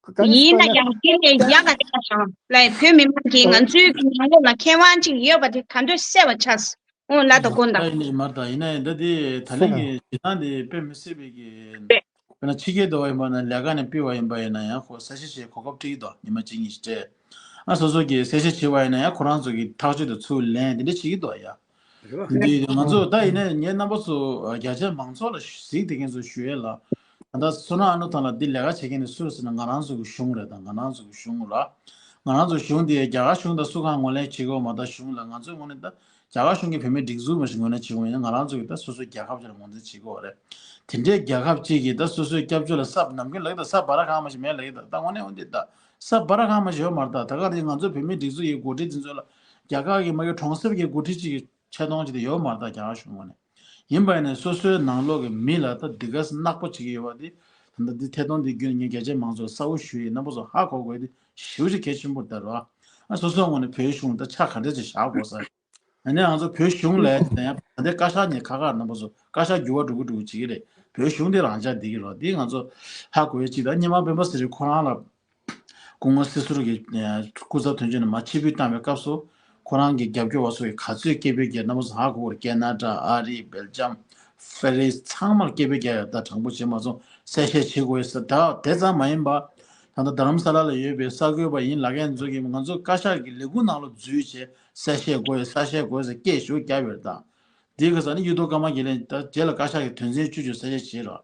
ཁོ་ག་རེ་ཡིན་ན་ཟེར་ན་ཡང་དེ་ལས་ཡག་ག་དེ་ལ་བྱང་ལས་བོད་མི་མང་གིས་ང་ཚོའི་གི་ནང་ལོགས་ལ་མཁས་དབང་ཅིག་ཡོད་པ་དེ་ད་འདོད་གསལ་བ་ཆགས། ཨོ་ལ་དང་ཀོན་དང་། ཡིན་ནི་མར་དང་ཡིན་ན་ཡིན་ད་དེ་ད་ལན་གྱི་བྱེད་སྟངས་དེ་དཔེ་མི་སྲིད་པའི་གི། དཔེར་ན་ཕྱི་རྒྱལ་དུ་བ་ཡིན་པ་ན་ལས་ཀ་ནས་ཕུད་པ་ཡིན་པ་ཡིན་ན་ཡང་ཁོ་གསལ་བཤད་བྱེད་གོ་སྐབས་སྤྲད་ཀྱི་འདུག་ཉི་མ་གཅིག་གཉིས་ཤིག་སྤྲད། ཨ་སོ་སོ་གི་གསལ་བཤད་བྱེད་པ་ཡིན་ན་ཡང་ཁོ་རང་ཚོ་གི་ཐག་གཅོད་དུ་ཚུར་ལེན་དེ་འདྲ་བྱེད་ཀྱི་འདུག་ཡ། རེད་བ། འདི་ང་ཚོ་ད་ཡིན་ནའི་ངས་རྣམ་པ་ཚོ་རྒྱ་ཆེ་མང་ཚོགས་ལ་གཟིགས་དེ་མཁན་ཚོ་ཞུ་ཡས་ལ། ད་ལྟ་བསོད་ནམས་ཨ་ནུ་ཐང་ལ་འདི་ལས་ཀ་བྱེད་མཁན་དེ་སུ་རེད་ཟེར་ན་ང་རང་ཚོ་གི་གཞུང་རེད། ད་ང་རང་ཚོ་གི་གཞུང་ར། ང་རང་ཚོ་གཞུང་དེ་རྒྱ་གར་གཞུང་དང་སུ་གང་ངོས་ལེན་བྱེད་དགོས་མ་ད་གཞུང་ལ་ང་ཚོའི་ངོས་ནས་ད་རྒྱ་གར་གཞུང་གི་བོད་མིའི་སྒྲིག་འཛུགས་མ་ཞིག་ངོས་ལེན་བྱེད་དགོས་ཡིན་ན་ང་རང་ཚོ་གི་ད་སོ་སོའི་རྒྱལ་ཁབ་ཅིག་ལ་ངོས་འཛིན་བྱེད་དགོས་རེད། དེ་འདྲའི་རྒྱལ་ཁབ་ཅིག་གི་ད་སོ་སོའི་སྐྱབས་བཅོལ་ལ་ས་ནམ་རྒྱུན་ལག་ད་ས་བ་ར་གང་མ་ཞིག་མེད་ལག་ད་ད་དངོས་གནས་འོན་ཏེ་ད་ས་བ་ར་གང་མ་ཞིག་ཡོད་མ་རེད། ད་ད་ག་རེ་ང་ཚོ་བོད་མིའི་སྒྲིག་འཛུགས་ཀྱི་འགོ་ཁྲིད་འཛིན་ཚོ་ལ་རྒྱ་གར་གྱི་མ་གི་གྲོང་གསེབ་ཀྱི་འགོ་ཁྲིད་ཅིག་གི་ཆེ་མཐོང་ཅིག་དེ་ཡོད་མ་རེད། ད་རྒྱ་གར་གཞུང་ངོས་ནས་ཡིན་པ་ཡིན་ནས་སོ་སོའི་ནང་ལོགས་ཀྱི་མི་ལ་ད་འདི་ག་ས་ནག་པོ་བྱེད་ཀྱི་ཡོད་པ་དེ་ད་ལྟ་འདི་ཐད་གཏོང་འདི་བརྒྱུད་ནས་ངས་རྒྱ་ཆེ་མང་ཚོགས་གསལ་བོ་ཞུ་ཡིན། རྣམ་པ་ཚོ་ཧ་གོ་དགོས་དེ་ཞེ་པོ་ཅིག་གལ་ཆེན་པོ་རེད་ད་རོ། ཨ་སོ་སོའི་ངོས་ནས་བོད་གཞུང་ད་ཆ་ག་འདྲ་ཅིག་བཞག་དགོས་ས་རེད། ཨ་ནི་ང་ཚོ་བོད་གཞུང་ལ་ཡང་ད་ལྟ་བཀའ་ཤག་ནས་ཁ་ཁ་རྣམ་པ་ཚོ་བཀའ་ཤག་འགྱུར་བ་འགྲོ་གི་འགྲོ་གི་བྱེད་ཀྱི་རེད། བོད་གཞུང་དེ་རང་འཇགས་བསྡད་ཀྱི་རོ། དེ་ང་ཚོ་ཧ་གོ་ཡ་གཅིག་ད་སྔོན་མ་སྤེན་པ་ཚེ་རིང་ཁོ་རང་ལ་སྐུ་ངོ་སྲིད་ཟུར་གྱི་སྐུ་ཚབ་དོན་གཅོད་ནས་མར་ཆེད་ཕུད་བཏང་བའི་སྐབས་སུ་ཁོ་རང་གི་རྒྱབ་སྐྱོར་བ་ཚོ་གིས་ག་ཚོད་སྐད་འབོད་བརྒྱབ་རྣམ་པ་ཚོ་ཧ་གོ་གི་རེད། ཀེ་ན་ཌ་ཨ་རི་སྦེལ་ཇམ་ཧྥ་རན་སི་ཚང་མར་སྐད་འབོད་རྒྱག་ཡ་ད་དྲང་པོ་བྱས་མ་སོང་། གསལ་བཤད་བྱེད་དགོས་ས་ད་དེ་ཙམ་མ་ཡིན་པ། ད་ལྟ་རྡ་རམ་ས་ལ་ལ་ཡོད་པའི་གསར་འགོད་པ་ཡིན་ལབ་མཁན་ཚོ་གིས་ང་ཚོ་བཀའ་ཤག་གི་ལས་ཁུངས་ནང་ལ་འཛུལ་བྱས་གསལ་བཤད་དགོས་གསལ་བཤད་དགོས་ཟེར་སྐད་ཞུ་བརྒྱབ་ཡོད་རེད་ད། དེའི་ཁ་སང་ནི་གཡུ་ཐོག་ཀརྨ་དགེ་ལེགས་ད་རྗེས་ལ་བཀའ་ཤག་གི་དོན་ཚན་བཅུ་བཅུ་གསལ་བཤད་བྱས་རོགས།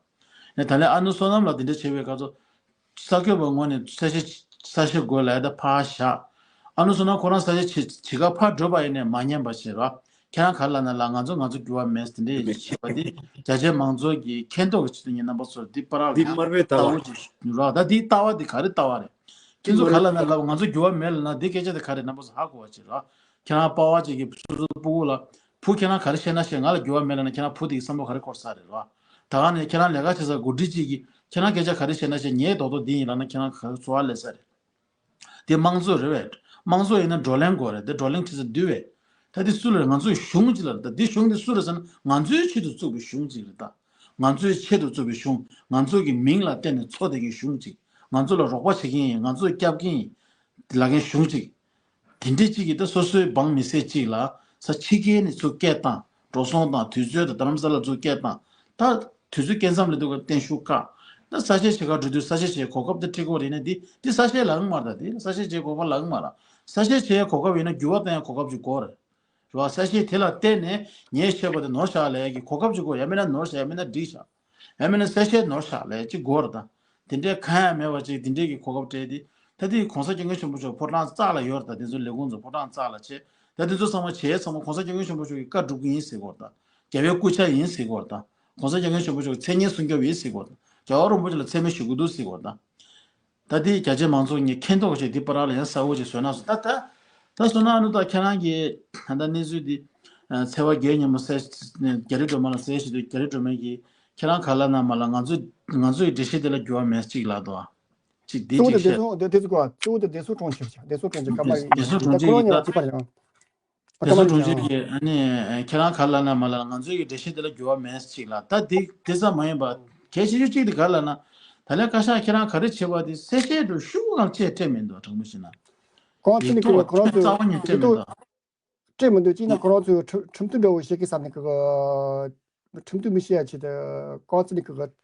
ཡང་ད་ལན་ཨ་ནུ་བསོད་ནམས་ལགས་དེ་འདྲ་བྱས་པའི་སྐབས་སུ་གསར་འགོད་པ་ངོས་ནས་གསལ་བཤད་གསལ་བཤད་དགོས་ལབ་ཡ་ད་ཕར་བཞག་ཨ་ནུ་བསོད་ནམས་ཁོ་རང་གསལ་བཤད་བྱེད་བྱེད་ག་ཕར་འགྲོ་བ་ཡིན་ནའི་མ་ཉན་པ་བྱེད་རོགས། ཁྱེད་རང་ག་རེ་ལབ་ན་ལབ། ང་ཚོ་ང་ཚོ་འགྱུར་བ་མེད་དེ་འདྲ་བྱེད་པ་དེ་རྒྱ་ཆེ་མང་ཚོགས་ཀྱི་མཁྱེན་རྟོགས་ཀྱི་ཆེད་དུ་ངས་རྣམ་པ་ཚོར་འདི་པར་རག་འདི་ཡང་དམར་པོའི་ལྟ་བ་ལྟ་བུ་ཅིག་རོགས། ད་འདིའི་ལྟ་བ་འདི་ག་རེ་ལྟ་བ་རེད། ཁྱེད་ཚོ་ག་རེ་ལབ་ན་ལབ། ང་ཚོ་འགྱུར་བ་མེད་ལབ་ན་འདི་སྐད་ཆ་དེ་ག་རེ་རྣམ་པ་ཚོ་ཧ་གོ་བ་བྱེད་རོགས། ཁྱེད་རང་པ་ཕ་ཅིག་གིས་སོ་སོ་སྤུ་གུ་ལ་བུ་ཁྱེད་རང་ག་རེ་བཤད་ན་བཤད། ང་ལ་འགྱུར་བ་མེད་ལབ་ན་ཁྱེད་རང་བུ་དེ་གི་བསམ་བློ་ག་རེ་འཁོར་ས་རེད་རོགས། ད་ག་ནས་ཁྱེད་རང་ལས་ཀ་བྱེད་ས་འགོ་ཁྲིད་ཅིག་གིས་ཁྱེད་རང་སྐད་ཆ་ག་རེ་བཤད་ན་བཤད། ངའི་རྡོག་རྡོག་འདི་ཡིན་ལབ་ན་ཁྱེད་རང་ག་རེ་ཚོར་བ་སླེབས་ས་རེད། དེ་དམངས་གཙོ་རེད་བས། དམངས་གཙོ་ཡིན་ན་བགྲོ་གླེང་དགོས་རེད། དེ་བགྲོ་གླེང་བྱེད་ས་འདུས་བས། ད་དེ་སུ་ལ་རེད། ང་ཚོའི་གཞུང་ཅིག་ལ་རེད། ད་དེ་གཞུང་དེ་སུ་རེད་ཟེར་ན་ང་ཚོའི་ཆེད་དུ་བཙུགས་པའི་གཞུང་ཅིག་རེད་ད། ང་ཚོའི་ཆེད་དུ་བཙུགས་པའི་གཞུང་། ང་ཚོ་གི་མིང་ལ་བརྟེན་ནས་འཚོ་བསྡད་མཁན་གཞུང་ཅིག་ང་ཚོ་ལ་རོགས་པ་བྱེད་མཁན་ཡིན། ང་ཚོ་སྐྱོབ་མཁན་ཡིན་ལབ་མཁན་གཞུང་ཅིག་དེ་འདྲའི་གཅིག་གིས་ད་སོ་སོའི་འབངས་མི་སེར་གཅིག་ལ་ས་ཕྱི་རྒྱལ་ནས་ཚུར་སྐད་བཏང་། འགྲོ་སོང་དང་དུས་ཚོད་དང་རྡ་རམ་ས་ལ་ཚུར་སྐད་བཏང་། ད་དུས་ཚོད་སྐད་མཚམས་ལ་འདུག་ག་བརྟན་བཞུགས་བཀག་ད་ས་བཤད་བྱེད་གར་འགྲོ་དུས་ས་བཤད་བྱེད་གོ་སྐབས་དེ་འཕྲི་གོ་རེད་ན་འདི་འདི་ས་བཤད་ལབ་ཀྱི་མ་རེད། ད་འདི་ས་བཤད་བྱེད་གོ་སྐབས་ལབ་ཀྱི་མ་རེད། ས་བཤད་བྱེད་གོ་སྐབས་ཡིན་ན་འགྱུར་བ་གཏོང་ཡ་གོ་སྐབས་ཅིག་དགོས་རེད། རེད་བ། ས་བཤད་དེ་ལ་བརྟེན་ནས་ངས་བཤད་པ་དེ་ནོར་བཞག་ལབ་ཡ་གི་གོ་སྐབས་ཅིག་དགོས། ཡང་མིན་ན་ནོར་བཞག་ཡང་མིན་ན་འགྲིག་བཞག་ཡང་མིན་ན་གསལ་བཤད་ནོར་བཞག་ལབ་ཡ་གཅིག་དགོས་རེད་ད། དེ་འདྲའི་གང་ཡང་མེད་པ་ཅིག་དེ་འདྲའི་གི་གོ་སྐབས་སྤྲད་དེ། ད་དེ་གོང་ས་སྐྱབས་མགོན་ཆེན་པོ་མཆོག་ཕོ་བྲང་རྩ་ལ་ཡོད་རེད་ད། དེ་ཚོ་ལས་ཁུངས་ཚོ་ཕོ་བྲང་རྩ་ལ་བྱས། ད་དེ་ཚོ་ཚང་མ་བྱས་ཚང་མ་གོང་ས་སྐྱབས་མགོན་ཆེན་པོ་མཆོག་གི་བཀའ་སྒྲུབ་ཀྱི་ཡིན་ཟེར་གོ་རེད་ད། རྒྱལ་བའི་སྐུ་ཕྱྭ་ཡིན་ཟེར་གོ་རེད་ད། གོང་ས་སྐྱབས་མགོན་ཆེན་པོ་མཆོག་གི་མཚན་སྙན་སྲུང་སྐྱོབ་ཡིན་ཟེར་གོ་རེད་ད། རྒྱལ་བ་རིན་པོ་ཆེ་ལ་མཚན་སྨད་ཞུ་གི་འདུག་ཟེར་གོ་རེད་ད། ད་དེ་རྒྱ་ཆེ་མང་ཚོགས་ངས་མཁྱེན་རྟོགས་བྱས་དེ་པར་ལ་ཡང་གསལ་བོ་ཅིག་བཟོས་ན་སོང་། ད་ད་ད་བསོད་ནམས་ཨ་ནུ་ད་ཁྱེད་རང་གིས་ད་ལྟ་གནས་ཚུལ་འདི་ཚེས་པ་བརྒྱད་ཉིན་མོ་གསལ་རྒྱ་རི་སྒྲོལ་མ་ལ་གསལ་བཤད་དུས་རྒྱ་རི་སྒྲོལ་མ་གིས་ཁྱེད་རང་ག་ལ་ན་མ་ལ་ང་ཚོ་ང་ཚོ་ཡི་འགྲེལ་བཤད་དེ་ལ་འགྱུར་བ་མེད་ཅིག་ལབ་འདུག་ཅིག་དེ་གཙོ་བོ་ཅིག་དེ་བཤད། བདེ་སྲུང་དེ་དེ་ཚོ་གོ་གཙོ་བོ་དེ་བདེ་སྲུང་དྲུང་ཆེ་བདེ་སྲུང་དྲུང་ཆེ་ཀརྨ་བདེ་སྲུང་དྲུང་ཆེ་ཁོ་རང་ཉིད་ལ་ཅིག་པར་ཡང་། བདེ་སྲུང་དྲུང་ཆེ་གིས་ཨ་ནི་ཁྱེད་རང་ག་ལ་ན་མ་ལ་ང་ཚོའི་གི་འགྲེལ་བཤད་དེ་ལ་འགྱུར་བ་མེད་ཅིག་ལ། ད་དེ་དེ་ཙམ་མ་ཡིན་པ་གལ་ཆེ་ཤོས་གཅིག་དེ་ག་ལ་ན། ད་ལན་བཀའ་ཤག་ཁྱེད་རང་ག་རེ་བྱེད་པ་དེ་གསལ་བཤད་དུ་ཤུགས་གང་ཆེ་སྤྲད་མི་འདུག་དྲང་པོ་བཤད་ན། ཀོང་ཙི་ནི་ཀི་ལ་ཁོ་རང་ཚོས་རྩ་བ་ཉིད་སྤྲད་མི་འདུག་སྤྲད་མི་འདུག་ཅིག་ན་ཁོ་རང་ཚོས་ཁྲིམས་ཁྲིམས་མཐུན་འདྲ་བོ་བྱེད་ཀྱི་བསམ་ནས་ཀི་ཁྲིམས་མཐུན་མི་བྱེད་ཡ་ཆེད་དུ་ཀོང་ཙི་ནི་ཀི་སྤྲད་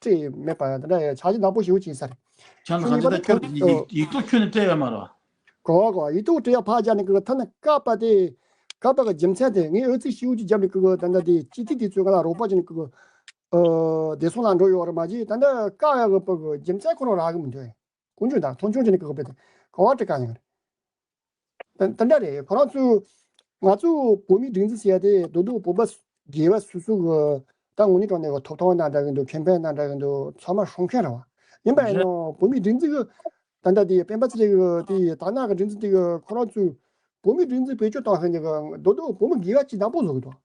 མེད་པ་ཡང་དེ་འདྲ་ཡ་ཆ་རྒྱུས་ནག་པོ་ཞེ་པོ་ཅིག་ཡིན་ས་རེད། ཁྱེད་ཚོ་གང་ཅི་ད་ཁྱོད་ཡིག་ཡིག་ཐོག་ཁྱོན་ནས་སྤྲད་ཡོད་མ་རེད་བ། གོ་གོ་ཡིག་ཐོག་སྤྲད་ཡ་ཕར་བཞག་ནས་ཀི་ཐ་ན་བཀག་པ་དེ་བཀག་པ་གི་རྒྱུ་མཚན་དེ་ངས་ཨོ་ཙི་ཞེ་པོ་ཅིག་བརྒྱབ་ནས་ཀི་ད་ལྟ་དེ་སྤྱི་འཐུས་དེ་ཚོས་ང་ལ་རོགས་པ་བྱས་ནས་ཀི་བདེ་སྲུང་ལ་འགྲོ་ཡོད་རེད་མ་གཞི་ད་ལྟ་བཀག་ཡ་གི་པ་གི་རྒྱུ་མཚན་ཁོ་རང་རག་གི་མི་འདུག་ཀུན་སྤྱོད་དང་མཐོང་ཆུང་བྱས་ནས་ཀི་གི་པ་དེ་ག་བ་སྤྲད་ག་ཡོད་རེད། ད་ད་འདྲ་རེད། ཁོ་རང་ཚོས་ང་ཚོ་བོད་མིའི་སྒྲིག་འཛུགས་ཟེར་ཡ་དེ་རྡོག་རྡོག་བོད་པ་སྒེར་བ་སོ་སོ་གི་ད་དངོས་གནས་དྲང་གནས་གི་ཐོབ་ཐང་ན་འདྲ་གི་འདུག་ཁེ་ཕན་ན་འདྲ་གི་འདུག་ཚང་མ་སྲུང་མཁན་རེད་བ། ཡིན་པ་ཡིན་རེད། ནའང་བོད་མིའི་སྒྲིག་འཛུགས་གི་ད་ལྟ་དེ་སྤེན་པ་ཚེ་རིང་གི་དེ་དར་ནག་གི་སྒྲིག་འཛུགས་དེ་གི་ཁོ་རང་ཚོས་བོད་མིའི་སྒྲིག་འཛུགས་བེད་སྤྱོད་བཏང་མཁན་དེ་གི་རྡོག་རྡོག་བོད་མི་སྒེར་བ་གཅིག་དང་པོ་བཟོ་གི་འདུག་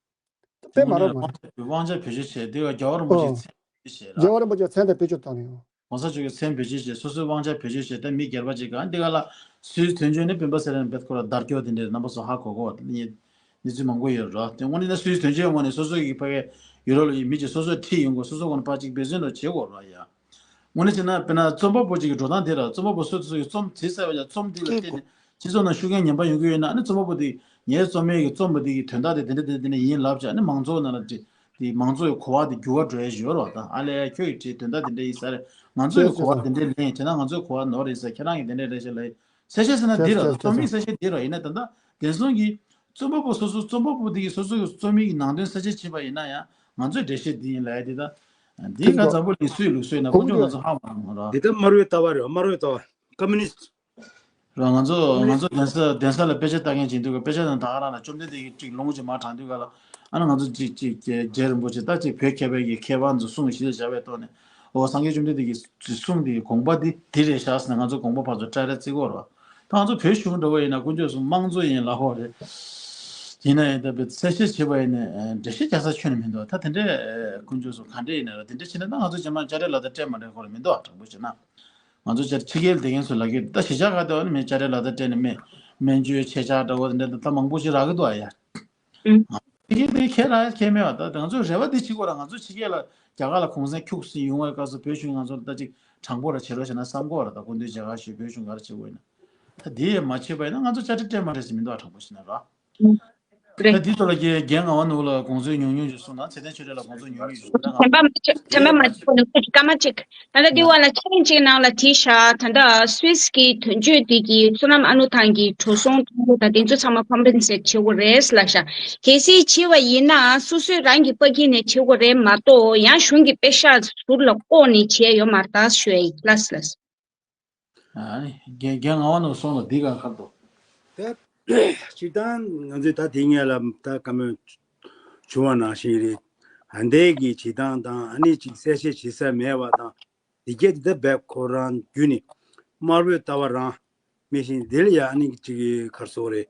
དཔེ་མ་རོགས་མ་རེད། དབང་ཆ་བེད་སྤྱོད་བྱས་དེ་གི་རྒྱལ་བ་རིན་པོ་ཆེའི་ཨོ། མཚན་བེད་སྤྱོད་བྱས་ར། རྒྱལ་བ་རིན་པོ་ཆེའི་མཚན་དེ་བེད་སྤྱོད་བཏང་ནས་ཡོད། གོང་ས་མཆོག་གི་མཚན་བེད་སྤྱོད་བྱས། སོ་སོའི་དབང་ཆ་བེད་སྤྱོད་བྱས། ད་མི་སྒེར་པ་ཅིག་གང་འདི་ག་ལ་སུའི་དོན་གཅོད་ནི་སྤེན་པ་ཚེ་རིང་བེད་ཁོ་ལ་བརྡ་སྐྱོར་དེ་འདྲའི་རྣམ་པ་ཚོ་ཧ་གོ་གོ་བ་དེ་གནས་ཚུལ་མང་པོ་ཡོད་ར། དེ་དངོས་གནས་ན་སུའི་དོན་གཅོད་ངོས་ནས་སོ་སོ་གི་ཕ་གི་ཡུ་རོབ་ལ་ཡི་མི་ཅིག་སོ་སོས་ཁྲིད་ཡོང་དགོས། སོ་སོ་ངོས་ནས་ཕར་ཅིག་འབད་བརྩོན་འདྲ་བྱེད་དགོས་ར་ཡ། དངོས་གནས་བྱས་ན་དཔེར་ན་རྩོམ་པ་པོ་ཅིག་གི་འགྲོ་སྟངས་དེ་ར། རྩོམ་པ་པོ་སོ་སོ་གི་རྩོམ་བྲིས་ཚར་བ་ཡ་རྩོམ་འདི་ལ་བརྟེན་ནས་སྤྱི་ཚོགས་ནང་ཤུགས་རྐྱེན་ངན་པ་ཡོང་གི་ཡོད་ན་ཨ་ནི་རྩོམ་པ་པོ་དེ་ ངའི་རྩོམ་ཡིག་གི་རྩོམ་པ་འདི་གི་དོན་དག་དེ་དེ་འདྲ་དེ་འདྲ་ཡིན་ལབ་བྱས་ནས་མང་ཚོགས་ནང་ལ་དེ་དེ་མང་ཚོགས་ཀྱི་གོ་བ་དེ་འགྱུར་བ་འགྲོ་ཡ་ཡོད་རེད་བ། ད་ཨ་ལས་ཁྱོད་ཀྱི་བྲིས་དོན་དག་དེ་འདྲ་ཡིན་ས་རེད། ང་ཚོས་གོ་བ་དེ་འདྲ་ལེན་བྱས་ན་ང་ཚོས་གོ་བ་ནོར་རེད་ཟེར། ཁྱེད་རང་གིས་དེ་འདྲ་རེད་ཤག་ལབ་ཡ། གསལ་བཤད་ཟེར་ན་འདི་རེད། རྩོམ་ཡིག་གསལ་བཤད་འདི་རེད། ཡིན་ན་ད་ལྟ་བདེན་སྲུང་གི་རྩོམ་པ་པོ་སོ་སོ་རྩོམ་པ་པོ་དེ་གིས་སོ་སོ་གི་རྩོམ་ཡིག་གི་ནང་དོན་གསལ་བཤད་བྱས་པ་ཡིན་ན་ཡང་ང་ཚོས་འགྲེལ་བཤད་འདི་ཡིན་ལབ་ཡ་འདི། ད་འདི་ག་འཛམ་བུ་གླིང་སུའི་ལུགས་སྲོལ་ཡིན་ན་དཀོན་མཆོག་ང་ཚོ་ཧ་མ་གོ་ར། འདི་ད་དམར་པོའི་ལྟ་བ་རེད། དམར་པོའི་ལྟ་བ། ཀོ་མུ་ནི་སི་ཊི། ར། ང་ཚོ་ང་ཚོ་གདན་ས་གདན་ས་ལ་དཔེ་ཆ་ལྟ་མཁན་ཅིག་འདུག་ག་དཔེ་ཆ་དང་ད་ག་རང་ལ་བཅོམ་ལྡན་འདས་ཀྱིས་ཅིག་ལུང་ཅིག་མར་དྲངས་དུས་ག་ལ། ཨ་ན་ང་ཚོ་ཅིག་ཅིག་རྗེ་རིན་པོ་ཆེ་ད་ཅིག་བོད་མཁས་པའི་གི་མཁས་པ་ཚོ་གསུང་གཞི་ལ་བཞག་པའི་ཐོག་ནས། འོ་སངས་རྒྱས་བཅོམ་ལྡན་འདས་ཀྱི་གསུང་དེ་དགོངས་པ་འདི་འདི་རེད་ཤག་ཟེར་ནས་ང་ཚོ་དགོངས་པ་ཕར་ཚུར་བཀྲལ་རེ་བརྩི་གི་ཡོད་རེད་བ། ད་ང་ཚོ་བོད་གཞུང་འདྲ་བོ་ཡིན་ན་དཀོན་མཆོག་གསུམ་དམངས་གཙོ་ཡིན་ལབ་ཡོད་རེད། ཡིན་ན་ཡང་ད་དཔེ་གསལ་བཤད་བྱེད་པ་ཡིན་ན་འགྲེལ་བཤད་རྒྱག་ས་ཁྱོན་ནས་མི་འདུག་ད་དེ་འདྲའི་དཀོན་མཆོག་གསུམ་ག་འདྲ་ཡིན་ན་ར། དེ་འདྲ་བྱས་ན་ད་ང་ཚོ་རྗེས་མ་དཔྱ་ཁྲལ་ལག་བསྟར་སྤྲད་མ་སྤྲད་ཁོ་ར་མི་འདུག་ཨ། དྲང་པོ་བྱས་ན། ང་ཚོ་ཕྱི་རྒྱལ་བསྡད་མཁན་ཚོ་ལབ་ཀྱི་ད་གཞིས་ཆགས་ཁག་དེ་བ་ནི་མི་དཔྱ་ཁྲལ་ལག་བསྟར་སྤྲད་ནས་མི་སྨན་བཅོས་ཆེད་བཅག་འདྲ་བོ་དེ་འདྲ་ད་ད་མང་པོ་ཞིག་རག་གི་འདུག་ཨ་ཡ། ཨུ། ཕྱི་རྒྱལ་དེ་ཁྱད་རག་ཡ་ཁྱད་མེད་བ། ད་ང་ཚོའི་རེ་བ་དེ་བྱེད་དགོས་ར། ང་ཚོ་ཕྱི་རྒྱལ་ལ་རྒྱ་གར་ལ་གུང་སེང་ཁྱུག་ཙམ་ཡོང་བའི་སྐབས་སུ་བོད་གཞུང་ང་ཚོ་ལ་ད་ཅིག་དྲང་པོ་ར་བྱེད་རོགས་བྱས་ན་བསམ་གོ་ར། ད་སྐུ་མདུན་མཇལ་ཁ་ཞུས་བོད་གཞུང་ག་རེ་བྱེད་དགོས་ཡིན་ན། ད་དེ་ཡང་མ་བྱས་པ་ཡིན་ན་ང་ཚོ་དཔྱ་ཁྲལ་སྤྲད་མ་སྤྲད་ཟེར་མི་འདུག་ཨ། དྲང་པོ་བྱས་ན་ར། རེད། ད་འདི་ཐོག་ལ་རྒན་རྒན་ངག་དབང་ནོར་བུ་ལ་དགོངས་ཚུལ་ཉུང་ཉུང་ཞིག་གསུངས་དང་། ཚེ་བརྟན་ཆོས་སྒྲོན་ལ་དགོངས་ཚུལ་ཉུང་ཉུང་ཞིག་གསུངས་དང་། དྲན་པ་མ་བརྗེད། དྲན་པ་མ་བརྗེད་པ་ནི་སྐར་མ་གཅིག་ད་ལྟ་འདི་བ་ལ་ཆ་ལེན་གཅིག་ནང་ལ་དེ་བཞག་ད་ལྟ་སུད་སི་གི་དོན་གཅོད་འདི་གི་བསོད་ནམས་ཨ་ནུ་ཐང་གི་འགྲོ་སོང་གཏོང་སྒོ་དང་དེ་ཚོ་ཚང་མ་ཀོམ་པན་སེཊ་བྱེད་དགོས་རེད་ལབ་ཤག་གལ་སྲིད་བྱེད་པ་ཡིན་ན་སོ་སོས་རང་གི་པ་ཀི་ནས་བྱེད་དགོས་རེད་མ་གཏོགས་ཡང་གཞུང་གི་པེ་ཤག་ཟུར་ལ་བཀོག་ནས་བྱས་ཡོད་མ་རེད་ད་ཞུ་ཡ་ཡིན། ལགས་སོ་ལགས་སོ། ཨ་ནི་རྒན་རྒན་ངག་དབང་ནོར་བུ་གསུངས་ལ་འདི་ག་ཁར་དོ། ད་སྤྱིར་བཏང་ང་ཚོས་ད་དེ་སྔོན་ལ་ད་བཀའ་མོལ་བྱུང་བ་ནང་བཞིན་རེད། ཨ་འདས་ཀྱི་བྱེད་སྟངས་དང་ཨ་ནི་ཅིག་གསལ་བཤད་བྱེད་ས་མེད་པ་དང་། འདི་སྐད་འདི་ད་བས་ཁོ་རང་བརྒྱུད་ནས་དམར་པོའི་ལྟ་བ་རང་མེད་བཞིན་འདི་ལ་ཡ་ཨ་ནི་ཅིག་གར་སོགས་རེད།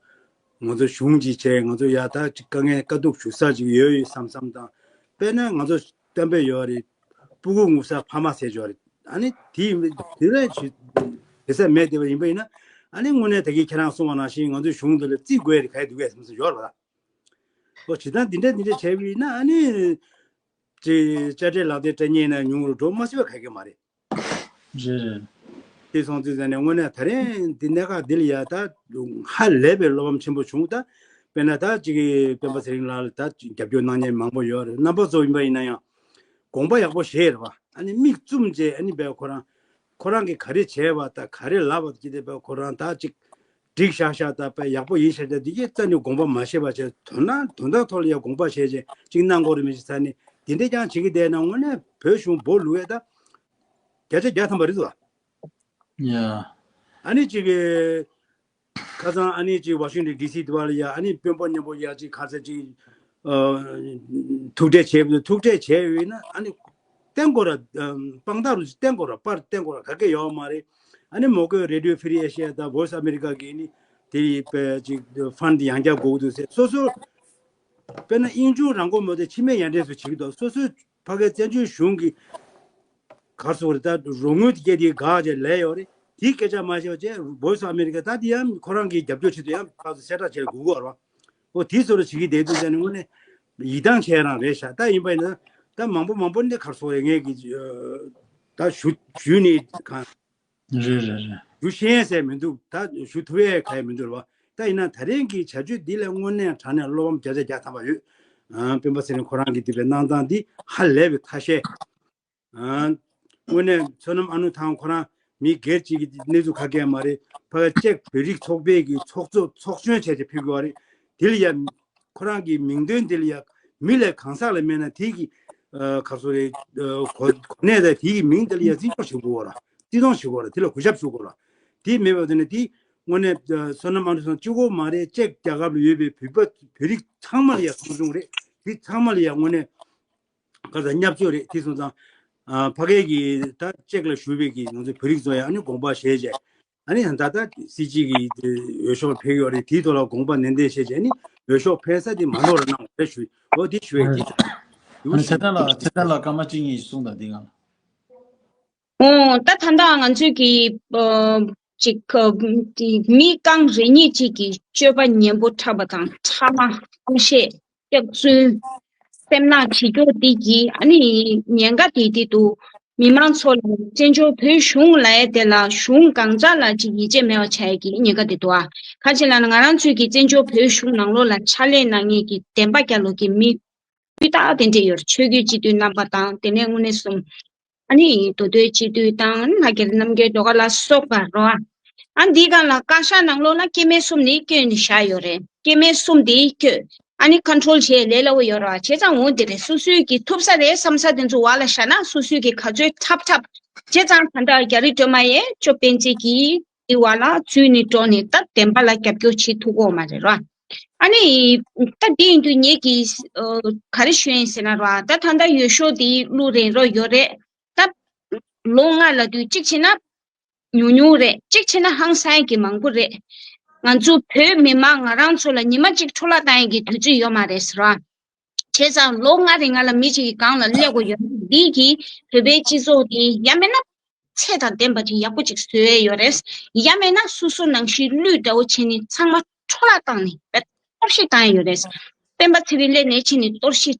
ང་ཚོ་གཞུང་ཅིག་བྱས་ང་ཚོ་ཡ་ད་ཅིག་དཀའ་ངལ་དཀའ་སྡུག་ཞུ་ས་ཅིག་ཡོད་ཡོད་བསམ་བསམ་དང་། དཔེར་ན་ང་ཚོ་གཏམ་དཔེ་ཡོད་རེད། སྤུ་གུ་ངུ་ས་ཕ་མ་ཟེར་ཅོག་རེད། ཨ་ནི་དེ་དེ་ལས་ཇི་དེ་ས་མེད་བསྡད་པ་ཡིན་པ་ཡིན་ན། ཨ་ནི་དངོས་གནས་ད་གིན་ཁྱེད་རང་གསུངས་པ་ནང་བཞིན་ང་ཚོའི་གཞུང་འདི་ལ་བརྩི་དགོས་རེད་ག་ཡ་འདུག་གས་བསམ་སོ་ཡོད་རེད་པ། ཨོ་ཇི་ལྟར་འདི་འདྲ་འདི་འདྲ་བྱས་པ་ཡིན་ན་ཨ་ནི་ཅི་དཔྱ་ཁྲལ་ལག་དེབ་སྤྲད་མཁན་ན་ཉུང་རུ་འགྲོ་མ་སྲིད་པ་ག་གེ་མ་རེད། རེད་རེད། དེ་སོང་ཙང་ནས་དངོས་གནས་ད་རེས་འདི་གནད་འགག་འདི་ལ་ཡ་ད་ཧ་ལས་པའི་བློ་ཕམ་ཆེན་པོ་བྱུང་། ད་དཔེར་ན་ད་ཅིག་གི་སྤེན་པ་ཚེ་རིང་ལགས་ལ་ད་རྒྱབ་སྐྱོར་གནང་མཁན་མང་པོ་ཡོད་རེད། རྣམ་པ་ཚོ་ཡིན་པ་ཡིན་ན་ཡང་དགོངས་པ་ཡག་པོ་བཞེས་རེད་པ། ཨ་ནི་མིག་བཙུམ་བྱས་ཨ་ནི་བས་ཁོ་རང་ཁོ་རང་གིས་ག་རེ་བྱས་པ་ད་ག་རེ་ལབ་པ་ཅི་དེ་བས་ཁོ་རང་ད་ཅིག་འགྲིག་ཤག་ཤག་ད་པ་ཡག་པོ་ཡིན་ཤག་ད་འདི་གའི་རྩ་ནས་དགོངས་པ་མ་བཞེས་པ་བྱས་དོན་དག་དོན་དག་ཐོག་ལ་ཡང་དགོངས་པ་བཞེས་བྱས་ཅིག་གནང་དགོས་རེད་མི་ཤེས་ས་ནས་འདི་འདྲས་ཀྱང་བྱེད་ཀྱི་བསྡད་ན་དངོས་གནས་བོད་གཞུང་སྦོ་ལུག་ཡས་ད་བརྒྱ་ཆ་བརྒྱ་ཐམ་པ་རེད་འདུག་ཨ། ཡ། ཨ་ནི་ཅིག་གི་ཁ་སང་ཨ་ནི་ཅིག་ཝ་ཤིང་ཊོན་ཌི་སི་དུ་བ་ལ་ཡ་ཨ་ནི་དཔོན་པོ་མཉམ་པོ་ཡ་ཅིག་ཁ་ས་ཅིག་ཨ་ཐུག་འཕྲད་བྱས་ཐུག་འཕྲད་བྱས་ཡོད་ན་ཨ་ནི་བསྟན་དགོས་ར། དཔང་རྟགས་རུ་བསྟན་དགོས་ར་པར་བསྟན་དགོས་ར་ག་གེ་ཡོད་མ་རེད། ཨ་ནི་མོ་གོས་Radio Free Asia དང་Voice America གིས་ནི་དེ་ཡི་པའི་ཅིག་ཕན་ཡང་བསྐྱར་དགོས་འདུག་ཟེར་སོ་སོ། དཔེར་ན་དབྱིན་ཇུ་རང་མགོ་མོ་དེ་ཕྱི་མའི་ཡར་འདྲེས་སུ་བྱེད་ཀྱི་འདུག་སོ་སོའི་ཕ་གའི་བཙན་བྱོལ་གཞུང་གི་གར་སོགས་རེད་ད་རོགས་དངུལ་དེ་སྐད་དེ་དགག་བྱས་ལས་ཡོད་རེད། དེའི་སྐད་ཆ་མ་བཤད་བྱས་Voice of America ད་དེ་ཡང་ཁོ་རང་གི་རྒྱབ་སྐྱོར་ཆེད་དུ་ཡང་ཕར་ཚུར་གསལ་བསྒྲགས་བྱས་དགོས་ཀྱི་ཡོད་རེད་བ། ཨོ་དེ་བཟོ་འདྲ་བྱེད་ཀྱི་བསྡད་འདུག་ཟེར་ནས་དངོས་གནས་ཡིད་ཐང་ཆད་རང་རེད་ཤག་ད་ཡིན་པ་ཡིན་ན་ད་མང་པོ་མང་པོ་འདི་གར་སོགས་རེད་ངས་ཀྱི་ད་ཞུ་ཞུས་ནས་གང་རེད་རེད་རེད། ཞུ་ཤེས་ཟེར་མི་འདུག་ད་ཞུ་ཐུབ་ཡས་ག་ཡས་མི་འདུག་རེད་བ། ད་ཡིན་ན་ད་རིང་གི་བྱ་སྤྱོད་འདི་ལ་དངོས་གནས་དྲང་གནས་བློ་ཕམ་བརྒྱ་ཆ་བརྒྱ་ཐམ་པ་ཡོད། ཨ་སྤེན་པ་ཚེ་རིང་ཁོ་རང་གིས་འདི་པའི་གནང་སྟངས་འདི་ཧ་ལས་པའི་ཐ་ཤལ། ཨ་དངོས་གནས་བསོད་ནམས་ཨ་ནུ་ཐང་ཁོ་རང་མི་སྒེར་གཅིག་གི་གནས་ཚུལ་ཁ་སྐད་མ་རེད། ཕ་གི་ཅེཀ་བོད་རིགས་ཚོགས་པའི་གི་ཚོགས་གཙོ་ཚོགས་གཞོན་བྱས་ཏེ་ཕེབས་དགོས་པ་རེད། དེ་ལ་ཡ་ཁོ་རང་གི་མིང་དོན་དེ་ལ་ཡ་མི་ལས་གང་ཟག་ལ་མེད་ན་དེ་གི་ཨ་ག་སོ་རེད། ཨ་གོ་གོ་གནས་དང་དེ་གི་མིང་དེ་ལ་ཡ་བརྩི་འཇོག་ཞུ་དགོས་པ་རེད། བརྩི་མཐོང་ཞུ་དགོས་པ་རེད། དེ་ལ་གུས་ཞབས་ཞུ་དགོས་རེད། དེ་མེད་པ་དེ་ནི་དེ་དངོས་གནས་ཨ་བསོད་ནམས་ཨ་ནུ་ཐང་གཅིག་པོ་མ་རེད། ཅེཀ་རྒྱལ་ཁབ་ལ་ཡོད་པའི་བོད་པ་བོད་རིགས་ཚང་མ་ལ་ཡ་མཐོང་ཆུང་རེད། དེ་ཚང་མ་ལ་ཡ་དངོས་གནས་ག་ས་བརྙས་བཅོས་རེད། དེ་སོང་ཙང་ཨ་ཕ་གི་གི་ད་ཅེཀ་ལ་བཞུགས་པའི་གི་ང་ཚོ་བོད་རིགས་ཚོ་ཡང་ཨ་ནི་དགོངས་པ་བཞེས་བྱས་ཨ་ནི་ད་ལྟ་སྲིད་སྤྱི་གི་འོས་ཤོག་ཕེབས་ཡོད་རེད། དེའི་ཐོག་ལ་དགོངས་པ་ནན་ཏན་བཞེས་བྱས་ཨ་ནི་འོས་ཤོག་ཕེབས་ས་དེ་མ་ནོར་ར་གནང་བ་རེད་ཞུ། འོ་དེ་ཞུ་ཡས་ཀྱི་ཨ་ནི་ཚེ་བརྟན་ལགས་ཚེ་བརྟན་ལགས་སྐར་མ་གཅིག་གཉིས་གསུངས་དང་དེ་སྒང་ལ། ཨོ་ད་ད་ལྟ་ང་ཚོས་ཀྱི་ཨ་ཅིག་ཨ་དེ་མི་རྐང་རེ་གཉིས་གཅིག་གི་སྤྱོད་པ་ཉན་པོ་འཁྲབ་པ་དང་ཕྲ་མ་གཏམ་བཤད། སྐྱག་རྫུན། སེམས་ནག་བྱེད་རྒྱུ་འདི་གིས་ཨ་ནི་ཉེན་ཁ་དེ་དེ་འདུག་མི་མང་ཚོ་ལ་བཙན་བྱོལ་བོད་གཞུང་ལབ་ཡ་དེ་ལ་གཞུང་གང་ཟག་ལ་ཅིག་ཡིད་ཆེས་མེད་པ་ཆགས་ཡ་གི་ཉེན་ཁ་དེ་འདུག་ཨ། ག་ཅི་ལབ་ན་ང་རང་ཚོའི་གི་བཙན་བྱོལ་བོད་གཞུང་ནང་ལོགས་ལ་ཕྱག་ལས་གནང་མཁན་གྱི་བདེན་པ་རྒྱལ་ལོ་གི་མི་སྤུས་དག་དེ་འདྲས་ཡོད་རེད། ཆོས་བརྒྱུད་སྤྱི་འཐུས་རྣམ་པ་དང་དེ་ནས་དངོས་གནས་གསུམ། ཨ་ནི་མདོ་སྟོད་སྤྱི་འཐུས་དང་ལྷ་སྒེར་རྣམ་རྒྱལ་སྒྲོལ་དཀར་ལ་སོགས་པ་རོ། ཨ་འདིའི་སྒང་ལ་བཀའ་ཤག་ནང་ལོགས་ལ་སྐྱེ་དམན་གསུམ་ནི་བསྐྱོན་ནས་བཞག་ཡོད་རེད། སྐྱེ་དམན་གསུམ་དེ་བསྐྱོན། ཨ་ནི་ཁོན་ཊོལ་བྱེད་ལས་སླ་བོ་ཡོད་རེད་བ། བྱས་ཙང་འོ་འདི་རེད། སོ་སོའི་གི་ཐུབ་ས་རེད་བསམ་ས་དེ་ཚོ་བར་ལ་བཞག་ན་སོ་སོའི་གི་ག་ཚོད་འཁྲབ་འཁྲབ། བྱས་ཙང་ད་ལྟ་རྒྱ་རི་སྒྲོལ་མ་ཡས་ཅོ་སྤེན་ཚེ་གི་དེ་བར་ལ་འཛུལ་ནས་འགྲོ་ནས་ད་བདེན་པ་ལ་རྒྱབ་སྐྱོར་བྱེད་ཐུབ་ཀྱི་ཡོད་མ་རེད་ར། ཨ་ནི་ད་དེ་ཡིན་དུས་ངེད་ཀྱིས་ཨ་ག་རེ་ཞུ་ཡིན་ཟེར་ན་ར། ད་ད་ལྟ་འོས་ཤོག་དེ་བླུག་རན་རོགས་ཡོད་རེད། ད་ལོ་ལྔ་ལབ་དུས་གཅིག་བྱས་ན་ཉུང་ཉུང་རེད། གཅིག་བྱས་ན་ཧང་སང་ཡ་གི་མང་པོ་རེད། ང་ཚོ་བོད་མི་མང་ང་རང་ཚོ་ལ་ཉི་མ་གཅིག་འཕྲོ་བརླག་བཏང་ཡ་གི་དུས་ཚོད་ཡོད་མ་རེད་ཟེར་བ། བྱས་ཙང་ལོ་ལྔ་རིང་ང་ལ་མི་གཅིག་གི་སྒང་ལ་སླེབས་དགོས་ཡོད་ན་འདི་གིས་བོད་པའི་སྤྱི་ཚོགས་དེ་ཡང་མིན་ན་ཚད་དང་ལྡན་པ་ཅིག་ཡག་པོ་ཅིག་བཟོ་ཡ་ཡོད་རེད། ཡང་མིན་ན་སོ་སོ་ནང་བཞིན་གླུད་འདྲ་བོ་བྱས་ནས་ཚང་མ་འཕྲོ་བརླག་བཏང་ནས་བེད་གཏོར་བཤིག་བཏང་ཡ་ཡོད་རེད། སྤེན་པ་ཚེ་རིང་སླེབས་ནས་ཕྱིན་ནས་གཏོར་བཤིག་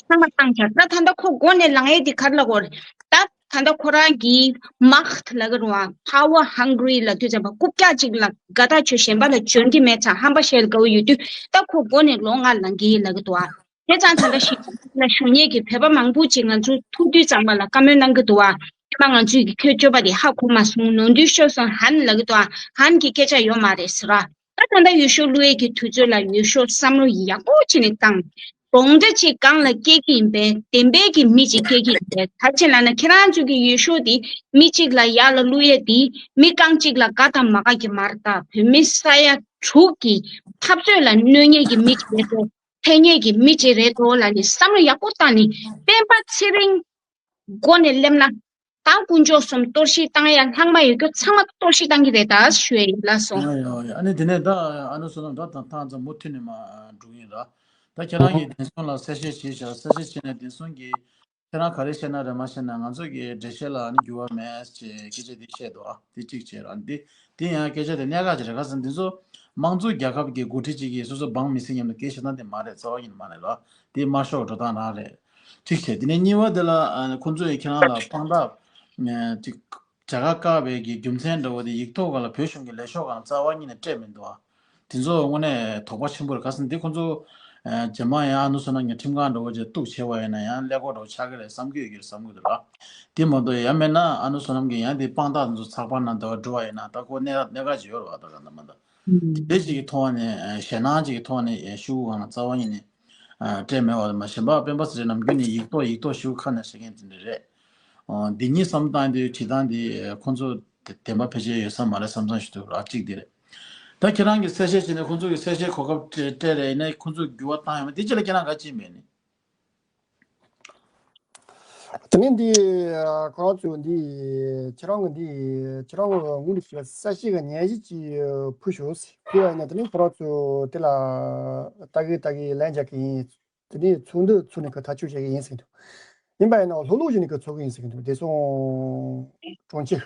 ཚང་མ་བཏང་ཆགས། ད་ད་ལྟ་ཁོ་མགོ་ནས་ལངས་ཡས་དེ་ག་རེ་ལབ་དགོས་རེད། ད་ད་ལྟ་ཁོ་རང་གིས་མཱཁ་ལབ་ཀྱི་རེད་བ། Power hungry ལབ་དུས་ཙམ་པ་རྐུབ་བཀྱག་ཅིག་ལ་དགའ་ཐག་ཆོད། གཞན་པ་ལ་འཇོན་གྱི་མེད་ཙང་ཧམ་པ་བཤད་དགའ་བོ་ཡོད་དུས་ད་ཁོ་མགོ་ནས་ལོ་ལྔ་ལངས་ཀྱི་ཡིན་ལབ་ཀྱི་འདུག་བ། བྱས་ཙང་ད་ལྟ་ཞིག་ལ་བཞུགས་མཁན་གྱི་བོད་པ་མང་པོ་ཅིག་ང་ཚོ་ཐུག་དུས་ཙམ་པ་ལ་བཀའ་མོལ་གནང་གི་འདུག་བ། ཨ་མ་ང་ཚོས་ཀྱི་ཁྱོད་སྤྱོད་པ་དེ་ཧ་གོ་མ་སོང་། ནོར་འདུག་ཤོར་སོང་ཧན་ལབ་ཀྱི་འདུག་བ། ཧན་གྱི་སྐད་ཆ་ཡོད་མ་རེད་ཟེར་བ། ད་ད་ལྟ་འོས་ཤོག་བླུག་ཡས་ཀྱི་དུས་ཚོད་ལ་འོས་ཤོག་བསམ་བློ་ཡག་པོ་བྱས་ནས་བཏང་། གང་འདྲ་ཅིག་སྒང་ལ་སྐྱེལ་གྱི་ཡིན་པས། བདེན་པའི་གི་མི་ཅིག་སྐྱེལ་གྱི་ཡིན་པས། ག་རེ་བྱས་ལབ་ན་ཁྱེད་རང་ཚོ་གི་འོས་ཤོག་དེ་མི་གཅིག་ལ་ཡར་ལ་བླུག་ཡས་དེ་མི་རྐང་གཅིག་ལ་དགའ་དང་མ་དགའ་གི་མ་རེད། ད་བོད་མི་ས་ཡ་དྲུག་གི་འཐབ་རྩོད་ལ་གནོད་མཁན་གྱི་མི་ཅིག་རེད་དོ། ཕན་མཁན་གྱི་མི་ཅིག་རེད་དོ་ལབ་ནས་བསམ་བློ་ཡག་པོ་བཏང་ནས་སྤེན་པ་ཚེ་རིང་མགོ་ནས་སླེབས་ན། ད་དཀོན་མཆོག་གསུམ་གཏོར་བཤིག་བཏང་ཡ་ལྷག་མ་ཡོད་རྒྱུ་ཚང་མ་གཏོར་བཤིག་བཏང་གི་རེད་ད་ཞུ་ཡ་ཡིན། ལགས་སོ། ཡ་ཡ་ཡ། ཨ་ནི་དེ་ནས་ད་ཨ་ནུ་བསོད་ནམས་ད་དང་ཐང་ཙམ་མུ་མཐུད་ནས་མ་འགྲོ་གི་ཡིན་ར། ད་ཁྱེད་རང་གིས་བདེན་སྲུང་ལ་གསལ་བཤད་བྱས་ཤག་གསལ་བཤད་བྱས་ནས་བདེན་སྲུང་གིས་ཁྱེད་རང་ག་རེ་བཤད་ན་རེད་མ་བཤད་ན་ང་ཚོ་གི་འགྲེལ་བཤད་ལ་ཨ་ནི་འགྱུར་བ་མེད་ཅེས་སྐད་ཆ་དེ་བཤད་འདུག་ཨ། དེ་གཅིག་བྱས་ར། འདི་དེ་ཡང་སྐད་ཆ་དེ་གནད་འགག་ཅིག་རེད། ག་ཟེར་ན་འདི་ཚོ་དམངས་གཙོ་རྒྱལ་ཁབ་ཀྱི་འགོ་ཁྲིད་ཅིག་གིས་སོ་སོ་འབངས་མི་སེར་མཉམ་དུ་སྐད་བཤད་སྟངས་དེ་མ་རེད། རྩ་བ་ཉིད་ནས་མ་རེད་ར། དེ་དམར་ཤོག་འགྲོ་སྟངས་རང་རེད། གཅིག་བྱས། དེ་ནས་གཉིས་པ་དེ་ལ་ཨ་ཁོང་ཚོས་ཁྱེད་རང་ལ་དཔང་རྟགས་ཅིག་བྱ་དགའ་བཀག་པའི་གི་རྒྱུ་མཚན་འདྲ་བོ་དེ་ཡིག་ཐོག་སྒང་ལ་བོད་གཞུང་གི་ལས་ཤོག་སྒང་ལ་རྩ་བ་ཉིད་ནས་སྤྲད་མི་འདུག་ཨ། དེ་ཚོ་དངོས་གནས་དོགས་པ་ཆེན་པོ་རེད། ག་ཟེར་ན་འདི་ཁོང་ཚོ་རྗེས་མ་ཡང་ཨ་ནུ་བསོད་ནམས་ཀྱི་ཁྲིམས་ཁང་འདྲ་བོ་ཅིག་གཏུག་བྱས་པ་ཡིན་ན་ཡང་ཀླད་ཀོར་འདྲ་བོ་ཆགས་ཀྱི་རེད་བསམ་གྱི་ཡོད་ཀྱི་རེད་བསམ་གྱི་འདུག་ལ། དེ་མ་གཏོགས་ཡང་མིན་ན་ཨ་ནུ་བསོད་ནམས་ཀྱི་ཡང་དེ་དཔང་རྟགས་དེ་ཚོ་ཚགས་པར་ནང་འདྲ་བོ་འགྲོ་བ་ཡིན་ན་ད་ཁོ་གནད་གནད་འགག་ཅིག་ཡོད་རེད་བ། ད་ག་ནང་མ་ད། དེ་གཅིག་གི་ཐོག་ནས་ཨ་ཞེད་སྣང་གཅིག་གི་ཐོག་ནས་ཨ་ཤོག་གུ་སྒང་ལ་རྩ་བ་ཉིད་ནས་ཨ་སྤྲད་མེད་པ་དང་། མ་གཞན་པ་སྤེན་པ་ཚེ་རིང་ནམ་རྒྱུན་ནས་ཡིག་ཐོག་ཡིག་ཐོག་ཤོག་གུ་ཁ་ནས་བཤད་མཁན་དེ་འདྲ་རེད། ཨ་འདི་གཉིས་བསམ་བཏང་དུས་བྱེད་སྟངས་འདི་ཁོང་ཚོ་བདེན་པ་ཕལ་ཆེར་ཡོད་ས་མ་རེད་བསམ་བསམ་ཞིག་འདུག་ར། གཅིག་དེ་རེད། ད་ཁྱེད་རང་གིས་གསལ་བཤད་བྱས་ནས་ཁོང་ཚོ་གིས་གསལ་བཤད་གོ་སྐབས་སྤྲད་སྤྲད་རེད། ཡིན་ནའི་ཁོང་ཚོས་འགྱུར་བ་བཏང་ཡོད་མེད་དེ་ཕྱི་ལ་ཁྱེད་རང་ག་ཅི་མེད་ནི། དེ་ནས་འདི་ཁོ་རང་ཚོས་འདི་ཁྱེད་རང་གི་འདི་ཁྱེད་རང་གི་དངོས་གནས་ཀྱི་གསལ་བཤད་ཀྱི་སྙན་ཞུ་ཅིག་ཕུལ་ཤོག་ཟེར། དེ་བས་ན་དེ་ནས་ཁོ་རང་ཚོས་དེ་ལ་ལྟ་གི་ལྟ་གི་ལན་རྒྱག་གི་ཡིན། དེ་ནས་ཚོགས་འདུ་ཚོགས་ནས་ཀྱི་ཐག་གཅོད་བྱེད་ཀྱི་ཡིན་ཟེར་གི་འདུག་ཡིན་པ་ཡིན་ན་ལྷོད་ལྷོད་བྱས་ནས་ཀྱི་ཚོགས་ཀྱི་ཡིན་ཟེར་གི་འདུག་བདེ་སྲུང་དྲུང་ཆེ།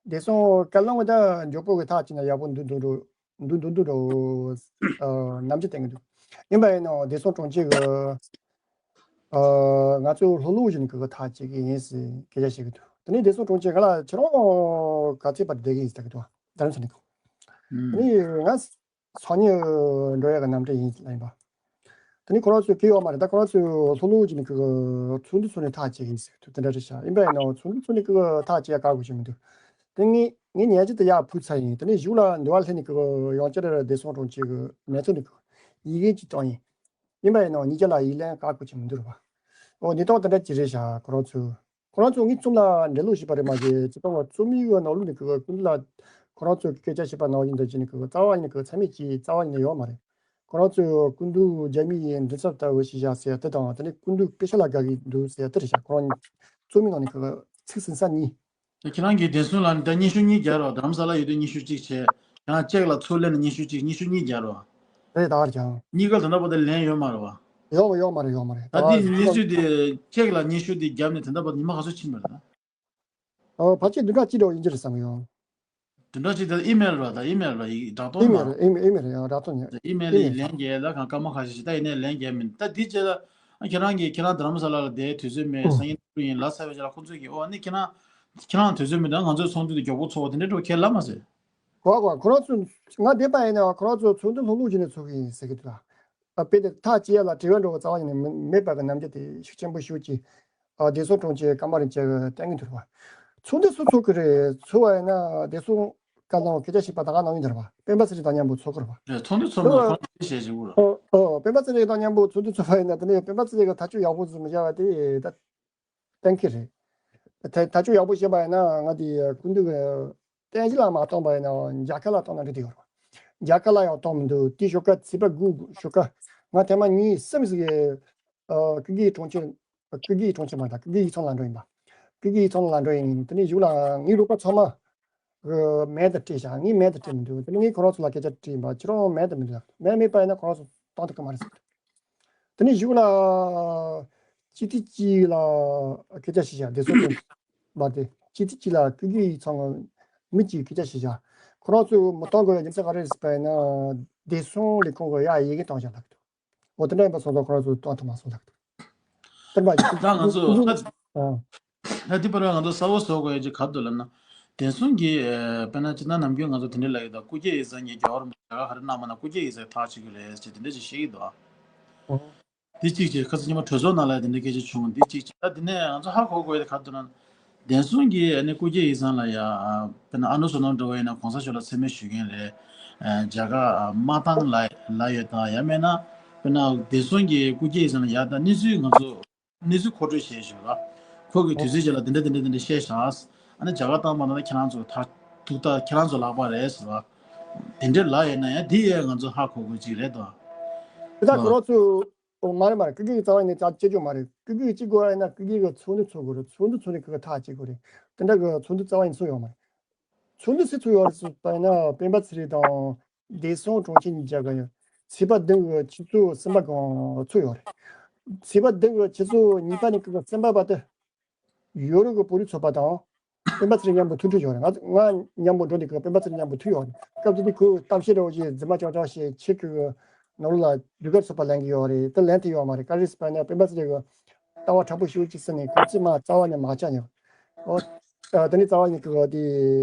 བདེ་སྲུང་བཀའ་བློན་གྱི་ད་མགྱོགས་པོ་གི་ཐག་བཅད་ན་ཡག་པོ་འདུག་འདུག་འདུག་འདུག་འདུག་འདུག་འདུག་ཨ་ནམ་རྒྱུན་བསྟན་གྱི་འདུག་ཡིན་པ་ཡིན་ནའང་བདེ་སྲུང་དྲུང་ཆེ་གི་ཨ་ང་ཚོས་ལྷོད་ལྷོད་བྱས་ནས་ཀྱི་ཐག་བཅད་ཀྱི་ཡིན་ཟེར་སྐད་ཆ་བཤད་ཀྱི་འདུག་དེ་ནས་བདེ་སྲུང་དྲུང་ཆེ་ག་ལ་ཁྱེད་རང་ག་ཚོད་བར་བསྡད་ཀྱི་ཡིན་ཟེར་གྱི་འདུག་རྡ་རམ་ས་ལ་ནས་གི། དེ་ནས་ང་སང་ཉིན་འགྲོ་ཡག་གི་གནམ་གྲུ་ཡིན་ལ་ཡིན་པ། དེ་ནས་ཁོ་རང་ཚོས་ཀྱི་ཡོད་མ་རེད། ད་ཁོ་རང་ཚོས་ལྷོད་ལྷོད་བྱས་ནས་ཀྱི་ཚོགས་འདུ་ཚོགས་ནས་ཐག་བཅད་ཀྱི་ཡིན་ཟེར་གྱི་འདུག་དེ་འདྲ་རེད་ཤག་ཡིན་པ་ཡིན་ནའང་ཚོགས་འདུ་ཚོགས་ནས་ཀྱི་ཐག་བཅད་ཡག་ག་དགོས་ཀྱི་མི་འདུག་དེ་ངས་ངས་ཉལ་ཆས་དེ་ཡར་ཕུད་ཚར་ཡིན། དེ་ནས་གཞུག་ལ་འདི་བ་སླེབས་ནས་ཀྱི་ཡང་བསྐྱར་བདེ་སྲུང་དྲུང་ཆེ་གི་མལ་ཚོགས་ནས་ཀྱི་ཡི་གེ་ཅིག་བཏང་ཡིན། ཡིན་པ་ཡིན་ནའང་གཉིས་ཆ་ལ་ཡིག་ལན་ག་དགོས་ཀྱི་མི་འདུག་རེད་པ། ཨོ་གནས་སྟངས་དེ་འདྲ་ཅིག་རེད་ཤག་ཁོ་རང་ཚོས། ཁོ་རང་ཚོ་ངའི་ཚོམས་ལ་འགྲེལ་བརྗོད་བྱས་པ་རེད་མ་གཞི་ཇི་ལྟ་བ་རྩོམ་ཡིག་གི་ནང་ལོགས་ནས་ཀྱི་སྐུ་མདུན་ལ་ཁོ་རང་ཚོ་གི་སྐད་ཆ་བཤད་པ་ནང་བཞིན་དུ་བྱས་ནས་ཀྱི་རྩ་བ་ཉིད་ཀྱི་ཚད་མེད་ཀྱི་རྩ་བ་ཉིད་ནས་ཡོད་མ་རེད། ཁོ་རང་ཚོས་སྐུ་མདུན་རྒྱ་མིའི་མགྲིན་ཚབ་ལྟ་བུ་ཞིག་བཞག་ཟེར་དེ་དང་དེ་ནས་སྐུ་མདུན་པེ་ཤ་ལ་དགའ་གི་འདུག་ཟེར་དེ་རེད་ཤག་ཁོ་རང་རྩོམ་ཡིག་ནང་ནས་ཀྱི་ཚིག་ཟིན་ས་གཉིས། ད་ཁྱེད་རང་གིས་བདེན་སྲུང་ལ་ད་སྙན་ཞུ་གཉིས་རྒྱག་རོགས། རྡ་རམ་ས་ལ་ཡོད་དུས་སྙན་ཞུ་གཅིག་བྱས། ཡང་ཅེག་ལ་ཚུར་སླེབས་ནས་སྙན་ཞུ་གཅིག་སྙན་ཞུ་གཉིས་རྒྱག་རོགས། རེད་ད་རྒྱང་། གཉིས་ཀ་ད་ལྟ་བར་དུ་ལན་ཡོད་མ་རེད་བ། ཡོད་མ་ཡོད་མ་རེད་ཡོད་མ་རེད་ད་ད་འདི་ལྟ་སྙན་ཞུ་དེ་ཅེག་ལ་སྙན་ཞུ་དེ་བརྒྱབ་ནས་ད་ལྟ་བར་ཉི་མ་ག་ཚོད་ཕྱིན་པ་རེད་ད། ཨོ་ཕལ་ཆེར་བདུན་ཕྲག་གཅིག་འདྲ་བོ་ཡིན་གྱི་རེད་བསམ་གི་ཡོད། བདུན་ཕྲག་གཅིག་དེ་ཨི་མེལ་རེད་ད་ཨི་མེལ་རེད་ཡིག་བསྒྲགས་གཏོང་ཨི་མེལ་མ། རེད་ཨི་མེལ་ཨི་མེལ་རེད་ཡང་བསྒྲགས་གཏོང་ཉན། ཨི་མེལ་ཨི་ཡིག་མེལ་ལན་རྒྱག་ད་གང་སྐར་མ་ཁ་ཤས་ཤིག་ད་ཡིན་ནའི་ལན་རྒྱག་མིན་ད་འདི་བྱས་ད། ཨ་ཁྱེད་རང་གིས་ཁྱེད་རང་དྷ་རམ་ས་ལ་ལ་བསྡད་དུས་ཚོད་མེད། ཨོ། སང་ཉིན་ཡིན་ལབ་ཚར་བའི་རྗེས་ལ་ཁོང་ཚོས་ཀྱིས་ཨོ་ཨ་ནི་ཁྱེད་རང་ཁྱེད་རང་དུས་ཚོད་མེད་ད་ང་ཚོའི་ཚོགས་འདུ་དེ་མགྱོགས་པོ་ཚོགས་དེ་འདྲའི་འགྲོ་ཁས་ལབ་མ་ཟེར། གོ་གོ་ཁོ་རང་ཚོ་ང་བསྡད་པ་ཡིན་ན་ཁོ་རང་ཚོ་ཚོགས་འདུ་ལྷུག་ལྷུག་བྱས་ནས་ཚོགས་ཀྱི་ཡིན་ཟེར་གྱི་འདུག་ལ། ཨ་དཔེ་དེ་ཐག་བཅད་ཡ་ལ་བྲེལ་བ་འགྲོ་བ་རྩ་བ་ཉིད་ནས་མི་མེད་པ་གི་རྣམ་འགྱུར་དེ་ཤུགས་ཆེན་པོ་ཞིག་གིས་ཨ་བདེ་སྲུང་དྲུང་ཆེ་ཀརྨ་རིན་ཆེན་གྱིས་བསྟན་གྱི་འདུག་བ། ཚོགས་འདུ་སུ་ཚོགས་ཀྱི་རེད། ཚོགས་པ་ཡིན་ན་བདེ་སྲུང་བཀའ་བློན་སྐད་ཆ་བཤད་པ་ད་ག་ནང་བཞིན་རེད་བ། སྤེན་པ་ཚེ་རིང་དང་མཉམ་པོ་ཚོགས་ཀྱི་རེད་བ། རེད། ཚོགས་འདུ་ཚོགས་ན་ཁོང་ཚོས་བཤད་བཞིན་པོ་རེད། ཨོ་ཨོ་སྤེན་པ་ཚེ་རིང་དང་མཉམ་པོ་ཚོགས་འདུ་ཚོགས་པ་ཡིན་ན་དེ་ནས་སྤེན་པ་ཚེ་རིང་གི་ཐག་གཅོད་ཡག་པོ་བཟོ་མི་བྱ་བ་དེ་ད་གཏན་འཁེལ་རེད། ད་ཐག་གཅོད་ཡག་པོ་བྱས་པ་ཡིན་ན་ང་དེ་སྐུ་མདུན་གྱི་བསྟན་འཛིན་ལ་མ་བཏང་པ་ཡིན་ན་རྒྱ་གར་ལ་བཏང་ན་འགྲིག་གི་ཡོད་རེད་བ། རྒྱ་གར་ལ་ཡང་བཏང་མི་འདུག་དེ་ཞོགས་ཀ་ཚེས་པ་དགུ་ཞོགས་ཀ་ང་ཐེངས་མ་གཉིས་གསུམ་ཞིག་ཨ་ཀི་གི་གྲོང་ཁྱེར། ཀི་གི་གྲོང་ཁྱེར་མ་རེད། ཀི་གི་ཡིག་ཚང་ལ་འགྲོ་ཡིན་པ། ཀི་གི་ཡིག་ཚང་ལ་འགྲོ་ཡིན། དེ་ནས་གཞུག་ལ་ངའི་རོགས་པ་ཚང་མ་གི་མེལ་དུ་སྤྲད་བཞག་ངས་མེལ་དུ་སྤྲད་མི་འདུག་དེ་ནས་ངས་ཁོ་རང་ཚོ་ལ་སྐད་ཆ་དྲིས་ཡིན་པ། ཁྱེད་རང་མེལ་དུ་མི་འདུག་མེལ་མེད་པ་ཡིན་ན་ཁོ་རང་ཚོ་བཏང་ཐུབ་ཀྱི་མ་རེད་ཟེར། དེ་ནས་གཞུག་ལ་སྤྱི་འཐུས་གཅིག་ལ་སྐད་ཆ་ཞིག་བཞག་བདེ་སྲུང་དྲུང་ཆེ་མ་དེ་སྤྱི་འཐུས་གཅིག་ལ་ཀི་གི་ཡིག་ཚང་གི་མི་གཅིག་སྐད་ཆ་ཞིག་བཞག་ཁོ་རང་ཚོས་མི་བཏང་དགོས་པའི་རྒྱུ་མཚན་ག་རེ་རེད་ཟེར་བ་ཡིན་ན་བདེ་སྲུང་ལས་ཁུངས་ཀྱི་ཡར་ཡི་གེ་བཏང་བཞག་ལབ་འདུག་འོ་དེ་འདྲ་ཡིན་པ་སོང་ཙང་ཁོ་རང་ཚོས་བཏང་ཐུབ་མ་སོང་ལབ་འདུག་དེ་མ་ད་ང་ཚོ་ད་ཨ། ད་འདི་བར་ང་ཚོ་གསལ་པོ་བཟོ་དགོས་ཡ་ཅིག་ག་རེ་འདུག་ལབ་ན། བདེ་སྲུང་གིས་ཨ་དཔེར་ན་སྤྱིར་བཏང་ནམ་རྒྱུན་ང་ཚོ་དེ་འདྲ་ལབ་ཡོད་ད། སྐུ་སྒེར་ཡིག་ཚང་གཉིས་རྒྱལ་བ་རིན་པོ་ཆེ་ག་རེ་གནང་མ་གནང་། སྐུ་སྒེར་ཡིག་ཚང་ཐག་གཅོད་ཀྱི་རེད་ཅེས་དེ་འདྲ་ཅིག་བཤད་ཀྱི་འདུག་ཨ། ཨོ། དེ་གཅིག་བྱས། ཁ་སང་ཉི་མ་གྲོས་ཚོགས་ནང་ལ་དེ་འདྲ་སྐད་ཆ་བྱུང་། དེ་གཅིག་བྱས། ད་དེ་ནས་ང་ཚོ་ཧ་གོ་དགོས་ཡ་དེ་ག་རེ་འདུག་ན། བདེ་སྲུང་གིས་ཨ་ནི་སྐུ་སྒེར་ཡིག་ཚང་ལ་ཡ་ཨ་དཔེར་ན་ཨ་ནུ་བསོད་ནམས་འདྲ་བོ་ཡིན་ན་གོང་ས་མཆོག་ལ་མཚན་སྨད་ཞུ་མཁན་རེད། ཨ་རྒྱ་གར་ཨ་མངའ་ཐང་ལ་ལ་ཡོད་དང་། ཡང་མིན་ན་དཔེར་ན་བདེ་སྲུང་གིས་སྐུ་སྒེར་ཡིག་ཚང་ལ་ཡ་ད་གནས་ཚུལ་ང་ཚོ་གནས་ཚུལ་མཁོ་སྤྲོད་བྱས་ཞོར་ལ། ཁོ་གིས་དུས་ཚོད་ཅིག་ལ་དེ་འདྲ་དེ་འདྲ་དེ་འདྲ་བཤད་ཤག་ཨ་ནི་རྒྱ་གར་བཏང་པ་ན་ད་ཁྱེད་རང་ཚོ་ད་ཐུག་ད་ཁྱེད་རང་ཚོ་ལག་པ་རེད་ཟེར་བ། དེ་འདྲ་ལབ་ཡོད་ན་ཡང་དེ་ཡང་ང་ཚོ་ཧ་གོ་དགོས་ཅིག་རེད་དོ། དེ་ད་ཁོ་རང་ཚོས། ཨོ་མ་རེད་མ་རེད། ཀི་ཀི་གི་རྩ་བ་ནས་ཅག་བྱེད་རྒྱུ་མ་རེད། ཀི་ཀི་གཅིག་དགོས་ཡིན་ན་ཀི་ཀི་གི་ཚོགས་འདུ་ཚོགས་དགོས་རེད། ཚོགས་འདུ་ཚོགས་ནས་ཀི་ཀི་ཐག་བཅད་དགོས་རེད། དེ་འདྲ་གི་ཚོགས་འདུ་རྩ་བ་ནས་ཚོགས་ཡོད་མ་རེད། ཚོགས་འདུ་སུས་ཚོགས་ཡོད་རེད་ཟེར་བ་ཡིན་ན་སྤེན་པ་ཚེ་རིང་དང་བདེ་སྲུང་དྲུང་ཆེ་གཉིས་ཀྱི་ཚེས་པ་བདུན་གི་ཆུ་ཚོད་གསུམ་པ་གང་ཚོགས་ཡོད་རེད། ཚེས་པ་བདུན་གི་ཆུ་ཚོད་གཉིས་པ་ནས་ཀི་ཀི་གསུམ་པ་བར་དུ། ཡོ་རོབ་ཀྱི་བོད་རིགས་ཚོགས་པ་དང་། སྤེན་པ་ཚེ་རིང་མཉམ་པོ་ཐུག་འཕྲད་ཡོད་རེད། ང་ང་མཉམ་པོ་འགྲོ་ནས་ཀྱི་སྤེན་པ་ཚེ་རིང་མཉམ་པོ་ཐུག་ཡོད་རེད། སྐབས་དེ་དུས་ཁོས་གཏམ་བཤད་འདྲ་བོ་ཞིག་རྫུན་མ་ཅང་ཅང་ཞིག་ཆེད་ཀྱི་ནོར་ལ་ཟློས་གར་ཚོགས་པ་ལེན་གྱི་ཡོད་རེད། དེ་ལེན་ཐུབ་ཡོད་མ་རེད། ག་རེ་ཟེར་བ་ཡིན་ན་སྤེན་པ་ཚེ་རིང་གི་ལྟ་བ་དྲག་པོ་ཞེ་པོ་ཅིག་ཟིན་ནས་ཁོ་ཚོས་མ་རྩ་བ་ནས་མ་བཅག་མྱོང་། ཨོ། ཨ་དེ་ནས་རྩ་བ་ནས་ཀྱི་དེ་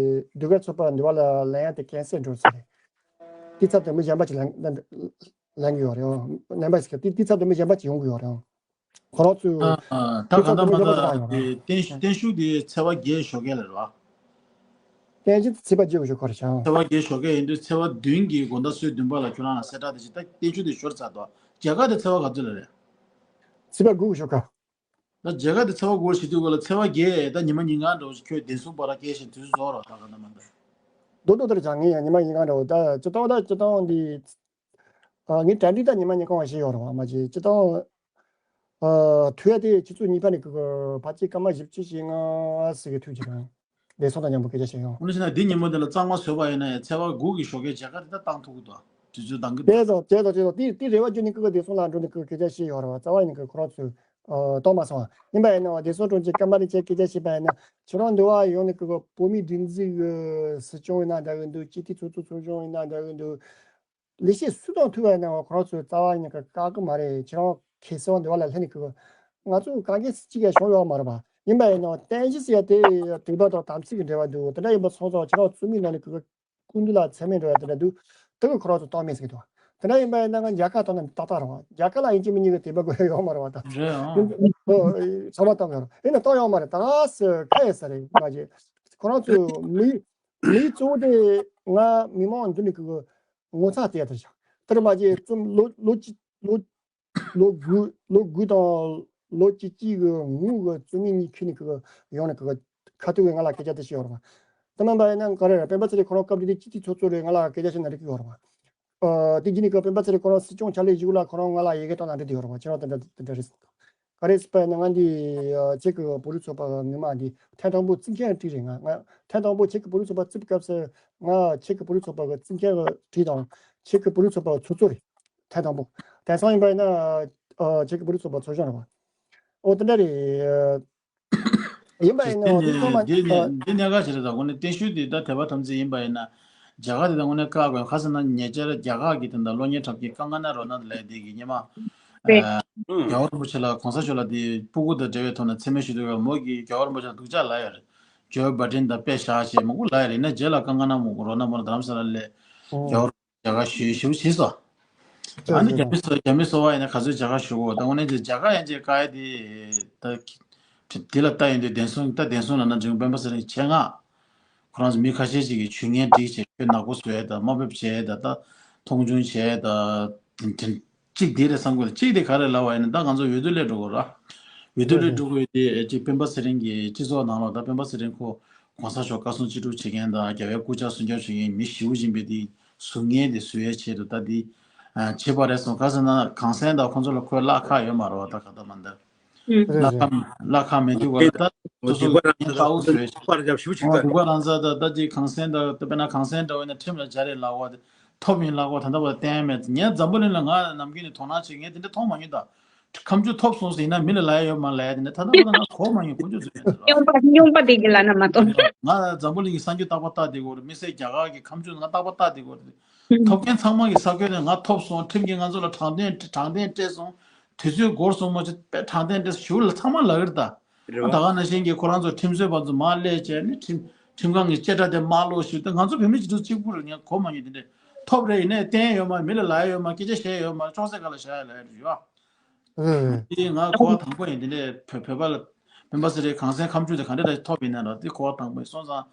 ཟློས་གར་ཚོགས་པ་འདི་བ་ལ་ལེན་ཡ་དེ་ཀན་སེལ་འགྲོ་ས་རེད། དེ་ཚབ་ཏུ་མི་གཞན་པ་ཅིག་ལེན་ལེན་གྱི་ཡོད་རེད། ཨོ་ལེན་པ་ཞིག་དེ་དེ་ཚབ་ཏུ་མི་གཞན་པ་ཅིག་ཡོང་གི་ཡོད་རེད། ཨོ། ཁོ་རང་ཚོས་ཨ་ཨ་ད་གང་ལྟར་མ་ལྟར་དེ་བརྟན་བརྟན་བཞུགས་དེ་ཚེས་པ་བརྒྱད་ཞོགས་ཀས་ལ་རེད་བ། བརྟན་བཞུགས་ཚེས་པ་བརྒྱད་ཞོགས་ཀས་རེད་ཤག་ཚེས་པ་བརྒྱད་ཞོགས་ཀས་ཡིན་དུས་ཚེས་པ་བདུན་གྱི་དགོང་དག་ཆུ་ཚོད་བདུན་པ་ལ་ཁྱོད་རང་ལ་གསལ་བསྒྲགས་དེ་བྱས། ད་བརྟན་བཞུགས་དེ་ཞོར་ཚར་འདུག་རྒྱ་གར་དེ་ཚེས་པ་ག་ཚོད་ལ་རེད། ཚེས་པ་དགུ་ཞོགས་ཀས། ད་རྒྱ་གར་དེ་ཚེས་པ་དགུ་བྱེད་དུས་གོ་ལ་ཚེས་པ་བརྒྱད་ད་ཉི་མ་ཉིན་གང་འདྲ་བོ་ཞིག་ཁྱོད་བདེ་སྲུང་པ་ར་སྐད་བཞིན་དུས་ཚོད་རྫོགས་རོགས་ད་གང་ལྟར་མ་ལྟར། རྡོ་རྡོ་ལྟར་བྱ་ངེས་ཡང་ཉི་མ་ཉིན་གང་འདྲ་བོ་ད་ཇི་ལྟ་བ་ད་ཇི་ལྟ་བ་འདི། ཨ་ངའི་གྲ་སྒྲིག་ད་ཉི་མ་ཉིན་གང་བ་ཞིག་ཡོད་རེད་བ། མ་གཅིག་སྤྱི་བཏང་། ཨ་ཐུག་ཡ་དེ་ཆུ་ཚོད་གཉིས་པ་ནས་ཀི་ཀི་ཕལ་ཆེར་སྐར་མ་བཞི་བཅུ་ཞེ་ལྔ་ཟིག་གི་ཐུག་ཅིག་རང་། བདེ་སྲུང་དང་མཉམ་པོ་སྐད་ཆ་བཤད་ཡོང་། དངོས་གནས་བྱས་ན་འདི་ཉིན་མོ་འདི་ལ་གཙང་མ་བཟོས་པ་ཡིན་ན་ཡང་ཚེས་པ་དགུ་གི་ཞོགས་ཀས་མཇལ་ཁ་དེ་ད་བཏང་ཐུབ་ཀྱི་འདུག་དུས་ཚོད་འདང་གི་འདུག་དེ་ཚོ་དེ་ཚོ་དེ་དེ་རེ་བ་བརྗོད་ནས་ཀི་ཀི་བདེ་སྲུང་ལ་འགྲོ་ནས་ཀི་ཀི་སྐད་ཆ་བཤད་ཡོད་རེད་བ། རྩ་བ་ཡིན་ནས་ཀི་ཁོ་རང་ཚོས་ཨ་གཏོང་མ་སོང་བ་ཡིན་པ་ཡིན་ན་བདེ་སྲུང་དྲུང་ཆེ་ཀརྨ་རིན་ཆེན་སྐད་ཆ་བཤད་པ་ཡིན་ན་ཁྱོད་རང་འདི་བ་ཡོང་ནས་ཀི་ཀི་བོད་མིའི་སྒྲིག་འཛུགས་ཀྱི་སྲིད་སྐྱོང་ཡིན་ན་འདྲ་གི་འདུག་སྤྱི་འཐུས་ཚོགས་གཙོ་ཚོགས་གཞོན་ཡིན་ན་འདྲ་གི་འདུག་ལས་བྱེད་སུ་དང་ཐུག་པ་ཡིན་ནའང་ཁོ་རང་ཚོས་རྩ་བ་ཉིད་ཀྱི་བཀག་གི་མ་རེད། ཁྱེད་རང་ཁེ་སང་འདི་བ་ལ་སླེབས་ནས་ཀྱི་ང་ཚོ་གང་གས་སུ་གཅིག་ཡང་བྱུང་ཡོད་མ་རེད་པ། ཡིན་པ་ཡིན་ནའང་རྟེན་གཞི་ཟེར་ཡ་དེ་དུས་བབ་དང་དམ་ཚིག་གི་འབྲེལ་བ་འདུག་དེ་འདྲ་ཡིན་པ་སོང་ཙང་ཁྱེད་རང་བཙུན་མའི་ནང་ནས་ཀྱི་སྐུ་མདུན་ལ་མཚན་སྨད་འགྲོ་ཡ་དེ་འདྲ་འདུག་དེ་གི་ཁོ་རང་ཚོ་གཏོང་མེད་ཟེར་གི་འདུག་དེ་འདྲ་ཡིན་པ་ཡིན་ན་ང་རྒྱལ་ཁ་གཏོང་ན་ཏག་ཏག་རེད་པ། རྒྱལ་ཁ་ལ་ཡིན་གཅིག་མིན་གཉིས་ཀྱི་དད་པ་དགོས་ཡ་ཡོད་མ་རེད་པ། ད་རེད་ཨང་། ཚང་མ་གཏོང་ཡ་རེད། ཡིན་ན་གཏོང་ཡོད་མ་རེད། ད་སུ་ཁ་ཡ་ས་རེད་མ་གཅིག་ཁོ་རང་ཚོ་མི་མི་གཙོ་བོ་དེ་ང་མི་མང་འདི་ནས་ཀྱི་ངོ་ཚ་དེ་ལྟར་བཞག་དེར་མ་བྱས་རྩོམ་ལོ་ལོ་གཅིག་ལོ་ལོ་དགུ་ལོ་དགུ་དང་ལོ་གཅིག་གཅིག་གི་སྔོན་གྱི་རྩོམ་མི་གཉིས་ཁྱོད་ནས་ཀྱི་ཡོང་ནས་ཀྱི་ཁ་ཐུག་གི་ང་ལ་སྐད་ཆ་དེ་བཤད་ཡོད་རེད་པ། དེ་མིན་པ་ཡིན་ན་ག་རེ་རེད། སྤེན་པ་ཚེ་རིང་ཁོ་རང་སྐབས་དེ་དུས་སྤྱི་འཐུས་ཚོགས་གཙོ་རེད། ང་ལ་སྐད་ཆ་བཤད་ན་འགྲིག་གི་ཡོད་རེད་པ། ཨ་དེ་རྗེས་ནས་ཀྱི་སྤེན་པ་ཚེ་རིང་ཁོ་རང་སྲིད་སྐྱོང་ཕྱག་ལས་བཞུགས་ལ་ཁོ་རང་ང་ལ་ཡི་གེ་བཏང་ན་འགྲིག་གི་ཡོད་རེད་པ། ཁྱེད་རང་དེ་འདྲ་དེ་འདྲ་རེད། ག་རེ་ཟེར་བ་ཡིན་ན་ང་འདི་ཨ་ཁྱེད་ཀྱི་བོད་རིགས་ཚོགས་པ་གི་མི་མང་འདི་ཐེངས་དང་པོ་རྩིས་མཁན་བྲིས་རེད། ང་ང་ཐེངས་དང་པོ་ཁྱེད་ཀྱི་བོད་རིགས་ཚོགས་པ་རྩིས་པའི་སྐབས་སུ་ང་ཁྱེད་ཀྱི་བོད་རིགས་ཚོགས་པ་གི་རྩིས་མཁན་གི་བྲིས་དང་ཁྱེད་ཀྱི་བོད་རིགས་ཚོགས་པ་གི་ཚོགས་གཙོ་རེད། ཐེངས་དང་པོ། དེང་སང་ཡིན་པ་ཡིན་ན་ཨ་ཁྱེད་ཀྱི་བོད་རིགས་ཚོགས་པ་ཚོགས་གཞོན་རེད་པ། ཨོ་དེ་འདྲ་རེད། ཡིན་པ་ཡིན་ན་འདི་ཚང་མ་འདི་འདི་གནད་འགག་ཞིག་རེད། ད་དངོས་གནས་བརྟན་བཞུགས་འདི་ད་དད་པ་དམ་ཚིག་ཡིན་པ་ཡིན་ན་རྒྱ་གར་དེ་ད་དངོས་གནས་བཀག་དགོས། ཁ་སང་ན་ཉེ་ཆར་རྒྱ་གར་གྱི་དེ་འདྲ་གློག་བརྙན་འཁྲབ་ཀྱི་ཀང་ཀ་ན་རོ་ནལ་ལབ་དེ་གི་སྔོན་མ་ རེད། རྒྱལ་བ་རིན་པོ་ཆེ་ལ་གོང་ས་མཆོག་ལ་དེ་སྤུ་གུ་དང་འབྲེལ་བའི་ཐོག་ནས་མཚན་སྨད་ཞུ་དུས་སྐབས་མོ་གིས་རྒྱལ་བ་རིན་པོ་ཆེ་ལ་སྡུག་ཅག་ལབ་ཡོད་རེད། ཇོ་བྷའི་ཌེན་དང་དཔེ་བཞག་བྱས་མང་པོ་ལབ་ཡོད་རེད། ཡིན་ན་རྗེས་ལ་ཀང་ཀ་ན་མོ་རོ་ན་མོ་ར་རྡ་རམ་ས་ལ་སླེབས། རྒྱལ་བ་རིན་པོ་ཆེ་མཇལ་ཁ་ཞུས་ཞུ་བྱས་སོང་། ཨ་ནི་རྒྱ་མི་སོ་རྒྱ་མི་སོ་བ་ཡིན་ན་ག་ཚོད་མཇལ་ཁ་ཞུ་དགོས། ད་དངོས་གནས་ཀྱི་མཇལ་ཁ་ཡན་ཆད་བཀག་ཡ་དེ་ད་དེ་ལ་ལྟ་ཡིན་དུས་བདེན་སྲུང་ད་བདེན་སྲུང་ལབ་ན་འབྲིང་སྤེན་པ་ཚེ་རིང་ཆེད་མངགས་ཁོ་རང་ཚོ་མི་ཁ་ཤས་ཅིག་གིས་ཇུས་ངན་སྒྲིག་བྱས་ཁྱོད་ནག་པོ་བཟོས་ད་དམའ་འབེབས་བྱས་ད་ད་མཐོང་ཆུང་བྱས་ད་དེ་དེ་གཅིག་དེ་རེད་བསམ་གི་འདུག་གཅིག་དེ་ག་རེ་ལབ་པ་ཡིན་ན་ད་ང་ཚོ་འོས་བསྡུ་སླེབས་འགྲོ་དགོས་ར། འོས་བསྡུ་སླེབས་འགྲོ་དགོས་དེ་གཅིག་སྤེན་པ་ཚེ་རིང་གི་སྤྱི་ཚོགས་ནང་ལ་ད་སྤེན་པ་ཚེ་རིང་ཁོ་གོང་ས་མཆོག་བཀའ་གསུང་ཅི་སྒྲུབ་བྱེད་མཁན་དང་རྒྱལ་བའི་སྐུ་ཕྱྭ་སུན་སྐྱོབ་བྱེད་མཁན་མི་ཞེ་པོ་ཡིན་པའི་དེ་ཟུར་ངན་དེ་བཟོ་ཡའི་ཆེད་དུ་ད་དེ་བྱེད་པ་རེད་སོང་ག་ཟེར་ན་གངས་སེང་དང་ཁོང་ཚོ་ལ་ཁོའི་གླ་ཁག་ཡོད་མ་རེད་བ། ད་ག་ད་མ་འདི་གླ་ཁག་གླ་ཁག་མེད་དུས་ག་ལ་ད་སོ་སོ་གི་ཉེན་ལྟ་བུ་བཟོས་ཤིག་པར་རྒྱབ་ཞུ་ཆིག་ད་འདུག་ག་རང་ས་ད་ད་ཅིག་གངས་སེང་ད་ད་དཔེར་ན་གངས་སེང་འདྲ་བོ་ཡིན་ན་ཁྲིམས་ལ་སྦྱར་རེད་ལབ་བ་དེ་ཐོབ་ཡིན་ལབ་བ་ད་ལྟ་བར་བསྟན་མེད། ངས་འཛམ་བུ་གླིང་ལ་ང་ནམ་རྒྱུན་ནས་དོ་སྣང་བྱེད་ངས་དེ་འདྲ་མཐོང་མ་མྱོང་ད། ཁ་མཆུ་ཐོབ་སོང་ཟེར་ན་མི་ལ་ལབ་ཡ་ཡོད་མ་ལབ་ཡ་དེ་ནས་ད་ལྟ་བར་ང་གོ་མ་མྱོང་། དཀོན་མཆོག་གསུམ་ཡིན་ན་རོ། རྙོག་པ་རྙོག་པ་དེ་གི་ལབ་ན་མ་གཏོགས། ང་འཛམ་བུ་གླིང་གི་གསར་འགྱུར་རྟག་པར་ལྟ་བསྡད་ཀྱི་ཡོད་རེད། དམིགས་བསལ་རྒྱ་གར་གྱི་ཁ་མཆུ་ང་རྟག་པར་ལྟ་བསྡད་ཀྱི་ཡོད་རེད། ཐོབ་མཁན་ཚང་མ་གི་ས་ཁུལ་ནས་ང་ཐོབ་སོང་། ཁྲིམས་ཀྱིས་ང་ཚོ་ལ་དྲང་བདེན་དྲང་བདེན་སྤྲད་སོང་། དུས་ཚོད་འགོར་སོང་མ་གཞི་དཔེ་དྲང་བདེན་སྤྲད་སོང་ཞུ་ལ་ཚང་མ་ལབ་ཀྱི་རེད་ད། རེད་བ། ད་ག་ནང་བཞིན་གྱི་ཁོ་རང་ཚོ་ཁྲིམས་རྩོད་པ་ཚོ་མར་སླེབས་བྱས་ནས་ཁྲིམས་ཁྲིམས་ཁང་གི་བཅད་ཁྲ་དེ་མར་ཀློག་ཞུས་ཏེ་ང་ཚོ་བོད་མི་སྤྱི་ཚོགས་གཅིག་པུ་རེད། ངས་གོ་མ་མྱོང་དེ་འདྲས། ཐོབ་རེད། ཡིན་ནའི་བསྟན་ཡོད་མ་རེད། མི་ལ་ལབ་ཡ་ཡོད་མ་རེད། སྐད་ཆ་བཤད་ཡོད་མ་རེད། ཅོག་ཙེ་སྒང་ལ་བཞག་ཡ་ལབ་ཡ་རེད་བ། རེད་རེད། དེ་ང་གོ་བ་དང་པོ་ཡིན། དེ་འདྲས་བོད་བོད་པ་ལ་སྤེན་པ་ཚེ་རིང་གངས་སེང་ཁ་མཆུ་དེ་ག་འདྲས་ཐོབ་ཡིན་ན་ར་དེ་གོ་བ་དང་པོ་ཡིན། སོང་ཙང་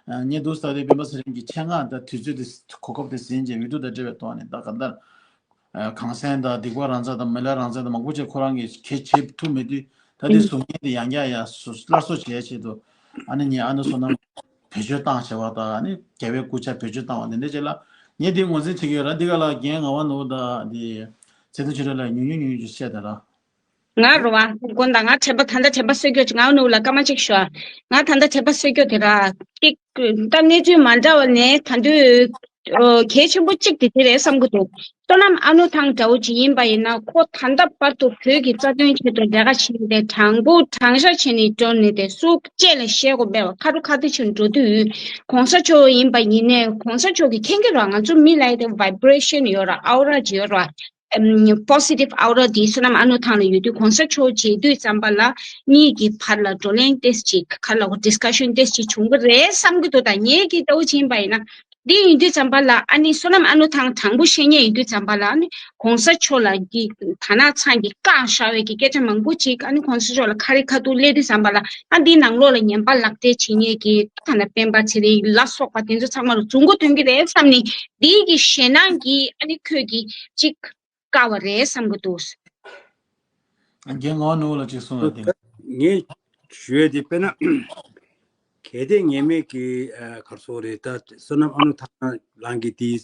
ངས་འདུག་ས་དེ་སྤེན་པ་ཚེ་རིང་གི་ཆེད་མངགས་ད་དུས་ཚོད་དེ་གོ་སྐབས་དེ་ཟིན་བྱས་འོས་བསྡུ་དང་འབྲེལ་བའི་ཐོག་ནས་ད་ག་འདྲ། ཨ། གངས་སེང་དང་སྡིག་པ་རང་བཙན་དང་མི་ལ་རང་བཙན་དང་མང་པོ་ཅིག་ཁོ་རང་གིས་གལ་བྱེད་ཐུབ་མེད་དུས་ད་ལྟའི་ཟུར་ཉན་དེ་ཡང་བསྐྱར་ཡང་སླར་གསོ་བྱེད་ཆེད་དུ་ཨ་ནི་ངས་ཨ་ནུ་བསོད་ནམས་བེད་སྤྱོད་བཏང་བྱས་པ་དང་ཨ་ནི་རྒྱལ་བའི་སྐུ་ཕྱྭ་བེད་སྤྱོད་བཏང་བ་དེ་འདྲ་ཅིག་ལ་ངས་འདི་ངོས་འཛིན་བྱེད་ཀྱི་ཡོད་ར། འདི་ག་ལ་རྒན་ངག་དབང་ནོར་བུ་དང་འདི་ཚེ་བརྟན་ཆོས་གྲགས་ལ་ཉུང་ཉུང་ཉུང་ཉུང་ཅིག་བཤད་དང་ར། ང་རུ་བ་དགོན་དང་ང་དྲན་པ་ད་ལྟ་དྲན་པ་གསོད་རྒྱུ་ཅིག་ངག་དབང་ནོར་བུ་ལ་སྐར་མ་གཅིག་ཞུ་ཨ། ང་ད་ལྟ་དྲན་པ་གསོད་རྒྱུ་དེ་ར་ཏིག་ད་གནས་ཚུལ་མ་འདྲ་བ་ནས་ད་དུང་ཨོ་གལ་ཆེན་པོ་གཅིག་དེ་དེ་རེད་བསམ་གྱི་འདུག་བསོད་ནམས་ཨ་ནུ་ཐང་འདྲ་བོ་ཅིག་ཡིན་པ་ཡིན་ན་ཁོ་ད་ལྟ་བར་དུ་བོད་ཀྱི་རྩ་དོན་ཆེད་དུ་ལས་ཀ་བྱས་ཏེ་དྲང་པོ་དྲང་བཞག་བྱས་ནས་འགྲོ་ནས་དེ་སུ་ཅེས་ལ་བཤད་དགོས་པས་ཁ་རུ་ཁ་ཐུག་ཆེད་འགྲོ་དུས་གོང་ས་མཆོག་ཡིན་པ་ཡིན་ནས་གོང་ས་མཆོག་གི་མཁྱེན་གྱི་ར་ང་ཚོ་མི་ལ་ཡི་དེ་vibration་ཡོད་ར་aura་ཅིག་ཡོད་ར། positive aura་དེ་བསོད་ནམས་ཨ་ནུ་ཐང་ལ་ཡོད་དུས་གོང་ས་མཆོག་མཇལ་དུས་ཙམ་པ་ལ་གཉིས་ཀྱི་བར་ལ་བགྲོ་གླེང་ཏོག་ཙམ་ཅིག་ག་ལ་གོ་discussion་ཏོག་ཙམ་ཅིག་བྱུང་གི་རེད་བསམ་གྱི་འདུག་ད་ངེད་ཀྱི་ལྟ་བ་ཕྱིན་པ་ཡིན་ན་འདི་ཡིན་དུས་ཙམ་པ་ལ་ཨ་ནི་བསོད་ནམས་ཨ་ནུ་ཐང་དྲང་པོ་བཤད་མཁན་ཡིན་དུས་ཙམ་པ་ལ་ཨ་ནི་གོང་ས་མཆོག་ལ་གི་ད་ནག་ཚང་གི་བཀག་བཞག་པའི་གི་སྐད་ཆ་མང་པོ་ཅིག་ཨ་ནི་གོང་ས་མཆོག་ལ་ཁ་རི་ཁ་ཐུག་སླེབས་དུས་ཙམ་པ་ལ་ཨ་འདིའི་ནང་ལོགས་ལ་ཉན་པ་ལག་སྟེར་བྱེད་མཁན་གྱི་ད་ནི་སྤེན་པ་ཚེ་རིང་ལ་སོགས་པ་དེ་ཚོ་ཚང་མ་ལ་རྫུན་གོ་ཐོན་གྱི་རེད་བསམ་ནས་འདིའི་གི་ཞེད་སྣང་གི་ཨ་ནི་ཁོས་གི་ཅིག་དཀའ་བ་རེད་བསམ་གྱི་འདུག་རྒན་ངག་དབང་ནོར་བུ་ལ་ཅིག་གསུངས་ལ་དེ། ངས་ཞུ་ཡས་དེ་དཔེར་ན་གལ་ཏེ་ངེས་མེད་ཀྱི་ཨ་ག་རེ་ཟེར་དགོས་རེད། ད་བསོད་ནམས་ཨ་ནུ་ཐང་ལགས་ཀྱིས་དེའི་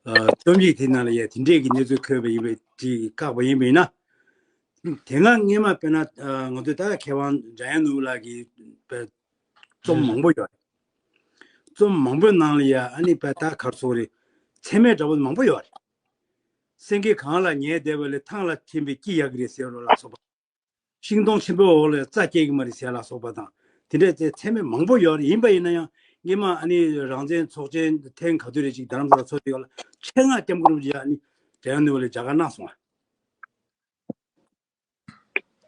ཨ་རྩོམ་ཡིག་དེ་ནང་ལ་ཡ་དེ་འདྲས་ཀྱི་གནས་ཚུལ་འཁོད་པ་ཡིན་པའི་ཅིག་བཀག་པ་ཡིན་པ་ཡིན་ན། དེ་སྔ་སྔས་མ་དཔེར་ན་ཨ་ང་ཚོས་ད་མཁས་དབང་འཇམ་དབྱངས་ནོར་བུ་ལགས་ཀྱིས་དཔེ་རྩོམ་མང་པོ་ཡོད་རེད། རྩོམ་མང་པོའི་ནང་ལ་ཡ་ཨ་ནི་དཔེ་ད་ག་རེ་ཟེར་དགོས་རེད། མཚན་སྨད་འདྲ་པོ་མང་པོ་ཡོད་རེད། སེང་གེ་གངས་ལ་ཉལ་བསྡད་པ་ལས་ཐང་ལ་ཐིམ་པའི་སྐྱི་གཡའ་གི་རེད་ཟེར་བ་ལ་སོགས་པ། ཤིང་སྡོང་ཆེན་པོའི་འོག་ལ་རྩྭ་སྐྱེ་གི་མ་རེད་ཟེར་ལ་སོགས་པ་དང་དེ་འདྲའི་ཚད་མཚན་སྨད་མང་པོ་ཡོད་རེད། ཡིན་པ་ཡིན་ན་ཡང་སྔས་མ་ཨ་ནི་རང་བཙན་ཚོགས་ཆེན་ཐེངས་ག་ཚོད་རེད་ཅིག་རྡ་རམ་ས་ལ་ཚོགས་དུས་ཡོད་ལ་ཆེད་མངགས་སྐྱབས་མགོན་རིན་པོ་ཆེ་ཨ་ནི་འཇམ་དབྱངས་ནོར་བུ་ལ་མཇལ་ཁ་གནང་སོང་ཨ།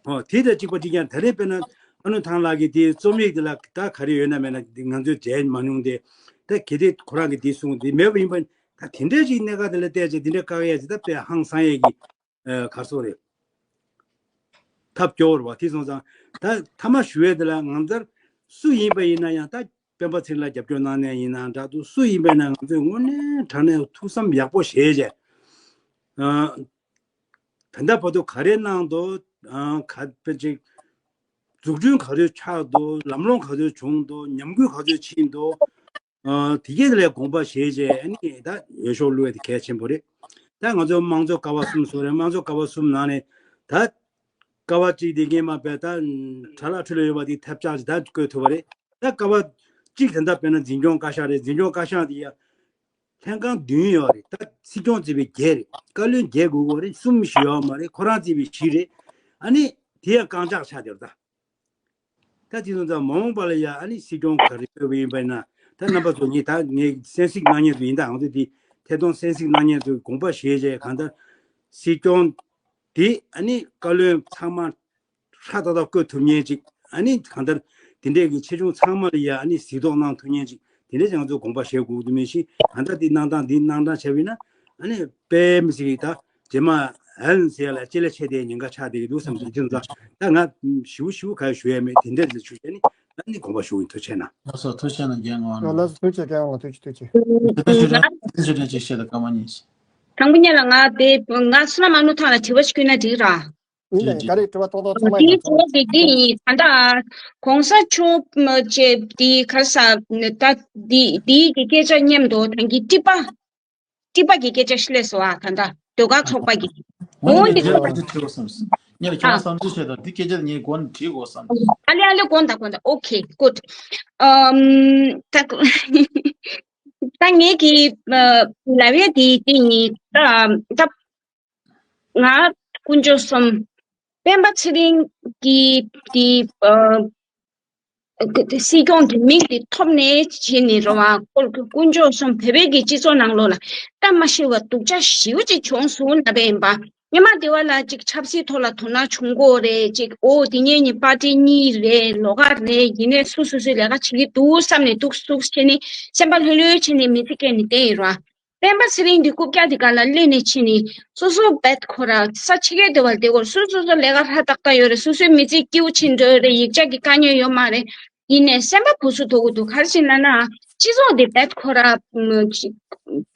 ཨོ་དེ་དང་གཅིག་པ་གཅིག་རྐྱང་ད་རེས་དཔེར་ན་ཨ་ནུ་ཐང་ལགས་ཀྱིས་དེའི་རྩོམ་ཡིག་དེ་ལ་ད་ག་རེ་ཡོད་ན་མེད་ན་ང་ཚོས་མཇལ་མ་མྱོང་སྟེ། ད་གལ་ཏེ་ཁོ་རང་གིས་དེ་གསུངས་དེ་མེད་པ་ཡིན་པ་ད་དེ་འདྲའི་ཅིག་གནད་འགག་དེ་ལ་བལྟས་ཚེ་དེ་འདྲའི་བཀག་ཡས་ཅིག་ད་དཔེ་ཧང་སང་ཡས་ཀྱི་ཨ་ག་རེ་ཟེར་དགོས་རེད། ཐབས་སྐྱོ་བོ་རེད་བ། དེ་སོང་ཙང་ད་མཐའ་མ་ཞུ་ཡས་དེ་ལ་ང་ཚོར་སུ་ཡིན་པ་ཡིན་ན་ཡང་ད་སྤེན་པ་ཚེ་རིང་ལ་རྒྱབ་སྐྱོར་གནང་མཁན་ཡིན་ན་འདྲ་འདུག་སུ་ཡིན་པ་ཡིན་ན་ང་ཚོས་དངོས་གནས་དྲང་གནས་ཐུགས་བསམ་ཡག་པོ་བཞེས་བྱས། ཨ། ད་ལྟ་བར་དུ་ག་རེ་གནང་འདུག་ཨ། ག་དཔེ་ཅིག་འཛུགས་སྐྲུན་ག་ཚོད་ཆགས་འདུག་ལམ་ལྷོང་ག་ཚོད་བྱུང་འདུག་ཉམས་རྒུད་ག་ཚོད་ཕྱིན་འདུག་ཨ། དེ་གས་ལ་དགོངས་པ་བཞེས་བྱས་ཨ་ནི་ད་འོས་ཤོག་བླུགས་ཡ་དེ་གལ་ཆེན་པོ་རེད། ད་ང་ཚོ་དམངས་གཙོ་ཀ་བ་གསུམ་བཟོ་རེད། དམངས་གཙོ་ཀ་བ་གསུམ་ནང་ནས་ད་ཀ་བ་གཅིག་དེ་སྔས་མ་དཔེ་ད་གྲྭ་ལག་ཁྲི་ལ་ཡོད་པ་དེ་ཐབས་ཆག་ཅིག་ད་བཀོད་ཐུབ་པ་རེད། ད་ཀ་བ་གཅིག་དེ་འདྲ་དཔེར་ན་འཛིན་སྐྱོང་བཀའ་ཤག་རེད། འཛིན་སྐྱོང་བཀའ་ཤག་དེ་ཡ། ལྷན་ཁང་བདུན་ཡོད་རེད། ད་སྲིད་སྐྱོང་བརྩིས་པའི་བརྒྱད་རེད། བཀའ་བློན་བརྒྱད་དགོས་ཀྱི་རེད། གསུམ་ཞིག་ཡོད་མ་རེད། ཁོ་རང་བརྩིས་པའི་བཞི་རེད། ཨ་ནི་དེ་ཡང་རྐང་ལྕགས་ཆགས་བསྡད་རེད་ད། ད་དེ་ཚོ་ད་མ་འོངས་པ་ལ་ཡ་ཨ་ནི་སྲིད་སྐྱོང་ག་རེ་དགོས་པ་ཡིན་པ་ཡིན་ན་ད་རྣམ་པ་ཚོ་ངས་ད་ངས་གསན་གཟིགས་གནང་མཁན་ཚོ་ཡིན། ད་ང་ཚོ་དེ་ཐད་གཏོང་གསན་གཟིགས་གནང་མཁན་ཚོས་དགོངས་པ་བཞེས་བྱས་གང་ལྟར་སྲིད་སྐྱོང་ དེ་ཨ་ནི་བཀའ་བློན་ཚང་མ་ཧྲ་ཏག་ཏག་བསྐོ་ཐུབ་མཁན་ཅིག་ཨ་ནི་གང་ལྟར་དེ་འདྲས་ཀྱི་ཆེ་ཆུང་ཚང་མ་ལ་ཡ་ཨ་ནི་གཟིགས་རྟོག་གནང་ཐུབ་མཁན་ཅིག་དེ་འདྲས་ཀྱི་ང་ཚོ་དགོངས་པ་བཞེས་དགོས་ཀྱི་འདུག་མིན་ཤི་གང་ལྟར་དེ་གནང་སྟངས་དེ་གནང་སྟངས་བྱས་པ་ཡིན་ན་ཨ་ནི་དཔེ་མི་སྲིད་ཀྱི་ད་རྗེས་མ་ཨན་ཟེར་ཡ་ལ་ལྕེ་ལ་ཆད་དེ་ཉེན་ཁ་ཆགས་བསྡད་ཀྱི་འདུག་བསམ་གྱི་ཅི་འདྲ་ད་ང་ཞིབ་ཞིབ་ག་ཞུ་ཡ་མེད། དེ་འདྲས་ལ་ཞུ་བྱས་ནི་ཨ་ནི་དགོངས་པ་ཞུ་གི་ཐུགས་རྗེ་ཆེ་གནང་། ལགས་སོ་ཐུགས་རྗེ་གནང་རྒན་ངོ་། ལགས་སོ་ཐུགས་རྗེ་ཆེ་རྒན་ངོ་ཐུགས་རྗེ་ཆེ་ཐུགས་རྗེ་ཆེ། དེ་ལྟར་ཞུ་དྲན་ཞུ་དྲན་ཅིག་བཤད་དང་སྐར་མ་གཉིས། དང་པོ་ཉིད་ལ་ང་དེ་ང་བསོད་ནམས་ཨ་ནུ་ཐང་ལ་དྲི་བ་ཞིག་བསྐུལ་ན་འགྲིག་ར། ཡིན་ད་ཡིན་ག་རེ་དྲི་བ་ཏོག་ཏོག་ཚང་མ་ཡིན་དེའི་ན་ཆོག་དྲི་བ་དེ་འདི་ཡིན་ད་ལྟ་གོང་ས་མཆོག་ཅེས་དེ་ག་ས་ད་དེ་དེའི་གི་སྐད་ཆ་མཉམ་དུ་ད་གི་ཀྲི་པ་ཀྲི་པ་གི་སྐད་ཆ་ཤི་ལས་སོ་ཨ་ད་ད་ཟློས་གར་ཚོགས་པ་གི་འོ་འོ་འདི་འདི་ཁྱེད་ལ་ཁྱེད་ཁྱེད་བསམ་ཉེ་ལ་ཁྱེད་ཨ་རང་བསམ་ཚུལ་བཤད་དང་འདི་སྐད་ཆ་ངས་མགོ་ནས་དྲིས་དགོས་བསམ། ཨ་ལེ་ཨ་ལེ་གོ་ད་གོ་ད་ཨོ་ཁེ་གུཌ། ཨམ་ད་ད་ངས་གི་ལབ་ཡ་དེ་དེ་ཡིན་ད་ད། ང་དཀོན་མཆོག་གསུམ། སྤེན་པ་ཚེ་རིང་གི་དེ་ཨ་སྲིད་སྐྱོང་གི་མིང་དེ་ཐོབ་ནས་བྱས་ནས་རོ་བ་ཁོ་དཀོན་མཆོག་གསུམ་བོད་པའི་གི་སྤྱི་ཚོགས་ནང་ལོགས་ལ་ད་མ་ཤི་བ་སྡུག་ཅག་ཞེ་པོ་ཅིག་བྱུང་སོང་ལབ་པ་ཡིན་པ། ཉི་མ་དེ་བ་ལ་ཅིག་ཆབ་སྲིད་ཐོག་ལ་དོ་སྣང་བྱུང་གོ་རེད་ཅིག་ཨོ་དེ་ཉིན་ཉིན་པར་ཊི་གཉིས་རེད་ལོགས་ཀ་རེད་ཡིན་ནས་སུ་སུ་སུའི་ལས་ཀ་བྱེད་ཀྱི་འདུག་བསམ་ནས་འདུག་འདུག་བྱས་ནས་སེམས་པ་ལྷོད་ལྷོད་བྱས་ནས་མི་ཚེ་སྐྱེལ་ནས་བསྡད་ཡོད་ར། སྤེན་པ་ཚེ་རིང་འདི་རྐུབ་བཀྱག་འདི་ག་ལ་གློད་ནས་ཕྱིན་ནས་སོ་སོ་བེད་ཁོ་ར་ས་ཕྱི་རྒྱལ་དེ་བར་དེ་གོ་སོ་སོ་སོ་ལས་ཀ་ཧྲ་ཏག་ཏག་ཡོད་རེད། སོ་སོའི་མི་ཚེ་སྐྱིད་པོ་ཕྱིན་འགྲོ་ཡོད་རེད། ཡིག་ཆ་གི་དཀའ་ངལ་ཡོད་མ་རེད། ཡིན་ནས་སེམས་པ་སྒུག་སུ་དོག་གི་འདུག་ག་རེ་ཟེར་ན་ན་སྤྱི་ཚོགས་འདི་བེད་ཁོ་ར་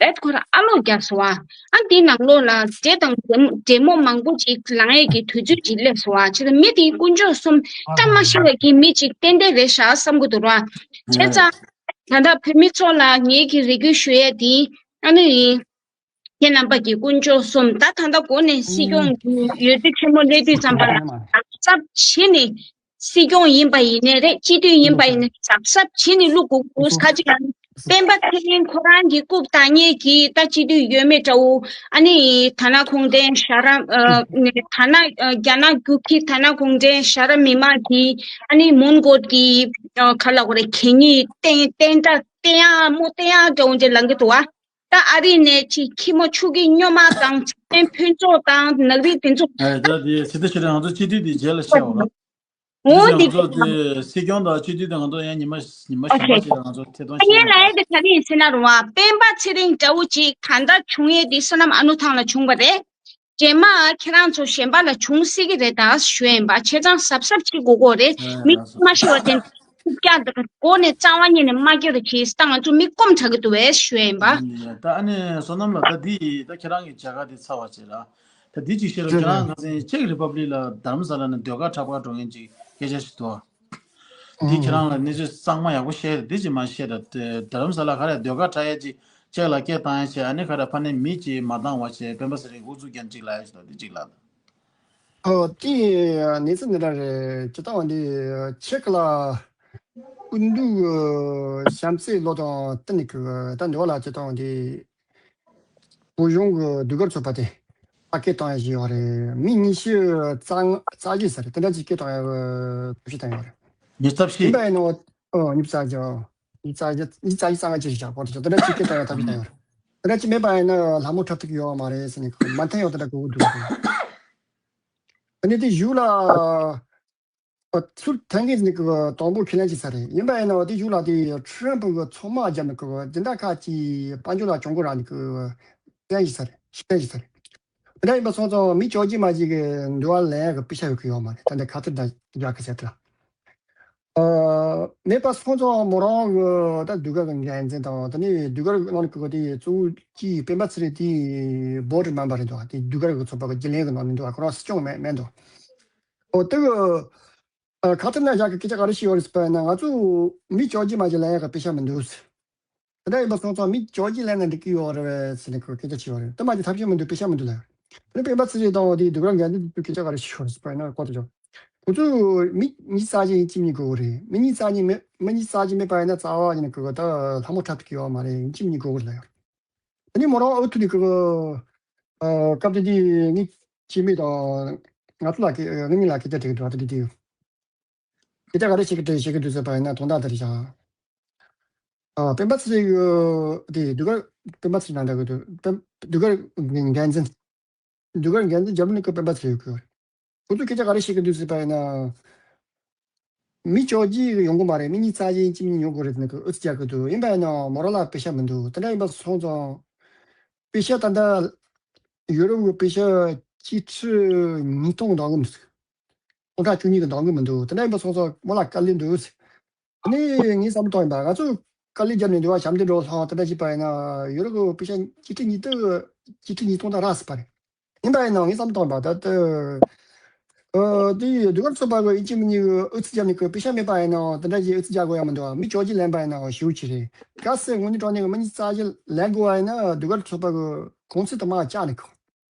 བེད་ཁོ་ར་ཨ་ལོག་རྒྱག་སོང་བ། ཨ་འདི་ནང་ལོགས་ལ་འདྲེ་དང་འདྲེ་མོ་མང་པོ་ཅིག་ལངས་ཡས་ཀྱི་དུས་ཚོད་ཅིག་སླེབས་སོང་བ། ཆེ་ད་མི་དེའི་དཀོན་མཆོག་གསུམ་ད་མ་ཤི་བའི་གི་མི་ཅིག་ཏན་ཏན་རེད་ཤག་བསམ་གི་འདུག་ར། བྱས་ཙང་། ད་ལྟ་བོད་མི་ཚོ་ལ་ངེད་ཀྱི་རེ་སྐུལ་ཞུ་ཡས་དེ་ཨ་ནི་ཡིན། ཁྱེད་རྣམ་པ་ཀྱི་དཀོན་མཆོག་གསུམ་ད་ད་ལྟ་འགོ་ནས་སྲིད་སྐྱོང་གི་འོས་བསྡུ་ཆེན་མོ་སླེབས་དུས་ཙམ་པ་ལ་གཟབ་གཟབ་བྱས་ནས་སྲིད་སྐྱོང་ཡིན་པ་ཡིན་ནའི་རེད། སྤྱི་འཐུས་ཡིན་པ་ཡིན་ནའི་གཟབ་གཟབ་བྱས་ནས་བླུག་དགོས་ཀྱི་འདུག་ཁ་ཅིག་ལ་སྤེན་པ་ཚེ་རིང་ཁོ་རང་གི་རྐུབ་བཏང་མཁན་གྱི་ད་སྤྱི་འཐུས་ཡོད་མེད་འདྲ་བོ། ཨ་ནི་ཐ་ན་ཁུངས་ལྡན་ཤ་ར་ཨ་ནི་ཐ་ན་ཨ་རྒྱ་ནག་རྒྱུག་ཁྱི་ཐ་ན་ཁུངས་ལྡན་ཤ་ར་མི་མང་གི་ཨ་ནི་མོན་གྷོ་གི་ཨ་ག་ལ་གོ་རེ་གད་སྙིགས་བསྟན་བསྟན་དགྲ་བསྟན་ཡག་མོ་བསྟན་ཡག་འདྲ་བོ་འདྲ་ལང་གི་འདུག་བ། ད་ཨ་རི་ནས་ཅིག་ཁྱི་མོ་ཕྱུགས་ཀྱི་སྨྱོན་མ་དང་འཇིག་རྟེན་ཕུན་ཚོགས་དང་ནག་རིགས་དེ་ཚོ། ཨ་ད་དེ་ཚེ་ཏི་ཤི་རེ་ང་ཚོ་སྤྱི་འཐུས་དེ་རྗེས་ལ་བཤད་འོ་ལ། འོ་དེ་ང་ཚོ་དེ་སྲིད་སྐྱོང་དང་སྤྱི་འཐུས་དེ་ང་ཚོ་ཡང་ཉི་མ་ཉི་མ་གཞན་པ་ཞིག་ལ་ང་ཚོ་ཐད་གཏོང་བྱེད་ཡིན་ལ་ཡ་དེ་ག་རེ་ཡིན་ཟེར་ན་རུང་བ་སྤེན་པ་ཚེ་རིང་འདྲ་བོ་ཅིག་གང་ལྟར་བྱུང་ཡས་དེ་བསོད་ནམས་ཨ་ནུ་ཐང་ལ་བྱུང་བ་རེད། རྗེས་མ་ཁྱེད་རང་ཚོ་གཞན་པ་ལ་བྱུང་སྲིད་ཀྱི་རེད་ད་ཞུ་ཡིན་པ། བྱས་ཙང་གཟབ་གཟབ་བྱེད་དགོས་ཀྱི་རེད། མི་མ་ཤི་བ་དེ་རྐུབ་བཀྱག་འདི་ག་སྒོ་ནས་རྩ་བ་ཉིད་ནས་མ་སྐྱོར་རོགས་གྱིས། ད་ང་ཚོ་མི་སྐོམ་དྲག་གི་འདུག་བས་ཞུ་ཡིན་པ། ད་ཨ་ནི་བསོད་ནམས་ལགས་ད་འདི་ད་ཁྱེད་རང་གི་མཇལ་ཁ་དེ་ཚར་བ་བྱེད་ལ། ད་འདི་ཅིག་བཤད་རོགས། ཁྱེད་རང་ཁ་སང་ཅེག་རི་པབ་ལིག་ལ་རྡ་རམ་ས་ལ་ནས་ཟློས་གར་འཁྲབ་གར་འགྲོ་མཁན་ཅིག་སྐད་ཆ་ཞིག་འདུག་འདི་ཁྱེད་རང་ལ་གནས་ཚུལ་གཙང་མ་ཡག་པོ་བཤད་རེད། འདི་ཅིག་མ་བཤད་ར། དེ་རྡ་རམ་ས་ལ་ག་རེ་ཟློས་གར་འཁྲབ་ཡས་ཅིག་ཅེག་ལ་སྐད་བཏང་ཡས་བྱས། ཨ་ནི་ག་རེ་ཕ་ནས་མི་ཅིག་མ་བཏང་བ་བྱས་སྤེན་པ་ཚེ་རིང་ཨུ་ཚུགས་རྒྱབ་ཅིག་ལབ་ཡས་ཅིག་འདུག་འདི་ཅིག་ལབ་དང་། ཨོ་དེ་གནས་ཚུལ་འདི་འདྲ་རེད། ཇི་ལྟ་བ་འདི་ཅེག་ལ་ཨུ་འདུག་གཤམ་གསལ་ལོ་དང་བསྟུན་ནས་གི་ད་འདི་བ་ལ་ཇི་ལྟ་བ་འདི། བོད་གཞུང་གི་ཟློས་གར་ཚོགས་པ་དེ་ཕ་སྐད་བཏང་ཡ་ཞིག་ཡོད་རེད། མི་ཉི་ཤུ་རྩ་ལྔ་རྩ་བཞི་ཟེར་དེ་འདྲ་ཅིག་སྐད་བཏང་ཡ་ཐབས་ཤེས་བཏང་ཡོད་རེད། ཉི་ཤུ་རྩ་བཞི། ཡིན་པ་ཡིན་ནོ། ཨོ་ཉི་ཤུ་རྩ་བཞི། ཨོ་ཉི་ཤུ་རྩ་བཞི་ཉི་ཤུ་རྩ་བཞི་རྩ་ལྔ་ཅིག་བཞག་པོ་དེ་དེ་འདྲ་ཅིག་སྐད་བཏང་ཡ་ཐབས་ཤེས་བཏང་ཡོད་རེད། དེ་འདྲ་ཅིག་མེད་པ་ཡིན་ན་ལྷ་མོ་འཁྲབ་ཐུབ་ཀྱི་ཡོད་མ་རེད་ཟེར་ནས་མ་མཐུན་ཡོད་དེ་འདྲ་གོ་གི་འདུག་ཨ་ནི་དེ་གཞུག་ལ། ཚུར་ཐད་ངེས་ནི་གི་དང་པོ་ཁས་ལེན་བྱེད་ས་རེད། ཡིན་པ་ཡིན་ན་དེ་གཞུག་ལ་དེ་ཁྲི་རན་པོ་གི་ཚོགས་དམག་རྒྱབ་ནི་གི་འཛིན་གྲྭ་ཁག་གི་དཔལ་འབྱོར་ལ་གྱོང་གུན་རག་ནི་གི་ལེན་བྱེད་ས་རེད། ཤེས་ལེན་བྱེད་ས་རེད། དེ་འདྲ་ཡིན་པ་སོང་ཙང་མི་བཅོ་བརྒྱད་མ་གཅིག་གི་འདུལ་བ་ལེན་ཡག་གི་པེ་ཤ་ཡོད་གི་ཡོད་མ་རེད། ད་འདི་ཁ་ཐུར་ད་རྒྱག་གི་ཟེར་ཏེ། ཨ་མེད་པ་སོང་ཙང་མོ་རང་གི་ད་ཟློས་གར་གི་འགན་འཛིན་དང་དེ་ནས་ཟློས་གར་ནང་གི་དེ་གཙོ་བོ་གཅིག་སྤེན་པ་ཚེ་རིང་དེ་བོ་ཊི་མེམ་བར་རེད་འདུག་དེ་ཟློས་གར་གི་ཚོགས་པ་གི་རྒྱུན་ལས་གི་ནང་ནས་འདུག་ཁོ་རང་སྲིད་སྐྱོང་མེད་མེད་འདུག་ཨོ་དེ་གི། ཨ་ཁ་ཐུར་ན་བཞག་གི་སྐད་ཆ་ག་རེ་བཤད་ཡོད་རེད་ཟེར་བ་ཡིན་ན་ང་ཚོ་མི་བཅོ་བརྒྱད་མ་གཅིག་ལེན་ཡག་གི་པེ་ཤ་མི་འདུག་དེ་འདྲ་ཡིན་པ་སོང་ཙང་མི་བཅོ་བརྒྱད་ལེན་ན་འགྲིག་གི་ཡོད་རེད་པས་ཟེར་ནས་ཁོས་སྐད་ཆ་བྱས་པ་རེད། དེ་མ་གཅིག་ཐབས་ཤེས་མི་འདུག་པེ་ཤ་མི་འདུག་ལབ་ཡོད་རེད། དེ་ནས་སྤེན་པ་ཚེ་རིང་དང་དེའི་ཟློས་གར་འགན་འཛིན་དེ་ཚོས་སྐད་ཆ་ག་རེ་བཤད་ཡོད་རེད་ཟེར་བ་ཡིན་ན་ཁོ་ཚོ་ཁོ་ཚོས་མི་ཉི་ཤུ་རྩ་བཞི་ཡིན་གཅིག་མིན་གཉིས་དགོས་གི་རེད། མི་ཉི་ཤུ་རྩ་གཉིས་མི་མི་ཉི་ཤུ་རྩ་གཉིས་མེད་པ་ཡིན་ན་རྩ་བ་ཡིན་ན་ཁོ་ཚོ་ད་ལྷ་མོ་འཁྲབ་ཐུབ་ཀྱི་ཡོད་མ་རེད། ཡིན་གཅིག་མིན་གཉིས་དགོས་གི་རེད་ལབ་ཡོད་རེད། དེ་ནས་མོ་རང་ཨུ་ཐུག་ནས་ཁོ་ཚོ་སྐབས་དེ་དུས་ངའི་སྐྱེས་དམན་དང་ང་ཚོ་ལ་ངེད་གཉིས་ལ་སྐད་ཆ་དྲིས་འདུག་དེ་དུས་དེ་དུས། སྐད་ཆ་ག་རེ་བཤད་ཀྱི་འདུག་བཤད་ཀྱི་འདུག་ཟེར་བ་ཡིན་ན་དོན་དག་དེ་རེད་ཤག་ཨ་སྤེན་པ་ཚེ་རིང་གི་དེ་ཟློས་གར་སྤེན་པ་ཚེ་རིང་ནང་འདྲ་གི་འདུག་སྤེན་ཟློས་གར་འགན་འཛིན། ཟློས་གར་འགན་འཛིན་རྒྱབ་ལ་ནི་ཁོ་སྤེན་པ་ཚེ་རིང་ཡོད་ཀྱི་ཡོད་རེད། ཁོ་ཚོས་སྐད་ཆ་ག་རེ་བཤད་ཀྱི་འདུག་ཟེར་བ་ཡིན་ན། མི་བཅོ་བརྒྱད་ཡོང་གི་མ་རེད། མི་གཉིས་རྩ་ཆེན་གཅིག་མིན་ཡོང་དགོས་རེད་ཟེར་ནས་ཁོས་ཨུ་ཚུགས་རྒྱག་གི་འདུག་ཡིན་པ་ཡིན་ནའང་མོ་རང་ལ་པེ་ཤ་མི་འདུག་དེ་འདྲ་ཡིན་པ་སོང་ཙང་། པེ་ཤ་ད་ལྟ་ཡུ་རོབ་ཀྱི་པེ་ཤ་གཅིག་ཁྲི་ཉིས་སྟོང་འདང་གི་མི་འདུག་སྟོང་ཕྲག་བཅུ་གཉིས་ཀྱི་འདང་གི་མི་འདུག་དེ་འདྲ་ཡིན་པ་སོང་ཙང་མོ་ལ་དཀའ་ལས་འདུག་དེ་ནས་ངས་བསམ་བློ་བཏང་ཡིན་པ། ང་ཚོ་དཀའ་ལས་བརྒྱབ་ནས་འདུག་བ། ཞབས་འདེགས་འགྲོ་ལྷང་དེ་འདྲ་བྱས་པ་ཡིན་ན་ཡུ་རོབ་ཀྱི་པེ་ཤ་གཅིག་ཁྲི་ཉིས་སྟོང་གཅིག་ཁྲི་ཉིས་སྟོང་དང་རག་སྲིད་པ་རེད། ཡིན་པ་ཡིན་ནའང་ངས་བསམ་བཏང་བ་ད་ལྟ། ཨ་དེ་ཡི་ཟློས་གར་ཚོགས་པ་གི་ཡིན་གཅིག་མིན་གཉིས་ཀྱི་ཨུ་ཚུགས་རྒྱབ་ནས་ཁོས་པེ་ཤ་མེད་པ་ཡིན་ནའང་དེ་འདྲ་ཞིག་ཨུ་ཚུགས་རྒྱག་དགོས་ཡ་མི་འདུག་མི་བཅོ་བརྒྱད་ལེན་པ་ཡིན་ནའང་ཞེ་པོ་ཅིག་རེད། གལ་སྲིད་དངོས་གནས་དྲང་གནས་ཀྱི་མི་གཉིས་རྩ་ཆེན་ལེན་དགོས་པ་ཡིན་ན་ཟློས་གར་ཚོགས་པ་གི་གུང་ཚིགས་དེ་མར་བཅག་ནས་ཁོ།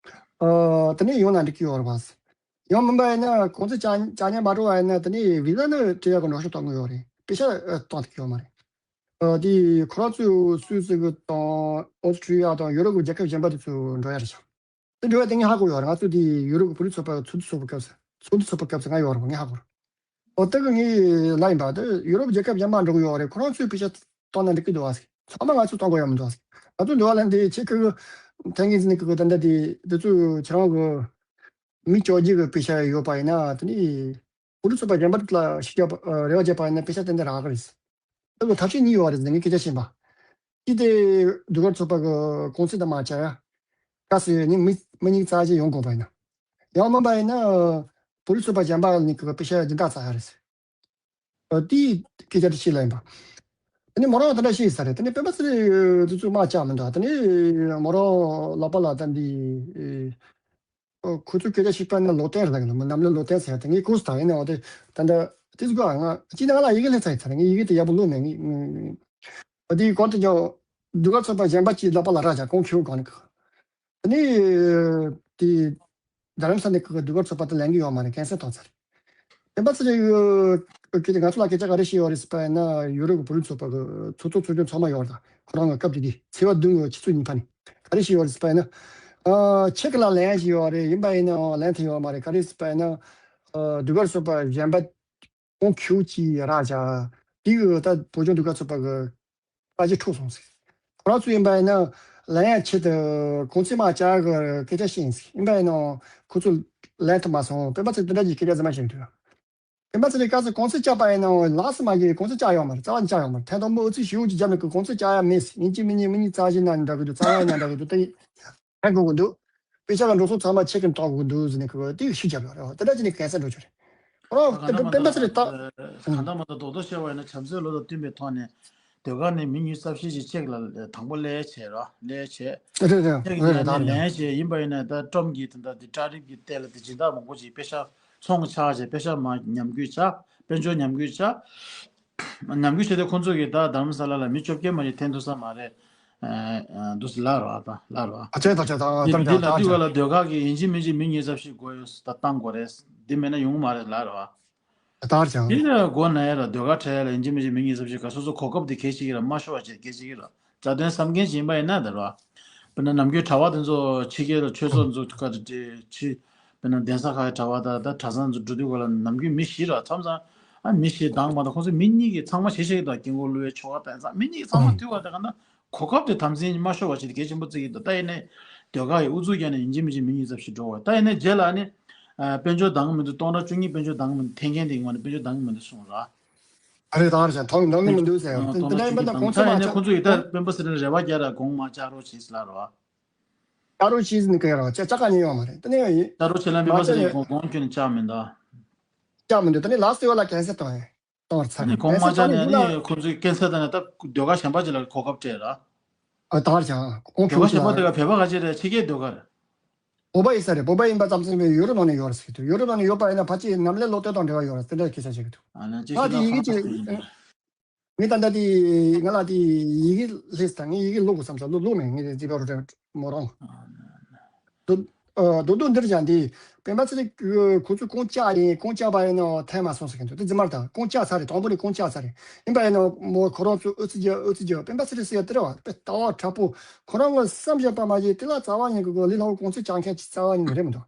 ཨ་དེ་ནས་ཡོང་ན་འགྲིག་གི་ཡོད་རེད་པ། ཡང་མིན་པ་ཡིན་ན་གུང་ཚིགས་བཅག་བཅག་ཉན་མ་འགྲོ་བ་ཡིན་ན་དེ་ནས་བི་ཟ་ནི་སྤྲད་ཡག་གི་འགྲོ་སོང་གཏོང་གི་ཡོད་རེད། པེ་ཤ་ཨ་གཏོང་ཐུབ་ཀྱི་ཡོད་མ་རེད། ཨ་དེ་ཁོ་རང་ཚོས་སུད་སི་གི་དང་ཨོ་སི་ཁྲུ་ལི་ཡ་དང་ཡུ་རོབ་ཀྱི་རྒྱལ་ཁབ་གཞན་པ་དེ་ཚོ་འགྲོ་ཡ་རེད་ཤག་དེ་འགྲོ་བ་དེ་ངས་ཧ་གོ་ཡོད་རེད། ང་ཚོ་དེ་ཡུ་རོབ་ཀྱི་བོད་རིགས་ཚོགས་པ་ཚོགས་འདུ་ཚོགས་པའི་སྐབས་སུ་ཚོགས་འདུ་ཚོགས་པའི་སྐབས་སུ་ང་ཡོད་རེད། ངས་ཧ་གོ་རེད། ཨོ་དེ་གི་ངས་ལབ་ཡིན་པ། དེ་ཡུ་རོབ་རྒྱལ་ཁབ་གཞན་པ་འགྲོ་གི་ཡོད་རེད། ཁོ་རང་ཚོས་པེ་ཤ་གཏོང་ན་འགྲིག་གི་འདུག་བ་ཟེར། ཚང་མ་ང་ཚོས་གཏོང་དགོས་ཡ་མི་འདུག་བ་ཟེར། ང་ཚོ་འདི་བ་ལ་འདི་ཁྱེད་ཀྱི་ཐེངས་ཀྱི་ནི་ཀྱི་ད་ལྟ་དེ་དེ་ཚོས་ཁྱེད་རང་གི་མི་བཅོ་བརྒྱད་ཀྱི་པེ་ཤ་ཡོད་པ་ཡིན་ན་དེ་ནི་བོད་རིགས་ཚོགས་པ་གཞན་པ་ལ་ཞིག་རྒྱག་པ་རེ་བ་བརྒྱབ་པ་ཡིན་ན་པེ་ཤ་ཏན་ཏན་རག་གི་རེད། ད་གི་ཐབས་ཤེས་གཉིས་ཡོད་རེད་ཟེར་ངས་སྐད་ཆ་བཤད་པ། གཅིག་དེ་ཟློས་གར་ཚོགས་པ་གི་གུང་ཚིགས་དང་མ་བཅར་ཡ། གལ་སྲིད་ནི་མི་མི་གཉིས་རྩ་ཆེན་ཡོང་དགོས་པ་ཡིན་ན། ཡང་མིན་པ་ཡིན་ན་བོད་རིགས་ཚོགས་པ་གཞན་པ་ནི་གི་པེ་ཤ་སྦྱིན་བདག་བཙལ་ཡ་རེད་ཟེར། ཨ་དེའི་སྐད་ཆ་དེ་ཤེས་ལ་ཡིན་པ། དེ་ནས་མོ་རང་དེ་འདྲ་ཤེས་ས་རེད། དེ་ནས་སྤེན་པ་ཚེ་རིང་དེ་ཚོ་མ་བཅར་མི་འདུག་དེ་ནས་མོ་རང་ལག་པ་ལ་ད་འདི། ཨ་ཁོ་ཚོས་སྐད་ཆ་ཞིག་པ་ན་ལོ་ཏན་རེད་ལ་ལོ་མི་ནམ་ལས་ལོ་ཏན་ཟེར་དེ་ངས་གོ་ས་ད་ཡིན་ནའང་དེ་ད་འདྲ་དེ་ཚོ་ག་ང་ཅི་ན་ང་ལ་ཡི་གེ་ལྷན་ཚ་ཡི་ཚ་རེད། ངས་ཡི་གེ་དེ་ཡག་པོ་ཀློག་མེད། ངས་ཨ་དེའི་གོང་དུ་ཀྱང་ཟློས་གར་ཚོགས་པ་གཞན་པ་གཅིག་ལག་པ་ལ་རག་ཅག་གོང་ཁྱེའུ་གང་ནས་ག་ཨ་ནི་དེ་རྡ་རམ་ས་ནས་ཁོ་གི་ཟློས་གར་ཚོགས་པ་དེ་ལེན་གི་ཡོད་མ་རེད། ཀན་སེལ་བཏང་ཚར་རེད། སྤེན་པ་ཚེ་རིང་གི་ང་ཚོ་ལ་སྐད་ཆ་ག་རེ་བཤད་ཡོད་རེད་ཟེར་བ་ཡིན་ན་ཡུ་རོབ་ཀྱི་བོད་རིགས་ཚོགས་པ་གི་ཚོགས་གཙོ་ཚོགས་གཞོན་ཚང་མ་ཡོད་རེད། ད་ཁོ་རང་གི་སྐབས་དེ་དུས་ཚེས་པ་བདུན་གི་ཆུ་ཚོད་གཉིས་པ་ནས་ག་རེ་བཤད་ཡོད་རེད་ཟེར་བ་ཡིན་ན། ཨ་ཆེ་གི་ལ་ལན་ཞིག་ཡོད་རེད། ཡིན་པ་ཡིན་ནའང་ལན་ཐེ་ཡོད་མ་རེད། ག་རེ་ཟེར་བ་ཡིན་ན། ཨ་ཟློས་གར་ཚོགས་པ་གཞན་པ་ཁོང་ཁྱེའུ་གཅིག་རག་བཞག་དེ་གི་ད་བོད་ལྗོངས་ཟློས་གར་ཚོགས་པ་གི་པ་ཇེ་འཕྲོག་སོང་ཟེར། ཁོ་རང་ཚོ་ཡིན་པ་ཡིན་ན་ལན་ཡང་ཆེད་དུ་གུང་ཚིགས་མ་བཅར་གི་སྐད་ཆ་བཤད་ཡིན་ཟེར། ཡིན་པ་ཡིན་ནའང་ཁོ་ཚོ་ལན་ཐུབ་མ་སོང་། སྤེན་པ་ཚེ་རིང་དེ་འདྲ་གྱི་སྐད་ཆ་ཟེར་མ་བཤད་འདུག་སྤེན་པ་ཚེ་རིང་སྐབས་སུ་གུང་ཚིགས་བཅར་བ་ཡིན་ནའང་ལགས་སུ་མ་གི་གུང་ཚིགས་བཅར་ཡོད་མ་རེད། རྩ་བ་ནས་བཅར་ཡོད་མ་རེད། ཐེངས་དང་པོ་ཨུ་ཚུགས་ཞེ་པོ་ཅིག་བརྒྱབ་ནས་གི་གུང་ཚིགས་བཅར་ཡ་མེད་ཟེར། ཡིན་གཅིག་མིན་གཉིས་མི་གཉིས་རྩ་ཆེན་ན་འདྲ་གི་འདུག་རྩ་བ་ཡིན་ན་འདྲ་གི་འདུག་ད་ཡིན། ཧ་གོ་གི་འདུག་པེ་ཤ་ལ་འགྲོ་སོང་ཚང་མ་ཁྱེད་ཀྱིས་འདྲོག་གི་འདུག་ཟེར་ནས་ཁོས་དེ་ཤུགས་རྒྱབ་ཡོད་རེད། དེ་འདྲ་བྱས་ནས་གན་ས་འགྲོ་ཆོག་རེད། ཨོ་ད་དེ་ད་སྤེན་པ་ཚེ་རིང་ད་གང་ལྟར་མ་གཏོགས་རྡོག་རྡོག་བཤད་པ་ཡིན་ན་བྱམས་བརྩེའི་ལོ་དང་བསྟུན་པའི་ཐོག་ནས་ཟློས་གར་ནི་མི་ཉིས་རྩ་བཞི་ཞིག་ཅིག་ལ་དང་པོ་ལས་བྱེད་རོགས་ལས་བྱེད། རེད་རེད་ཅིག་རེད་ལས་ད་ནས་རེད། ལས་བྱེད་ཡིན་པ་ཡིན་ན་ད་ཀྲོམ་གྱི་ད་ད་དེ་ཀྲ་རིབ་ཀྱི་སྟེང་ལ་དེ་སྦྱིན་བདག་མང་པོ་ཅིག་པེ་ཤ་ཚོང་ཆགས་བྱས་པེ་ཤ་མ་ཉམས་རྒུད་ཆགས་དཔལ་འབྱོར་ཉམས་རྒུད་ཆགས། ཉམས་རྒུད་བྱས་ཏེ་ཁོང་ཚོ་གིས་ད་རྡ་རམ་ས་ལ་ལ་མི་བཅོ་བརྒྱད་མ་གཏོགས་འཐེན་ཐུབ་ས་མ་རེད། འདུག་སེ་ལབ་རོགས་ད་ལབ་རོགས། ཨ་ཅེ་ད་ཅེ་ད་འདི་ད་འདི་ད་ལ་ད་འདི་ག་ལ་ཟློས་གར་གྱི་ཡིན་གཅིག་མིན་གཅིག་མི་ཉིས་རྩ་བཞི་དགོས་ཡོད་ད་བཏང་དགོས་རེད། འདི་མེད་ན་ཡོང་གི་མ་རེད་ལབ་རོགས། ད་ཅང་འདི་ལ་དགོས་ན་ཡ་ར་ཟློས་གར་འཁྲབ་ཡ་ལ་ཡིན་གཅིག་མིན་གཅིག་མི་ཉིས་རྩ་བཞི་ག་སོ་སོ་གོ་སྐབས་དེ་གལ་ཆེ་གི་ར་མ་ཤོར་བ་བྱེད་གལ་ཆེ་གི་ར། རྩ་དོན་བསམ་མཁན་ཞིག་ཡིན་པ་ཡིན་ན་དེ་རོ། དཔེར་ན་ནམ་རྒྱུན་གྲྭ་པ་དེ་ཚོ་ཕྱི་རྒྱལ་ལ་ཆོས་ཚོགས་འཛུགས་ཁ་དེ་ཕྱི་དཔེར་ན་གདན་ས་ཁག་གི་གྲྭ་པ་དང་ད་གྲྭ་ཚང་ཚོ་འགྲོ་དུས་སྐབས་ལ་ནམ་རྒྱུན་མི་བཞི་ར་མཚམས་མཚམས་ཨ་མི་བཞི་དང་མ་དང་ཁོང་ཚོ་མི་གཉིས་ཀྱིས་ཚང་མ་ཞེ་ཞེ་གི་དང་དཀྱིལ་འཁོར་བསླུ་བའི་ཆོ་ག་དང་ཚང་མི་གཉིས་ཀྱིས་ཚང་མ་ཐུག་པ་དེ་ག་ན་གོ་སྐབས་དེ་དམ་འཛིན་མ་ཤོར་བ་ཞིག་དེ་གལ་ཆེན་པོ་བརྩི་གི་འདུག་ད་ཡིན་ནའི་ཟློས་གར་ཡི་ཨུ་ཚུགས་བརྒྱབ་ནས་ཡིན་གཅིག་མིན་གཅིག་མི་ཉིས་རྩ་བཞི་འགྲོ་བ་ད་ཡིན་ནའི་རྗེས་ལ་ཨ་ནི་དཔལ་འབྱོར་འདང་གི་མི་འདུག་སྟོང་ཕྲག་བཅུ་གཉིས་དཔལ་འབྱོར་འདང་གི་མི་འདུག་འཐེན་མཁན་དེ་ངོས་ནས་དཔལ་འབྱོར་འདང་གི་མི་འདུག་གསུངས་ར། ཨ་རེད་ད་རེད་ཅང་ཐོག་འདང་གི་མི་འདུག་ཟེར་ཡང་དེ་འདྲ་ཡིན་པ་ན་ཁོང་ཚོ་མ་ཆགས་ཁོང་ཚོ་ཡི་ད་སྤེན་པ་ཚེ་རིང་རེ་བ་རྒྱག་ར་དགོངས་མ་བཅག་རོགས་བྱེད་ཟེར་ལབ་རོགས། བཅག་རོགས་བྱེད་ཟེར་ནི་ག་རོགས་བཅག་བཅག་ག་ཉན་ཡོད་མ་རེད་དེ་ནས་ཡང་ཡིན། བཅག་རོགས་བྱེད་ལ་སྤེན་པ་ཚེ་རིང་དགོངས་དགོངས་ཁྱོན་ནས་བཅག་མི་འདུག་བཅག་མི་འདུག་དེ་ནས་ལགས་སེ་བ་ལ་གན་སེ་གཏོང་ཡ་གཏོང་བར་ཚར་ནས་གོང་མ་གན་སེ་བཅག་གཏོང་ནས་ནས་ཨ་ནི་འདུག་ལ། ཁོང་ཚོས་ཀན་སེ་བཏང་ནས་ད་ཟློས་གར་གཞན་པ་ཅིག་ལ་གོ་སྐབས་སྤྲད་ར། ཨ་ད་རེད་ཅང་ཁོང་ཟློས་གར་གཞན་པ་ཁྱོད་དེ་ག་བོད་པ་ག་ཅིག་རེད་ཕྱི་རྒྱལ་ཟློས་གར། བོད་པ་ཡིན་ས་རེད། བོད་པ་ཡིན་པ་ཙམ་ཟིན་པའི་ཡུ་རོབ་ནང་ནས་ཡོད་རེད་ཟེར་གྱི་འདུག་ཡུ་རོབ་ནང་ནས་ཡོད་པ་ཡིན་ན་ཕལ་ཆེར་ནམ་ལས་ལོ་སྟོད་དང་འབྲེལ་བ་ཡོད་རེད་དེ་འདྲ་སྐད་ཆ་བཤད་ཀྱི་འདུག་ཨ་ནི་ཅི་ད་ཞིག་དེ་ལ་ཡི་གེ་ཁོ་ཅིག་ན་ངས་ད་ལྟ་དེ་ང་ལ་དེ་ཡི་གེ་ལྷེས་དང་ངས་ཡི་གེ་ཀློག་དགོས་བསམ་ས་ཀློག་ཀློག་མེད། ངས་དེ་རྩིས་པ་རུ་དྲན་མོ་རང་དུ་རྡོ་རྡོ་འདིར་ཀྱང་དེ་སྤེན་པ་ཚེ་རིང་ཁོ་ཚོས་རྐང་བཅག་ཡིན། རྐང་བཅག་པ་ཡིན་ན་ཐལ་མ་སོང་ཟེར་གྱི་འདུག་དེ་རྫུན་མ་རེད། ད་རྐང་བཅག་ཚར་རེད། དང་པོ་ནས་རྐང་བཅག་ཚར་རེད། ཡིན་པ་ཡིན་ན་མོ་ཁོ་རང་ཚོས་ཨུ་ཚུགས་རྒྱག་ཨུ་ཚུགས་རྒྱག་སྤེན་པ་ཚེ་རིང་ཟེར་ཡ་དེ་རེད་བ། དཔེ་ལྟ་བ་དྲག་པོ་ཁོ་རང་གི་བསམ་བཞག་པ་མ་བྱས་དེ་ལ་རྩ་བ་ཉིད་ཀྱི་ལས་སླ་པོ་རྐང་ཚུགས་བཅག་མཁན་གྱི་རྩ་བ་ཉིད་རེད་མི་འདུག་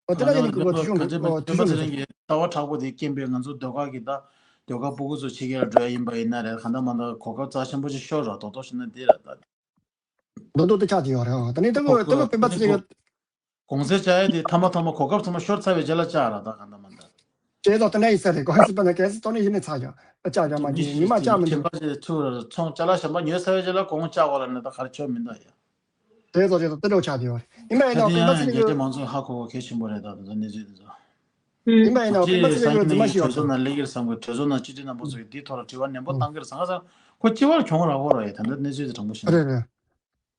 ཨོ་དེ་ལ་ཡིན་ནི་ཀྱི་དུས་ཤོག་འདུག་ཨོ་དུས་ཤོག་འདུག་སྤེན་པ་ཚེ་རིང་གི་ལྟ་བ་དྲག་པོ་དེ་རྐྱེན་པས་ང་ཚོ་ཟློས་གར་གྱི་ད་ཟློས་གར་སྤུ་གུ་ཚོ་ཕྱི་རྒྱལ་འགྲོ་ཡ་ཡིན་པ་ཡིན་ན་རེད། གང་ལྟར་མ་ལྟར་གོ་སྐབས་རྩ་ཆེན་པོ་ཅིག་ཤོར་ར། རྡོག་རྡོག་བྱས་ན་འདི་རེད་ད། རྡོག་རྡོག་དེ་ཆགས་ཀྱི་ཡོད་རེད། ཨོ་དེ་ནས་ད་གོ་གི་སྐབས་སྤེན་པ་ཚེ་རིང་གི་ གོང་ཚད་བཅག་ཡས་དེ་ཐ་མ་ཐ་མ་གོ་སྐབས་ཚང་མ་ཤོར་ཚར་བའི་རྗེས་ལ་བཅག་ར་ད་ག་འདྲ་མ་འདྲ། བྱས་ཙང་དེ་འདྲ་ཡིན་ས་རེད། གོང་ཚད་པ་ན་གལ་སྲིད་ཏོག་ནི་ཡིན་ནི་ཚ་ཀྱང་བཅག་ཀྱང་མ་ཉི་མ་བཅག་མི་འདུག་ཁྱིམ་པ་ཚོས་ཚུར་ཚོང་ཅ་ལག་གཞན་པ་ཉོས་ཚར་བའི་རྗེས་ལ་གོང་བཅག་དགོས་ལབ་ནས་ད་ག་རེ་ཆོག་མི་འདུག་ཡ། དེ་ཚོ་ཅིག་ཏུ་དེ་འདྲ་ཆགས་བསྡད་ཡོད་རེད། ཡིན་པ་ཡིན་ད་ནང་དེ་སྤེན་པ་ཡང་ཚེ་རིང་རྒྱལ་གྱི་སྤྱི་དམངས་ཚོས་ཧ་གོ་གོ་གལ་ཆེན་པོ་རེད། ད་དེ་ཚོ་གནས་ཚུལ་དེ་ཚོ། ཡིན་པ་ཡིན་ད་སྤེན་པ་ཚེ་རིང་གི་རྫུན་མ་ཞིག་ཡོད་ད། གྲོས་ཚོགས་ནང་སླེབས་ཀྱི་རེད་བསམ་གི། གྲོས་ཚོགས་ནང་སྤྱི་འཐུས་རྣམ་པ་ཚོ་གིས་འདིའི་ཐོག་ལ་དྲི་བ་ནན་པོ་བཏང་གི་རེད་བསམ་གི། ཁོ་སྤྱི་བར་གྱོང་རག་གོ་ར་ཡོད་ད་འདི་གནས་ཚུལ་དེ་དྲང་པོ་ཞིག་ན། རེད་རེད།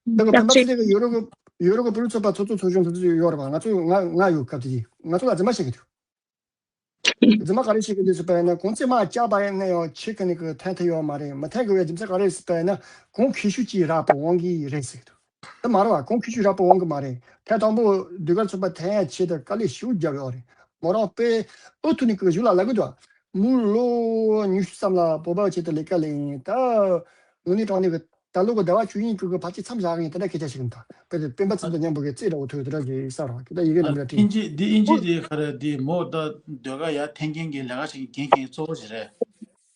ད་གི་སྤེན་པ་ཚེ་རིང་གི་ཡུ་རོབ་གི་ཡུ་རོབ་གི་བུ་རུ་ཚོགས་པ་ཚོགས་གཙོ་ཚོགས་གཞོན་དེ་ཚོ་ཡོད་རེད་པ། ང་ཚོ་ང་ང་ཡོད་སྐབས་དེ་ང་ཚོ་ལ་རྫུན་མ་བཤད་གི་འདུག་རྫུན་མ་ག་རེ་བཤད་གི་འདུག་ཟེར་བ་ཡིན་ན་གོང་ཚད་མར་བཅག་པ་ཡིན་ན་ཡང་ཆེ་གི་ནི་གི་ཐན་ཐེ་ཡོད་མ་རེད། མི་ཐན་གི་བའི་རྒྱུ་མཚན་ག་རེ་ཟེར་བ་ཡིན་ན་གོང་ཁེ་ཤུ་ཅིག་རག་པའི་དབང་གིས་རེད་ཟེར་གི་འདུག་དེ་མ་རེད་བ། གོང་ཁེ་ཤུ་རག་པའི་དབང་གིས་མ་རེད། ཐད་དང་པོ་ཟློས་གར་ཚོགས་པ་ཐན་ཡ་ཆེད་དུ་དཀའ་ལས་ཞེ་པོ་བརྒྱབ་ཡོད་རེད། མོ་རང་དཔེ་ཨུ་ཐུག་ནི་གི་གཞུག་ལ་ལབ་གི་འདུག་མོ་ལོ་ཉི་ཤུ་ཙམ་ལ་བོད་པའི་ཆེད་དུ་ལས་ཀ་ལས་ཡིན་ད། དངོས་གནས་དྲང་གནས་གི་ད་ལོ་གི་ཟླ་བ་བཅུ་གཉིས་ཀྱི་གི་ཕལ་ཆེར་མཚམས་བཞག་གི་ཡིན། དེ་འདྲ་སྐད་ཆ་ཞིག་འདུག་དཔེ་དེ་སྤེན་པ་ཚེ་རིང་དང་མཉམ་པོ་གི་རྩེ་འདྲ་བོ་ཐོས་དེ་འདྲ་གི་ས་ར་གི་ད་ཡི་གེ་ཨ། རྣམས་འདྲ་ཨིན་ཇི་འདི་ཨིན་ཇི་འདི་ག་རེ་འདི་མོ་ད་ཟློས་གར་ཡར་འཐེན་མཁན་གྱི་ལས་ཀ་བྱེད་མཁན་གྱི་གཙོ་བོ་ཞིག་རེད།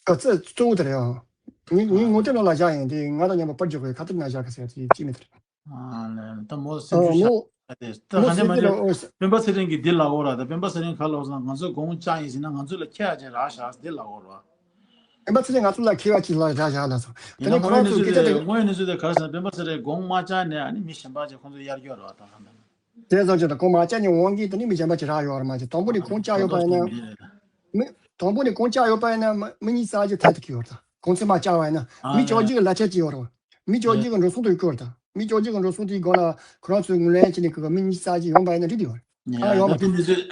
ཨ་རྩེ་གཙོ་བོ་དེ་རེད་ཨ། ངའི་ངའི་ངོ་དེབ་ནང་ལ་བཞག་ཡིན་དེ། ང་དང་མཉམ་པོ་པར་འཇོག་གི་ཁ་ཐུག་ནང་བཞག་གི་ཟེར་དེ་ཅི་མི་དེ་རེད། ཨ་ལས་ད་མོ་སེམས་ཨ་ཤུགས་མོ་ཆག་དེ་ད་མོ་ག་འདྲ་སེམས་མ་ཤུགས་ཅིག་ལ་ཨོ་སྤེན་པ་ཚེ་རིང་གིས་འདི་ལབ་ཡོད་ར། ད་སྤེན་པ་ཚེ་རིང་ག་ལབ་སོང་ན་ང་ཚོས་དགོངས་བཅག་ཡིན་ཟེར་ན་ང་ཚོ་ལ་ཁྱད་ཅིག་རག་བཞག་འདི་ལབ་ཡོད་ར། སྤེན་པ་ཚེ་རིང་ང་ཚོ་ལ་ཁྱད་པར་ཅིག་ལ་རག་བཞག་ལ་སོང་། དེ་ཡིན་ན་ནས་ཁོ་དངོས་ཡོད་རང་གནས་ཚོ་ཚུལ་སྐད་ཆ་དེ་དེ་དངོས་ཡོད་གནས་ཚུལ་དེ་ག་རེ་ཟེར་ན་སྤེན་པ་ཚེ་རིང་དགོངས་མ་བཅག་ནས་ཨ་ནི་མི་གཞན་པ་ཅིག་ཁོང་ཚོ་གཡར་རྒྱུ་རེད་བ་ད་ག་འདྲ། དེ་ཙམ་ཅིག་དང་གོང་མ་བཅག་ནས་འོང་གི་དེ་ནི་མི་གཞན་པ་ཅིག་རག་ཡོད་རེད་མ་ཅིག་དང་པོ་ནས་གོང་བཅག་ཡོད་པ་ཡིན་ན་མི་དང་པོ་ནས་གོང་བཅག་ཡོད་པ་ཡིན་ན་མི་མི་གཉིས་རྩ་ཅིག་ཐད་དུ་གི་ཡོད་རེད། གོང་ཚད་མ་བཅག་པ་ཡིན་ན་མི་ཨ་ལས། ལྕོགས་གཅིག་གི་ལག་ཆ་ཅིག་ཡོད་རེད། མི་ལྕོགས་ལས། གཅིག་གི་འགྲོ་སོང་དུ་གི་ཡོད་རེད། མི་ལྕོགས་གཅིག་གི་འགྲོ་སོང་དེའི་སྒང་ལ་ཁོ་རང་ཚོའི་ངོས་ལེན་བྱས་ནས་གི་མི་གཉིས་རྩ་ཅིག་ཡོང་པ་ཡིན་ན་འགྲིག་གི་ཡོད་རེད། ཨ་ཡ་ཡོད་མ་ད་རེད། དེ་གནས་ཚུལ་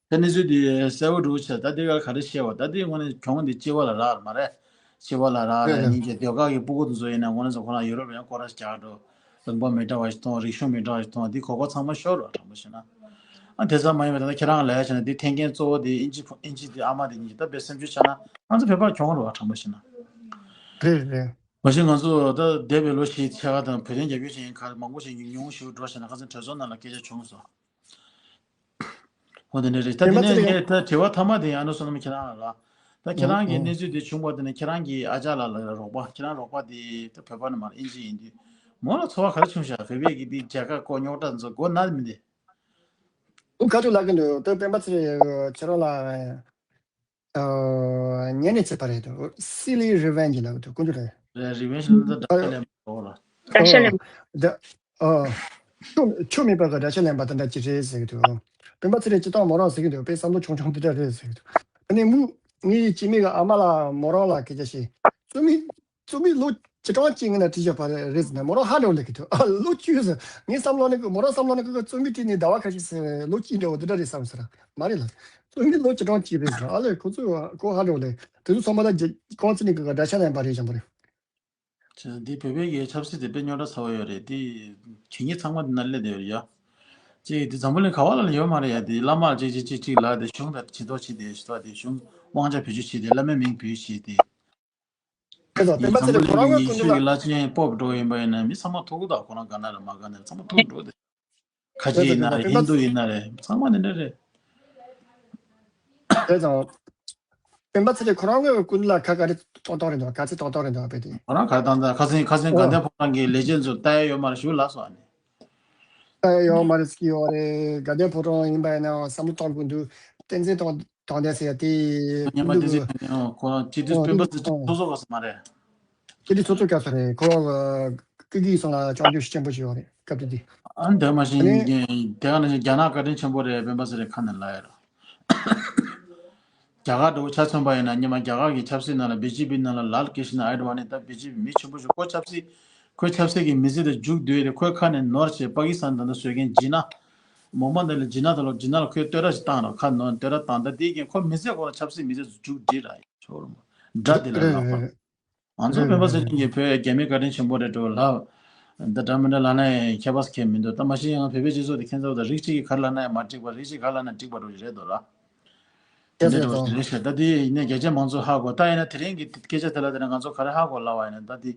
དེ་གནས་ཚུལ་དེ་གསལ་པོ་འགྲོ་ཆེ་ད་དེ་ག་ག་རེ་བཤད་བ་ད་དེ་དངོས་གནས་གྱོང་དེ་སྤྱི་བ་ལ་རག་མ་རེད། སྤྱི་བ་ལ་རག་རེད་རེད་རེད། ཉིན་གྱི་ཟློས་གར་གྱི་སྤུ་གུ་དེ་ཚོ་ཡིན་ན་དངོས་གནས་ཚོ་ཁོ་རང་ཡུ་རོབ་ཡང་སྐོར་ར་རྒྱག་འགྲོ། ལུང་པ་མི་འདྲ་བ་ཞིག་མཐོང་རིག་གཞུང་མི་འདྲ་བ་ཞིག་མཐོང་དེ་གོ་སྐབས་ཚང་མ་ཤོར་བ་དྲང་པོ་བཤད་ན། ཨ་དེ་ཙམ་མ་ཡིན་པ་ད་ལྟ་ཁྱེད་རང་ལ་ཡ་བྱས་ན་དེ་འཐེན་མཁན་གཙོ་བོ་དེ་ཨིན་ཇི་ཕོ་ཨིན་ཇི་དེ་ཨ་མ་དེ་གཉིས་ཀྱི་ད་དཔེ་སེམས་ཤུགས་ཆག་ན་ང་ཚོ་བོད་པར་གྱོང་རུ་བ་དྲང་པོ་བཤད་ན། རེད་རེད། མ་གཞི་ང་ཚོ་ད་འདས་པའི་ལོ་བཞི་ཕྱེད་ཀ་དང་བོད་དོན་རྒྱབ་སྐྱོར་བྱེད་མཁན་ག་མང་པོ་ཞིག་ཉུང་ཉུང་ཞིག་འགྲོ་བྱས་ན་ཁ་སང་གྲོས་ཚོགས་ནང་ལ་སྐད་ཆ་བྱུང་སོང་། ཧོ་དེ་འདྲ་རེད། ད་དེ་དེ་མ་ནས་ཚད་ངས་ད་དྲི་བ་མཐའ་མ་དེ་ཡང་ཨ་ནུ་བསོད་ནམས་ཁྱེད་རང་ལ་ལ། ད་ཁྱེད་རང་གི་གནས་ཚུལ་དེ་བྱུང་བ་དེ་ནས་ཁྱེད་རང་གི་ཨ་ཅག་ལ་ལ་རོགས་པ་ཁྱེད་རང་རོགས་པ་དེ་ད་བོད་པ་ནས་མར་ཨིན་ཇི་ཡིན་དུས་མོ་ལ་ཚོར་བ་ག་རེ་བྱུང་ཤག་བོད་པས་ཀྱི་དེ་རྒྱ་གར་ཀོ་རྙོག་དྲ་ཚོ་མགོ་ན་མི་འདི། ཨུ་ཁ་ཐུག་ལབ་གི་འདུག་ད་སྤེན་པ་ཚེ་རིང་ཁྱེད་རང་ལ་ཨ་ཉན་ནས་བྱས་པ་རེད་འདུག Silly Revenge ལབ་གི་འདུག་དཀོན་མཆོག་རེད། རེད། Revenge ལ་ད་དགྲ་ཤ་ལེན་པ་འོ་ལ། དགྲ་ཤ་ལེན་པ། ཨ་ད་ཨ་ཆུ་ཆུ་མེད་པ་གི་དགྲ་ཤ་ལེན་པ་དེ་འདྲ་ཅིག་རེད་ཟེར་གི་འདུག་སྤེན་པ་ཚེ་རིང་སྤྱིར་བཏང་མོ་རང་ཟེར་གི་འདུག་དཔེ་བསམ་བློ་ཆུང་ཆུང་དེ་འདྲ་རེད་ཟེར་གི་འདུག་ཨ་ནི་མུ་ངའི་སྐྱེ་དམན་གི་ཨ་མ་ལ་མོ་རང་ལ་སྐད་ཆ་བཤད། རྩོམ་ཡིག་རྩོམ་ཡིག་ལོ་བཅུ་གྲངས་ཅིག་སྔོན་ན་བྲིས་བཞག་པ་རེད་ཟེར་ནས་མོ་རང་ཧ་འདྲ་བོ་ལབ་གི་འདུག་ཨ་ལོ་བཅུ་ཟེར། ངའི་བསམ་བློ་ནང་གི་མོ་རང་བསམ་བློ་ནང་གི་རྩོམ་ཡིག་བྲིས་ནས་ཟླ་བ་ཁ་ཤས་ཟེར་ལོ་གཅིག་འདྲ་བོ་འདི་འདྲ་རེད་བསམ་ཟེར། མ་རེད་ལ། རྩོམ་ཡིག་ལོ་བཅུ་གྲངས་ཅིག་རེད་ཟེར། ཨ་ལས་ཁོ་ཚོས་ཁོ་ཧ་འདྲ་བོ་ལབ། དེ་ཚོ་ཚང་མ་ད་རྒྱ་ཁོང་ཚོ་ནས་གི་དགྲ་ཤ་ལེན་པ་རེད་བཞག་པ་རེད། ཅེས་འདི་བོད་པའི་གི་ཆབ་སྲིད་དེ་དཔེ་རྙོག་དྲ་ཚ་བོ་ཡོད་རེད་དེ། གད་སྙིགས་ཚང་མ་འདི་ན་སླེབས་བསྡད་ཡོད་རེད་ཡ། ཅེས་འདི་འཛམ་བུ་གླིང་ག་བ་ལ་ལ་ཡོད་མ་རེད་ཡ། དེ་བླ་མ་ཅིག་ཅིག་ཅིག་ཅིག་ལ་དེ་གཞུང་ད་བྱེད་དོ་བྱེད་དེ་ཞུ་ད་དེ་གཞུང་དབང་ཆ་བེད་སྤྱོད་བྱེད་དེ་བླ་མའི་མིང་བེད་བྱེད་དེ། དེ་ཚོ་དེ་སྤེན་པ་འཛམ་ཚེ་བུ་རིང་ཁོ་རང་གི་ངོས་ཡེ་ཀུན་ཤུལ་ལ་གྱི་བླ་ཆེན་པོབ་འགྲོ་ཡིན་པ་ཡིན་ན་མི་ཚང་མ་ཐུག་གི་ད་ཁོ་རང་ག་ན་རེད་མ་ག་ན་རེད་ཚང་མ་ཐུག་འགྲོ་དེ། ཁ་ཆེ་ཡིན་ན་རེད་ཧིན་དུ་ཡིན་ན་རེད་ཚང་མ་དེ་འདྲ་རེད། དེ་ཚོ་སྤེན་པ་ཚེ་རིང་ཁོ་རང་གི་ཀུན་ལ་ཁ་ག་རེ་ཏོག་ཏོག་རེད་འདུག་ག་ཚད་ཏོག་ཏོག་རེད་འདུག་དཔེ་དེ། ཁོ་རང་ག་རེ་བཏང་ད་ཁ་སེང་ཁ་སེང་དགའ་ལྡན་ཕོ་བྲང་གི་ལེ་ཇེན་ཌི་ཚོ་ལྟ་ཡ་ཡོད་མ་རེད་ཞུ་ལ་སོ་ཨ་ནི། ལྟ་ཡ་ཡོད་མ་རེད་ཟེར་གྱི་ཡོད་རེད། དགའ་ལྡན་ཕོ་བྲང་ཡིན་པ་ཡིན་ན་བསམ་བློ་གཏོང་དགོས་འདུག་བསྟན་འཛིན་དང་དང་ལྡན་ཟེར་ཡ་དེ་སྔོན་མ་བསྟན་འཛིན་ཕན་ཚུན་ཁོ་རང་སྤྱི་འཐུས་སྤེན་པ་ཚེ་རིང་ཚོགས་གཙོ་ག་ས་མ་རེད། སྤྱི་འཐུས་ཚོགས་གཙོ་ག་ས་རེད་ཁོ་ཀི་ཀི་སོང་ལ་སྐྱོང་རྒྱུ་ཤུགས་ཆེན་པོ་ཞིག་ཡོད་རེད་སྐབས་དེ་དུས། ཨ་འདས་མ་ཨ་ནི་ཤིང་དེ་ག་ནང་བཞིན་རྒྱ་ནག་བཀའ་དྲིན་ཆེན་པོ་རེད་སྤེན་པ་ཚེ་རིང་ཁ་ནས་ལབ་ཡ་ར། རྒྱ་གར་འགྲོ་ཆ་མཚོན་པ་ཡིན་ན་སྔོན་མ་རྒྱ་གར་གྱི་ཆབ་སྲིད་ནང་ལ་བི་ཇེ་པི་ནང་ལ་ལཱལ་ཀྲི་ཤི་ན་ཨེ་ཌི་ཝ་ནི་ད་བི་ཇེ་པི་མི་ཆེན་པོ་ཞིག་ཁོ་ཆབ་སྲིད་ཁོའི་ཆབ་སྲིད་ཀྱི་མི་ཚེ་དེ་མཇུག་བསྡུས་ཏེ་ཁོའི་ཁ་ནས་ནོར་བྱས་པ་ཀི་སི་ཐན་ད་ལྟ་བཟོས་མཁན་ཇི་ན། མོ་མ་འདི་ལ་ཇི་ན་ད་ལོ་ཇི་ན་ལ་ཁོས་བསྟོད་ར་ཞིག་བཏང་ར་ཁ་ནོར་བསྟོད་ར་བཏང་ད་དེའི་རྐྱེན་ཁོ་མི་ཚེ་ཁོ་ལ་ཆབ་སྲིད་མི་ཚེ་མཇུག་བསྒྲིལ་ར་ཡིན་ཆོག་རུང་། དགྲ་དེ་ལ་ལག་པར། ང་ཚོ་བོད་པ་ཟེར་མཁན་གྱི་བོད་རྒྱ་མིའི་བཀའ་དྲིན་ཆེན་པོ་རེད་འགྲོ་ལབ། འདི་འདྲ་མི་འདྲ་ལབ་ན་ཡང་ཁྱད་པར་ཁྱད་མི་འདུག་ད་མ་གཞི་ཡང་བོད་པའི་སྤྱི་ཚོགས་དེ་ཁྱེད་ཚོ་ད་རིགས་གཅིག་གིས་ག་རེ་ལབ་ན་ཡང་མ་འགྲིག་པ་རིགས་གཅིག་ག་རེ་ལབ་ན་འགྲིག་པ་འགྲོ་གི་རེད་འདུག་ལ། དེ་འདྲ་འགྲོ་གི་རེད་ཤག་ད་དེ་ཡིན་ནའི་རྒྱ་ཆེ་མང་ཚོགས་ཧ་གོ་ད་ཡིན་ན་དེ་རིང་གི་སྐད་ཆ་དེ་ལ་དེ་ནས་ང་ཚོ་ག་རེ་ཧ་གོ་ལབ་པ་ཡིན་ན་ད་དེ་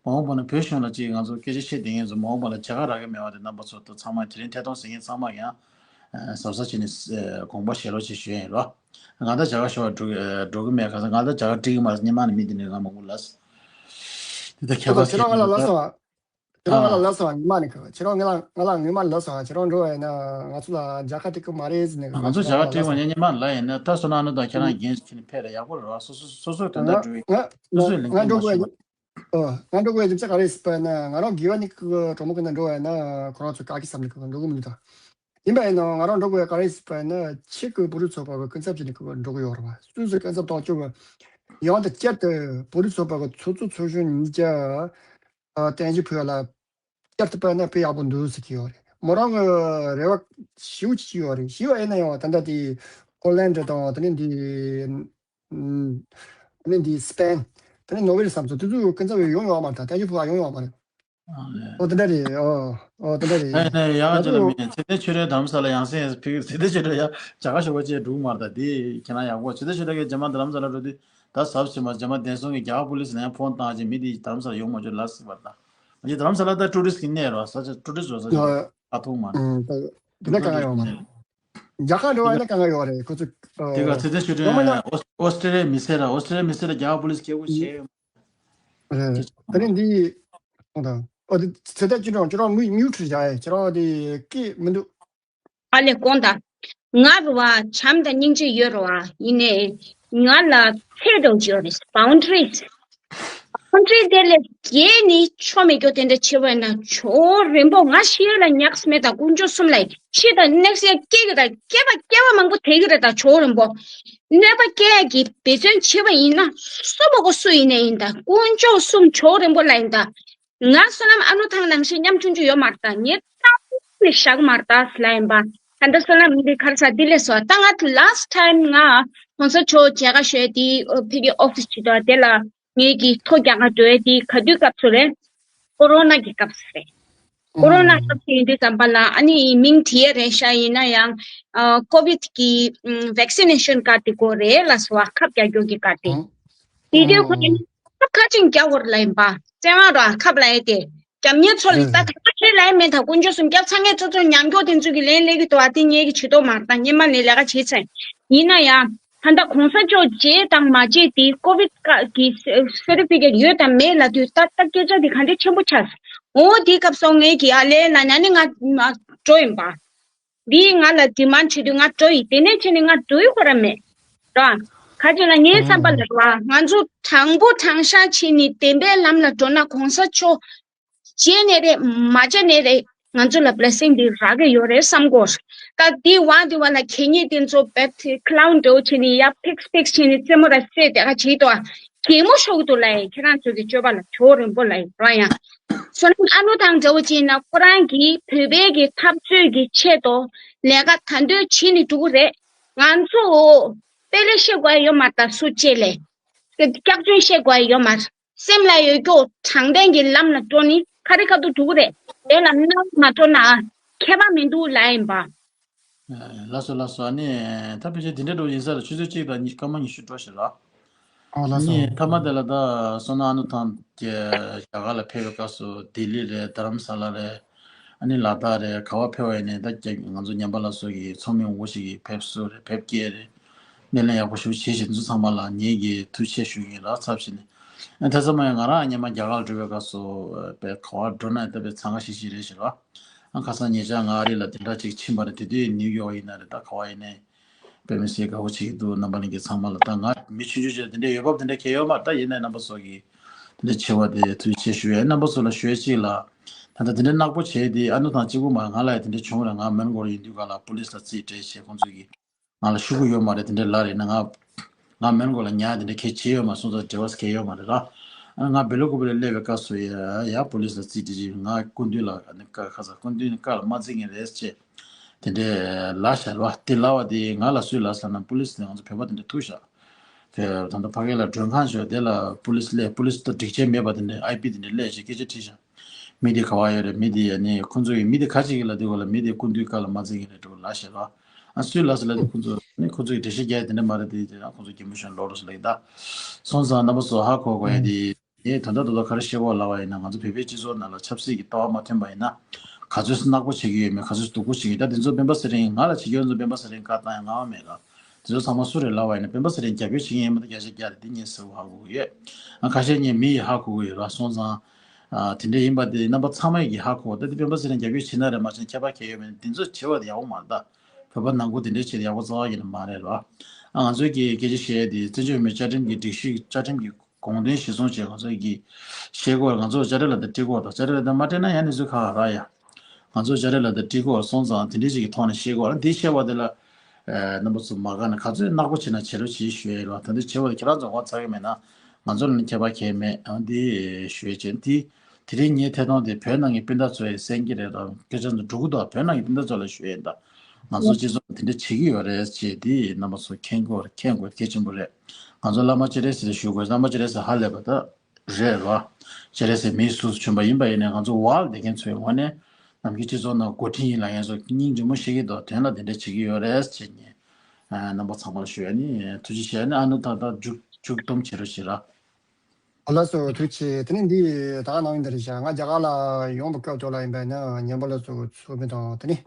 མ་འོངས་པ་ན་བོད་གཞུང་ལ་ཅིག་ང་ཚོ་སྐད་ཆ་བཤད་བསྡད་མཁན་ཚོ་མ་འོངས་པ་ལ་བྱ་དགའ་རག་གི་མེད་པ་དེ་རྣམ་པ་ཚོ་ད་ཚང་མ་དེ་རིང་ཐད་གཏོང་ཟེར་མཁན་ཚང་མ་ཡང་གཟབ་གཟབ་བྱས་ནས་དགོངས་པ་བཞེས་རོགས་ཅེས་ཞུ་ཡ་ཡིན་རོགས། ང་ད་རྒྱ་གར་ཞོར་འགྲོ་འགྲོ་གི་མེད་ག་ས་ང་ད་རྒྱ་གར་འགྲིག་གི་མ་རེད་སྔོན་མ་ནས་མི་འདི་འདྲ་ང་མང་པོ་ལབ། དེ་ད་ཁྱད་པར་ཁྱེད་རང་ལ་ལབ་སོང་ཨ། ཁྱེད་རང་ང་ལ་ལབ་སོང་ང་། ཉི་མ་ནས་ཁ། ཁྱེད་རང་ང་ལ་ང་ལ་ཉི་མ་ལབ་སོང་ང་། ཁྱེད་རང་འགྲོ་བ་ཡིན་ན་ང་ཚོ་ལ་མཇལ་ཁ་སྤྲད་ཀྱི་མ་རེད་ཟེར་ནས། ང་ང་ཚོ་ཚོ་མཇལ་ཁ་ལ་སྤྲད་ལབ་སོང་ང་། ཉི་མ་ལ་ཡིན་ན་ད་བསོད་ནམས་ཨ་ནུ་དང་ཁྱེད་རང་འགན་ཁྱེར་ནས་ཕེབས་རེད། ཡག་པོ་རེད་བ། སོ་སོ་སོ་སོའི་དོན་དག་འགྲོ་ཡིན། སོ་སོའི་ལས་འགན་མ་ཤེས་པ། ང་འགྲོ་དགོས་ཡ་རྒྱུ་མཚན་ག་རེ་ཟེར་བ་ཡིན་ན། ང་རང་དགེ་བ་ནི་གྲོགས་མོ་ཁོ་ན་འགྲོ་བ་ཡིན་ན་ཁོ་རང་ཚོ་དགའ་གི་བསམ་ནས་ཁོ་འགྲོ་གི་མི་འདུག་ད། ཡིན་པ་ཡིན་ནའང་ང་རང་འགྲོ་དགོས་ཡ་ག་རེ་ཟེར་བ་ཡིན་ན། ཕྱི་གི་བོད་རིགས་ཚོགས་པ་གི་སྐུ་ཚབ་བྱས་ནས་ཁོ་འགྲོ་གི་ཡོད་རེད་བ། སུད་སི་སྐུ་ཚབ་དང་བཅས་པ། ཡང་ད་བསྐྱར་དུ་བོད་རིགས་ཚོགས་པ་གི་ཚོགས་གཙོ་ཚོགས་གཞོན་གཉིས་ཀ་བསྟན་བཅོས་ཕུལ་ཡ་ལ་བསྐྱར་དུ་ཕེབས་ན་དཔེ་ཡག་པོ་འདུག་ཟེར་གྱི་ཡོད་རེད། མོ་རང་གི་རེ་བ་ཞེ་པོ་ཅིག་ཡོད་རེད། ཞེ་པོ་ཡིན་ན་ཡང་ད་ལྟ་དེ་ཨོ་ལན་ཌོ་དང་དེ་ནས་འདི་ཨ་ནི་འདི་སི་པེན། དེ་ནས་ནོར་ཝེ་བསམ་ཚོ་དེ་ཚོ་སྐུ་ཚབ་ཡོང་ཡོད་མ་རེད། ད་བསྟན་བཅོས་ཕུལ་བ་ཡོང་ཡོད་མ་རེད། ཨ་ལས། ཨོ་དེ་འདྲ་རེད། ཨོ་ཨོ་དེ་འདྲ་རེད། ཨ་ནི་ཡང་ང་ཅི་ལ་ཚོ་མིན་ཚེ་བརྟན་ཆོས་སྒྲོན་རྡ་རམ་ས་ལ་ཡང་སེ་ཕི་གི་ཚེ་བརྟན་ཆོས་སྒྲོན་ཡང་བྱ་དགའ་ཞོགས་པ་བཅས་འགྲོ་གི་མ་རེད། ད་དེ་ཁྱེད་རང་ཡག་པོ། ཚེ་བརྟན་ཆོས་སྒྲོན་གྱིས་རྗེས་མ་རྡ་རམ་ས་ལ་འགྲོ་དུས་ད་གཟབ་བྱེད་མ། རྗེས་མ་བདེ་སྲུང་གི་རྒྱ་གར་པུ་ལིས་ལ་ཡང་ཕོན་བཏང་བྱས་མི་དེ་རྡ་རམ་ས་ལ་ཡོང་མ་བཅུག་ལབ་སྲིད་པ་རེད། ད་ང་ཚོ་རྡ་རམ་ས་ལ་ད་ཊུ་རི་སི་གི་གནས་རེད་བ། ས་ཆ་ཊུ་རི་སི་རོ་ས་ཆ་ཨ་ཐུག་མ་རེད། ཨུམ། ད་དེ་འདྲ་དཀའ་ངལ་ཡོད་མ་རེད། རྒྱ་གར་འགྲོ་བ་ཡིན་ན་དཀའ་ངལ་ཡོད་རེད་ཁོ་ཚོ། དེ་ག་ཚེ་བརྟན་ཆོས་སྒྲོན་ཨོ་སི་ཨོ་སི་ཀྲི་ལི་ཡ་མི་སེར་ར། ཨོ་སི་ཀྲི་ལི་ཡ་མི་སེར་ར་རྒྱ་གར་པུ་ལིས་སྐད་འབོད་བྱས་ཡོད་མ་རེད། རེད། ད་རིང་འདི་ཨོ་ད་ཨོ་དེ་ཚེ་བརྟན་ཆོས་སྒྲོན་ཁྱེད་རང་མིའུ་ཊི་རེད་བཞག་ཡ། ཁྱེད་རང་དེ་སྐད་མི་འདུག་ཨ་ལས་དགོངས་དག་ང་རུ་བ་བྱམས་དང་སྙིང་རྗེ་ཡོད་རུ་བ་ཡིན་ནའི་ང་ལ་ཚད་དང་ཅིག་ཡོད་རེད། བའུན་ཌ་རི་སི། བའུན་ཌ་རི་སི་དེ་ལས་བརྒལ་ནས་ཆོ་མེད་རྒྱུ་དེ་འདྲ་བྱེད་པ་ཡིན་ན་ཇོ་བོ་རིན་པོ་ང་ཤི་ཡ་ལ་ཉག་ག་མེད། ད་དཀོན་མཆོག་གསུམ་ལ་ཤི་དང་ནེག་སི་ཡར་སྐྱེ་གི་ར། སྐྱེ་བ་སྐྱེ་བ་མང་པོ་དེ་གི་ར། ད་ཇོ་བོ་རིན་པོ་གནོད་པ་སྐྱེལ་ཡ་གི་འབད་བརྩོན་བྱེད་པ་ཡིན་ན་སུ་མ་གོ་སུ་ཡིན་ནའི་ཡིན། ད་དཀོན་མཆོག་གསུམ་ཇོ་བོ་རིན་པོ་ལ་ཡིན། ད་ང་བསོད་ནམས་ཨ་ནུ་ཐང་ནང་བཞིན་ཉམ་ཆུང་ཆུང་ཡོད་མ་རེད། ད་ངས་རྟག་ཏུ་ནས་བཞག་མ་རེད་ད་ལ་ཡིན་པ། ད་ལྟ་བསོད་ནམས་འདི་ག་རེ་ཟ་འདི་ལས་སོ། ད་ང་ལ་སི་ཊི་ཊའིམ་ང་གོང་ས་མཆོག་མཇལ་ཁ་ཞུ་ཡ་དེ་ཕ་གི་ཨོ་ཕི་སི་ཅིག་འདུག་དེ་ལ་ངེད་ཀྱིས་ཐོ་རྒྱག་ག་འགྲོ་ཡ་དེ་ག་དུས་སྐབས་སུ་རེད། ཀོ་རོ་ན་གི་སྐབས་སུ་རེད། ཀོ་རོ་ན་སྐབས་སུ་ཡིན་དུས་ཙམ་པ་ལ་ཨ་ནི་མིང་བྲིས་ཡ་རེད་ཤག་ཡིན་ན་ཡང་ཨ་ཀོ་ཝིད་ཀྱི་ཨམ་ཝེག་སི་ནེ་ཤན་ཀར་དེ་དགོས་རེད་ལབ་སོང་བ། ཁབ་རྒྱག་རྒྱུ་གི་ཀར་དེ། དེ་དུས་ཁོ་ཡིན་ཁབ་ཁ་ཅིག་རྒྱག་དགོས་རེད་ལབ་ཡིན་པ། བཙན་དབང་རོགས་ཁབ་ལབ་ཡ་དེ། རྒྱབ་གཉེར་ཚོ་ལ་ད་ག་ཁྱོད་ལ་ཡ་མེད། ད་དཀོན་མཆོག་གསུམ་སྐྱབས་ཚང་ངས་ཚོ་ཚོ་ཉམས་མགྱོགས་དེ་ཚོ་གི་ལན་སླེབས་ཀྱི་འདུག་ཨ་དེ་ངེད་ཀྱི་བྱེད་ཐུབ་མ་རེད། ད་སྔོན་མ་ནས་ལས་ཀ་བྱས་ཚར། ཡིན་ན་ཡང་ད་ལྟ་གོང་ས་མཆོག་མཇལ་དང་མ་མཇལ་དེ་ཀོ་ཝིད་ཀ་གི་སེ་ཊི་ཕི་ཀེཊ་ཡོད་དམ་མེད་ལབ་དུས་ད་ད་སྐད་ཆ་དེ་ག་འདྲ་ཆེན་པོ་ཆགས་སོང་། འོ་དེའི་སྐབས་སུ་ངེད་ཀྱི་ཨ་ལས་ལ་ཉ་ནི་ང་འགྲོ་ཡིན་པ། འདིས་ང་ལ་ཌི་མན་ཌ་བྱེད་དུས་ང་འགྲོ་ཡི། དེ་ནས་ཕྱིན་ནས་ང་འགྲོ་ཡི་ཁོ་ར་མེད། ར། ག་ཅི་ལ་ངའི་བསམ་པ་ལ་ར་ང་ཚོ་དྲང་པོ་དྲང་བཞག་བྱས་ནས་བདེན་པའི་ལམ་ལ་འགྲོ་ན་གོང་ས་མཆོག་མཇལ་ནས་རེད་མ་མཇལ་ནས་རེད། ང་ཚོ་ལ་བི་ལེ་སིང་འདི་རག་གི་ཡོད་རེད་བསམ་གོ། ད་འདི་བ་འདི་བ་ལ་གད་སྙིགས་དེ་ཚོ་བེད་ཀ་ལའུན་འདྲ་བོ་བྱས་ནས་ཡ་ཕིག་ཕིག་བྱས་ནས་རྩེད་མོ་ར་རྩེ་དེ་ག་བྱེད་དོ། གད་མོ་ཤོར་གི་འདུག་ལབ་ཡ། ཁྱེད་རང་ཚོ་གི་སྤྱོད་པ་ལ་ཇོ་བོ་རིན་པོ་ལབ་ཡ་ར་ཡ། བསོད་ནམས་ཨ་ནུ་དང་འདྲ་བོ་ཅིག་ཡིན་ན་ཁོ་རང་གིས་བོད་པའི་གི་འཐབ་རྩོད་ཀྱི་ཆེད་དུ་ལས་ཀ་ད་འདོད་བྱེད་ནས་འགྲོ་གི་རེད། ང་ཚོ་དཔེ་ལས་ཤེས་དགོས་ཡ་ཡོད་མ་རེད། ད་སུ་གཅིག་ལས་སྐྱག་རྫུན་བཤད་དགོས་ཡ་ཡོད་མ་རེད། སེམས་ལ་ཡོད་རྒྱུ་དྲང་བདེན་གྱི་ལམ་ལ་འགྲོ་ནི་ཁ་རི་ཁ་ཐུག་འགྲོ་གི་རེད། དེ་ལ་སྣང་མ་འགྲོ་ན་ཁྱད་པར་མི་འདུག་ལབ་ཡིན་པ། ལགས་སོ་ལགས་སོ། ཨ་ནི་ད་ཕལ་ཆེར་དེ་འདྲ་འགྲོ་ཡིན་ས་རེད། ཆུ་ཚོད་གཅིག་དང་ཉི་སྐར་མ་ཉི་ཤུ་འགྲོ་ཞིག་ར། ཨོ་ལགས་སོ། ཨ་ནི་མཐའ་མ་དེ་ལ་ད་བསོད་ནམས་ཨ་ནུ་ཐང་རྒྱ་གར་ལ་ཕེབས་པའི་སྐབས་སུ་ལྡི་ལི་རེད། རྡ་རམ་ས་ལ་རེད། ཨ་ནི་ལ་དྭགས་རེད། ག་པར་ཕེབས་པ་ཡིན་ནའི་ད་རྒྱ་ང་ཚོ་ཉམས་པ་སླར་གསོ་གི་ཚོགས་མི་འོ་ཞིག་གིས་ཕེབས་བསུ་རེད། ཕེབས་སྐྱེལ་རེད། སྣེ་ལེན་ཡག་པོ་ཞིག་བྱེད་བཞིན་ཚོ་ཚང་མ་ལ་ངེད་ཀྱིས་ཐུགས་རྗེ་ཆེ་ཞུ་གི་ཡིན་ར་ཚབ་བྱས་ནས། ཨ་དེ་ཚང་མ་ཡང་ང་རང་སྔོན་མ་རྒྱ་གར་ལ་འགྲོ་བའི་སྐབས་སུ་དཔེ་ག་པར་འགྲོ་ན་ད་དཔེ་འཚང་ཁ་ཤིག་ཤིག་རེད་ཞེས་ར། ཨ་ཁ་སང་ཉེ་ཆར་ང་ཨ་རི་ལ་དེ་འདྲ་ཅིག་ཕྱིན་པ་རེད། དེ་དུས་ནིའུ་ཡོག་ཡིན་ན་རེད། ད་ག་པར་ཡིན་ནའི་དཔེ་མི་སྲིད་དགའ་པོ་བྱེད་ཀྱི་འདུག་རྣམ་པ་ལྷན་རྒྱས་ཚང་མ་ལ། ད་ང་མི་ཆུང་ཆུང་ཅིག་དེ་འདྲའི་འོས་འབབ་དེ་འདྲ་གང་ཡང་ཡོད་མ་རེད། ད་ཡིན་ནའི་རྣམ་པ་ཚོ་གིས་དེ་འདྲ་བྱེད་པ་དེ་ཐུགས་རྗེ་ཆེ་ཞུ་ཡ། རྣམ་པ་ཚོ་ལ་ཞུ་ཡ་གཅིག་ལ། ད་ལྟ་དེ་འདྲ་ནག་པོ་བྱས་དེ་ཨ་ནུ་ཐང་གཅིག་པུ་མ་རེད། ང་ལ་ཡང་དེ་འདྲ་བྱུང་རེད། ང་མེལ་བྷོན་ཡིན་དུས་ག་ལ་པུ་ལིས་ལ་རྩིས་སྤྲད་བྱས་ཁོང་ཚོ་གིས་ང་ལ་ཤོག་གུ་ཡོད་མ་རེད། དེ་འདྲ་ལབ་རེད་ན་ང་ང་མེལ་བྷོན་ལ་ཉར་དེ་འདྲ་གང་བྱས་ཡོད་མ་སོང་ཙང་འབྲེལ་བ་གང་ཡོད་མ་རེད་ར། ཨ་ང་སྦེལ་ཀོབ་ལ་སླེབས་པའི་སྐབས་སུ་ཡ་ཡ་པུ་ལིས་ལ་རྩིས་སྤྲད་ཅིག་ང་སྐུ་མདུན་ལ་ཨ་ནི་ཀ་ཁ་ས་སྐུ་མདུན་བཀའ་ལ་མ་བརྩི་མཁན་རེད་ཅེས་དེ་འདྲ་ལབ་ཤག་ར། དེ་ལབ་པ་དེ་ང་ལ་སུས་ལབ་ཟེར་ན་པུ་ལིས་དེ་ང་ཚོ་བོད་པ་དེ་འདྲ་ཐུག་ཤག་དེ་ད་ལྟ་ཕ་གི་ལ་མགྲོན་ཁང་ཞིག་ཡོད། དེ་ལ་པུ་ལིས་སླེབས། པུ་ལིས་ད་སྒྲིག་ཆས་མེད་པ་དེ་འདྲ་ཨའི་པི་དེ་འདྲ་སླེབས་བྱས་སྐད་ཆ་དྲིས་ཤག་མི་དེ་ག་པར་ཡོད་རེད། མི་དེ་ཨ་ནི་ཁོང་ཚོ་གི་མི་དེ་ཁ་ཅིག་གིས་ལབ་དུས་ག་ལ་མི་དེ་སྐུ་མདུན་བཀའ་ལ་མ་བརྩི་མཁན་རེད་འགྲོ་ལབ་ཤག་ར། ཨ་སུས་ལབ་ཟེར་ལབ་དུས་ཁོང་ཚོ་ནི་ཁོང་ཚོ་གི་འགྲེལ་བཤད་རྒྱག་ཡ་དེ་འདྲ་མ་རེད། དེ་དེ་ཁོང་ཚོ་གད་མོ་ཤོར་ལོག་རོགས་ཟེར་ལབ་ཀྱི་ད། སོང་ཙང་རྣམ་པ་ཚོ་ཧ་གོ་དགོས་ཡ་དེ་ངས་དོན་དག་རྡོག་རྡོག་ག་རེ་བཤད་དགོས་ལབ་པ་ཡིན་ན། ང་ཚོ་བོད་པའི་སྤྱི་ཚོགས་ནང་ལ་ཆབ་སྲིད་ཀྱི་ལྟ་བ་མ་མཐུན་པ་ཡིན་ན་ག་ཚོད་ནག་པོ་བྱེད་ཀྱི་ཡོད་མེད། ག་ཚོད་སྡུག་པོ་བྱེད་ཀྱི་ཡོད། ད་དེ་ཚོ་སྤེན་པ་ཚེ་རིང་ང་ལ་བྱེད་ཀྱི་ཡོད་ཚོ་སྤེན་པ་ཚེ་རིང་བཀའ་བཏང་ཡ་རྔ་བ་མེད་ལ། དེ་ཚོ་ཚང་མ་སུ་རེད་ལབ་པ་ཡིན་ན་སྤེན་པ་ཚེ་རིང་རྒྱབ་སྐྱོར་བྱེད་མཁན་ཡིན་མ་གཏོགས་བརྒྱ་ཆ་བརྒྱ་རེད། དེ་ངས་གསལ་པོ་ཧ་གོ་གི་ཡོད། ཨ་ཁ་ཤས་ངས་མི་ཡིས་ཧ་གོ་གི་ཡོད་ར། སོང་ཙང་ ཨ་དེ་འདྲ་ཡིན་པ་དེ་རྣམ་པ་ཚང་མས་ཀྱི་ཧ་གོ་བ། ད་དེ་སྤེན་པ་ཚེ་རིང་རྒྱབ་སྐྱོར་བྱེད་ན་རེད་མ་བྱེད་ན་ཁྱད་པར་གང་ཡང་ཡོད་མེད། འདི་ཚོ་བྱེད་པ་དེ་ཡག་པོ་མ་རེད་ད། བོད་པ་ནང་ཁུལ་དེ་འདྲ་བྱེད་ཡག་པོ་རྩ་བ་ཉིད་ནས་མ་རེད་ར། ཨ་ང་ཚོའི་གི་སྐད་ཆ་བཤད་ཡ་དེ་བཙན་བྱོལ་བོད་མིའི་བཅའ་ཁྲིམས་ཀྱི་སྒྲིག་གཞི། བཅའ་ཁྲིམས་ཀྱི་དགོངས་དོན་གཞིར་བཟུང་བྱས་ང་ཚོ་གིས་བཤད་དགོས། ང་ཚོ་བཅའ་ཁྲིམས་ལ་ད་འཁྲི་དགོས་དང་། བཅའ་ཁྲིམས་ལ་ད་མ་འཁྲི་ན་ཡང་གནས་ཚུལ་ཁག་རག་ཡ། ང་ཚོ་བཅའ་ཁྲིམས་ལ་ད་འཁྲི་དགོས་སོང་ཙང་དེ་འདྲའི་ཞིག་གི་ཐོག་ནས་བཤད་དགོས་ར། འདི་བཤད་པ་དེ་ལ་ཨ་རྣམ་པ་ཚོ་མ་དགའ་ན་ག་ཚོད་ནག་པོ་བྱས་ན་བྱེད་རོགས་བྱེད་ཞུ་ཡ་ཡིན་ར། ད་འདི་བྱེད་པ་དེ་ཁྱེད་རང་ཚོ་ངོ་ཚ་གི་མེད་ན་ང་ཚོ་ལ་ནི་ཁྱད་པར་གང་ཡང་མེད། ཨ་འདི་ཞུ་ཡ་བྱས། འདི་དེ་རིང་ངའི་ཐད་གཏོང་དེ་བོད་ནང་གི་སྤུན་ཟླ་ཚོ་ཡི་གསན་གྱི་རེད་ར། སྐད་ཆ་ཚོ་འགྲོ་གི་འདུག་བོད་ནང་གི་སྤུན་ཟླ་ཚོ་ལ་ཞུ་ཡ་ཡིན་ད། ང་ཚོ་སྤྱི་ཚོགས་དེ་འདྲ་བྱེད་ཀྱི་ཡོད་རེད་ཅེས་དེ་རྣམ་པ་ཚོ་མཁྱེན་དགོས། མཁྱེན་དགོས་གལ་ཆེན་པོ་རེད། ང་ཚོ་བླ་མ་སྤྱན་རས་གཟིགས་ལ་ཞུ་དགོས། བླ་མ་སྤྱན་རས་གཟིགས་ཧ་ལས་པ་ད་རེད་ར། སྤྱན་རས་གཟིགས་མིའི་གཟུགས་སུ་བྱོན་པ་ཡིན་པ་ཡིན་ནའི་ང་ཚོ་བར་བསྡད་མཁན་ཚོའི་ངོས་ནས་ནམ་རྒྱུན་སྤྱི་ཚོགས་ནང་འགོ་ཁྲིད་ཡིན་ལབ་མཁན་ཚོ་སྙིང་རྗེ་མོ་བཤད་ཀྱི་འདུག་དོན་ལ་དེ་འདྲ་བྱེད་ཀྱི་ཡོད་རེད་ཅེས་ངས་རྣམ་པ་ཚང་མར་ཞུ་ཡ་ནི། ཐུགས་རྗེ་ཆེ། ནི་ཨ་ནུ་ད་ལྟ་མཇུག་མཇུག་སྡོམ་བྱེད་རོགས་བྱེད་ར། ཨོ་ལགས་སོ། ཐུགས་རྗེ་ཆེ། དེ་ནས་འདི་ད་ག་ནང་ཡིན་འདི་རེད་ཤག་ང་རྒྱ་གར་ལ་ཡོང་བའི་སྐབས་དེ་ལ་ཡིན་པ་ཡིན་ན་ཉན་པ་ལ་སོགས་ཚོགས་མི་དང་དེ་ནས་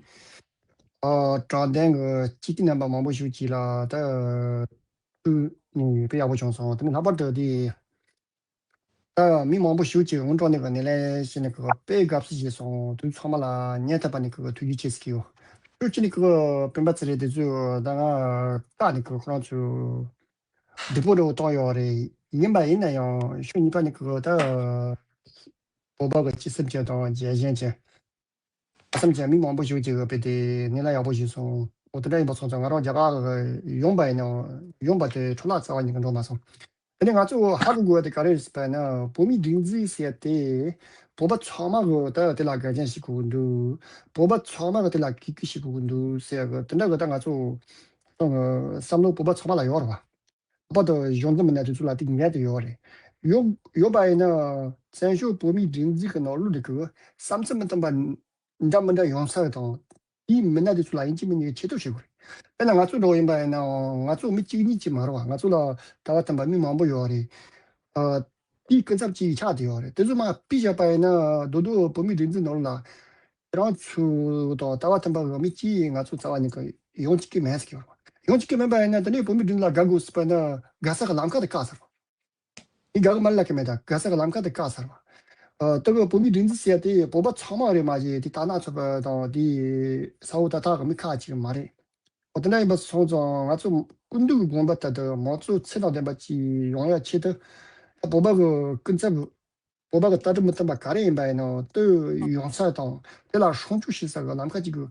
ཨ་དྲང་བདེན་གྱི་སྤྱི་འཐུས་རྣམ་པ་མང་པོ་ཞིག་ཅིག་ལ་ད་ཐུག་ནས་དཔེ་ཡག་པོ་བྱུང་སོང་། དེ་ནས་ལྷག་པར་དུ་དེ་ད་མི་མང་པོ་ཞིག་ཅིག་ཝུན་ཀྲོང་ནས་གི་སྣེ་ལེན་བྱས་ནས་གི་དཔེ་དགའ་བསུ་བྱས་སོང་། དུས་ཚང་མ་ལ་ཉན་ཐུབ་པ་ནས་གི་ཐུགས་རྗེ་ཆེ་ཟེར་གི་ཡོད། ཕྱོགས་གཅིག་ནས་གི་སྤེན་པ་ཚེ་རིང་དེ་ཚོས་ད་ང་བཀག་ནས་གི་ཁོ་རང་ཚོས་བདུད་པོ་འདྲ་བོ་བཏང་ཡོད་རེད། ཡིན་པ་ཡིན་ན་ཡང་ཕྱོགས་གཉིས་ཀ་ནས་གི་ད་བོད་པ་གི་སྤྱི་སེམས་ཅན་དང་རྒྱལ་ཞེན་ཅན། བསམ་ཀྱང་མི་མང་པོ་ཞིག་ཅིག་གིས་དཔེ་དེ་ངེད་ལ་ཡག་པོ་ཞིག་སོང་། འོ་དེ་འདྲ་ཡིན་པ་སོང་ཙང་ང་རང་རྒྱ་གར་ཡོང་པ་ཡིན་ན་ཡོང་པ་དེ་འཕྲོ་བརླག་རྩ་བ་ཉིད་ནས་འགྲོ་མ་སོང་། དེ་ནས་ང་ཚོ་ཧ་གོ་དགོས་པ་དེ་ག་རེ་རེད་ཟེར་བ་ཡིན་ན། བོད་མིའི་སྒྲིག་འཛུགས་ཟེར་ཡ་དེ་བོད་པ་ཚང་མ་གིས་ད་དེ་ལ་དགའ་ཞེན་བྱེད་དགོས་ཀྱི་འདུག་བོད་པ་ཚང་མ་གིས་དེ་ལ་གུས་བཀུར་བྱེད་དགོས་ཀྱི་འདུག་ཟེར་ཡ་གི་དེ་འདྲ་གི་ད་ང་ཚོ་བསམ་བློ་བོད་པ་ཚང་མ་ལ་ཡོད་རེད་བ། ལྷག་པར་དུ་གཞུང་འཛིན་མི་སྣ་དེ་ཚོ་ལ་དེ་ངེས་དུ་ཡོད་རེད། ཡོད་ཡོད་པ་ཡིན་ན་བཙན་བྱོལ་བོད་མིའི་སྒྲིག་འཛུགས་ཀྱི་ནང་ལོགས་ནས་ཀྱི་བསམ་ཚུལ་མི་མཐུན་པ་འདྲ་མི་འདྲ་ཡོང་ས་དང་། དེའི་མི་སྣ་དེ་ཚོ་ལ་ཡིན་གཅིག་མིན་གཉིས་ཆེ་བསྟོད་བྱེད་དགོས་རེད། དཔེར་ན་ང་ཚོ་འདྲ་བོ་ཡིན་པ་ཡིན་ན་ང་ཚོ་མི་གཅིག་གཉིས་གཅིག་མ་རེད་བ། ང་ཚོ་ལ་ལྟ་བ་མཐུན་པ་མི་མང་པོ་ཡོད་རེད། ཨ་དེའི་སྐུ་ཚབ་ཅིག་ཆགས་བསྡད་ཡོད་རེད། དེ་ཚོ་མར་ཕུད་བཞག་པ་ཡིན་ན་རྡོག་རྡོག་བོད་མིའི་སྒྲིག་འཛུགས་ནང་ལ་ཁྱེད་རང་ཚོ་དང་ལྟ་བ་མཐུན་པ་གི་མི་གཅིག་ང་ཚོ་རྩ་བ་ཉིད་ཀྱི་ཡོང་བཅུག་གི་མེད་ཟེར་གྱི་ཡོད་རེད་བ། ཡོང་བཅུག་གི་མེད་པ་ཡིན་ན་དེ་ནས་བོད་མིའི་སྒྲིག་འཛུགས་ལ་དགའ་དགོས་ཟེར་བ་ན་དགའ་ས་གི་ལམ་ཁ་དེ་བཀག་ཚར་བ། མི་དགའ་གི་མ་ལབ་གི་མེད། ད་དགའ་ས་གི་ལམ་ཁ་དེ་བཀག་ཚར་བ། ཨ་ད་གི་བོད་མིའི་སྒྲིག་འཛུགས་ཟེར་ཡ་དེ་བོད་པ་ཚང་མ་རེད་མ་གཞི་དེ་ད་ནག་ཚོ་པ་དང་དེ་ས་འོག་ད་ཐག་གི་མི་ཁག་ཅིག་མ་རེད། འོ་དེ་འདྲ་ཡིན་པ་སོང་ཙང་ང་ཚོ་སྐུ་མདུན་གྱི་དགོངས་པ་ལྟར་དུ་མང་གཙོ་ཚད་དང་ལྡན་པ་ཅིག་ཡོང་ཡ་ཆེད་དུ་ད་བོད་པ་གི་སྐུ་ཚབ། བོད་པ་གི་ལྟ་གྲུབ་མི་མཐུན་པ་ག་རེ་ཡིན་པ་ཡིན་ནའང་ལྟོས་ཡོང་ས་དང་དེ་ལ་སྲུང་སྐྱོབ་བྱེད་ས་གི་ལམ་ཁ་ཅིག་གི་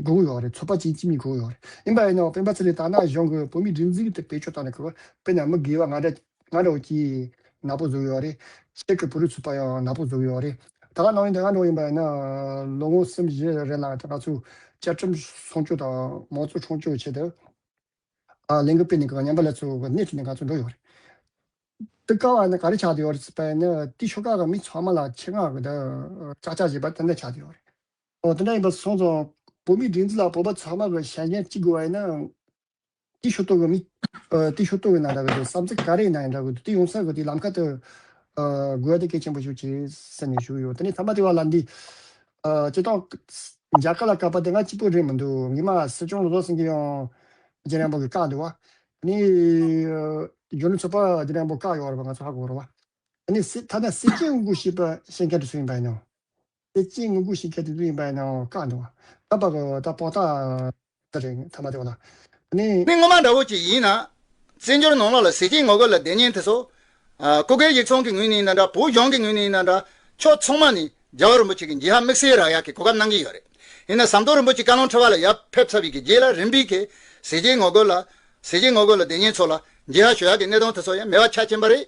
དགོས་ཀྱི་ཡོད་རེད། ཚོད་དཔག་ཅིག་ཅིག་མི་དགོས་ཀྱི་ཡོད་རེད། ཡིན་པ་ཡིན་ནའང་སྤེན་པ་ཚེ་རིང་ད་ནང་གཞུང་གི་བོད་མིའི་སྒྲིག་འཛུགས་དེ་བེད་སྤྱོད་བཏང་ནས་གི་དཔེར་ན་མི་སྒེར་བ་ང་འདྲ་ང་འདྲ་བོ་ཅིག་ནག་པོ་བཟོ་གི་ཡོད་རེད། ཕྱི་གི་བོད་རིགས་ཚོགས་པ་ཡང་ནག་པོ་བཟོ་གི་ཡོད་རེད། ད་ག་ནང་བཞིན་ད་ང་འདྲ་བོ་ཡིན་པ་ཡིན་ན་ལོ་ངོ་གསུམ་བཞི་རིང་ལ་ད་ང་ཚོ་བཅའ་ཁྲིམས་སྲུང་སྐྱོབ་དང་མང་གཙོ་སྲུང་སྐྱོབ་ཆེད་དུ་ཨ་ལས་འགུལ་སྤེལ་ནས་གི་ཉམས་པ་ལ་ཚོ་གི་སྣེ་ཁྲིད་ནས་ང་ཚོ་འགྲོ་ཡོད་རེད། དེ་ཀ་བ་ནི་ག་རེ་ཆགས་བསྡད་ཡོད་རེད་ཟེར་བ་ཡིན་ན་དེ་ཤོག་ཁག་གི་མི་ཚང་མ་ལ་ཆེད་མངགས་གི་ད་ཅག་ཅག་བྱས་པ་དེ་འདྲ་ཆགས་བསྡད་ཡོད་རེད། ཨོ་དེ་འདྲ་ཡིན་པ་སོང་ཙང་བོད་མིའི་སྒྲིག་འཛུགས་ལ་བོད་པ་ཚང་མ་གི་ཞལ་བཞེས་བྱེད་དགོས་པ་ཡིན་ན་དེ་ཤོག་ཐོག་གི་མི་ཨ་དེ་ཤོག་ཐོག་གི་ནང་འདྲ་གི་དེ་བསམ་ཚུལ་ག་རེ་ཡིན་ན་ཡང་འདྲ་གི་དེ་ཡོང་ས་གི་དེ་ལམ་ཁ་དེ་ཨ་དགོས་ཡ་དེ་གལ་ཆེན་པོ་ཞིག་བྱེད་ཟེར་ནས་ཞུ་ཡོད། དེ་ནས་ཐ་མ་དེ་བ་ལ་འདི་ཨ་སྤྱི་བཏང་རྒྱ་གར་ལ་བཀག་པ་དེ་ང་གཅིག་པུ་རེད་མི་འདུག་ངས་མ་སྲིད་སྐྱོང་བློ་བཟང་སེང་གེ་ཡང་རྒྱུན་རིང་པོ་གི་བཀག་འདུག་བ། ནི་གཞོན་ནུ་ཚོགས་པ་དེ་འདྲ་པོ་བཀག་ཡོད་རེད་པ། ང་ཚོ་ཧ་གོ་རེད་པ། ནི་སྲིད་ཐ་ན་སྲིད་སྐྱོང་དངོས་པོ་ཞིག་པ་ཤེས་མཁན་དེ་ཚོ་ཡིན་པ་ཡིན་ནོ། སྲིད་སྐྱོང་དངོས་པོ་ཞིག་མཁན་དེ་ཚོ་ཡིན་པ་ཡིན་ནོ་བཀག་འདུག་བ། ད་པ་གི་ད་པོ་ཏ་ད་རེད་ཐ་མ་དེ་བ་ལ། ནི་ནི་སྔོན་མ་འདྲ་བོ་ཅིག་ཡིན་ན། བཙན་བྱོལ་ནང་ལོགས་ལ་ཟས་བཅད་ངོ་རྒོལ་ལ་བསྡད་མཁན་དེ་ཚོ། ཨ་སྐུ་སྒེར་ཡིག་ཚང་གི་ངོས་ནས་ཡིན་ན་འདྲ། བོད་གཞུང་གི་ངོས་ནས་ཡིན་ན་འདྲ། ཕྱོགས་ཚང་མ་ནས་རྒྱལ་བ་རིན་པོ་ཆེ་གི་མཇལ་ཁ་དམིགས་བསལ་རག་ཡག་གི་གོ་སྐབས་གནང་གི་ཡོད་རེད། ཡིན་ན་ཟམ་གདོང་རིན་པོ་ཆེ་བཀའ་བློན་ཁྲི་པ་ལ་ཡར་ཕེབས་ཚར་བའི་གི་རྗེས་ལ་རིམ་པས་ཀྱིས་ཟས་བཅད་ངོ་རྒོལ་ལ། ཟས་བཅད་ངོ་རྒོལ་ལ་བསྡད་མཁན་ཚོ་ལ་མཇལ་ཁ་ཞུ་ཡག་གི་གནད་དོན་དེ་ཚོ་ཡང་མེད་པ་ཆགས་ཕྱིན་པ་རེད།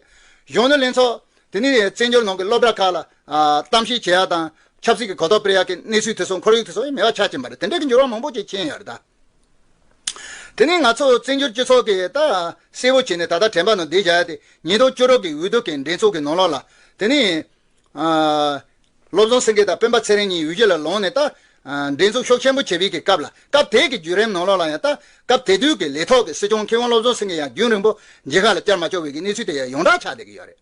གཞོན་ནུ་ལྷན་ཚོགས་དེ་ནས་བཙན་བྱོལ་ནང་གི་སློབ་གྲྭ་ཁག་ལ་ཨ་གཏམ་བཤད་བྱེད་ཡག་དང་ཆབ་སྲིད་ཀྱི་གོ་རྟོགས་སྤེལ་ཡག་གི་གནས་ཚུལ་དེ་ཚོ་ཁོར་ཡུག་དེ་ཚོ་ཡང་མེད་པ་ཆགས་ཕྱིན་པ་རེད། དེ་འདྲ་གི་འགྱུར་བ་མང་པོ་ཅིག་ཕྱིན་ཡོད་རེད་ད། དེ་ནས་ང་ཚོ་བཙན་བྱོལ་སྤྱི་ཚོགས་ཀྱི་ད་གསལ་པོ་བྱས་ནས་ད་ལྟ་དྲན་པ་ནང་བསྡད་བཞག་ཡ་དེ་ཉིས་སྟོང་བཅུ་དྲུག་གི་འོས་བསྡུ་གི་འགྲན་ཚོགས་ཀྱི་ནང་ལོགས་ལ་དེ་ནས་ཨ་བློ་བཟང་སེང་གེ་དང་སྤེན་པ་ཚེ་རིང་གཉིས་འོས་གཞི་ལ་ལངས་ནས་ད་ཨ་འགྲན་ཚོགས་ཤུགས་ཆེན་པོ་བྱས་པའི་གི་སྐབས་ལ། སྐབས་དེ་གི་བརྒྱུད་རིམ་ནང་ལོགས་ལ་ཡང་ད་སྐབས་དེ་དུས་ཀྱི་ལས་ཐོག་གི་སྲིད་སྐྱོང་མཁས་དབང་བློ་བཟང་སེང་གེ་ཡང་རྒྱུན་རིང་པོ་མཇལ་ཁ་ལ་བཅར་མ་ཆོག་པའི་གི་གནས་ཚུལ་དེ་ཡང་ཡོངས་གྲགས་ཆགས་བསྡད་ཀྱི་ཡོད་རེད།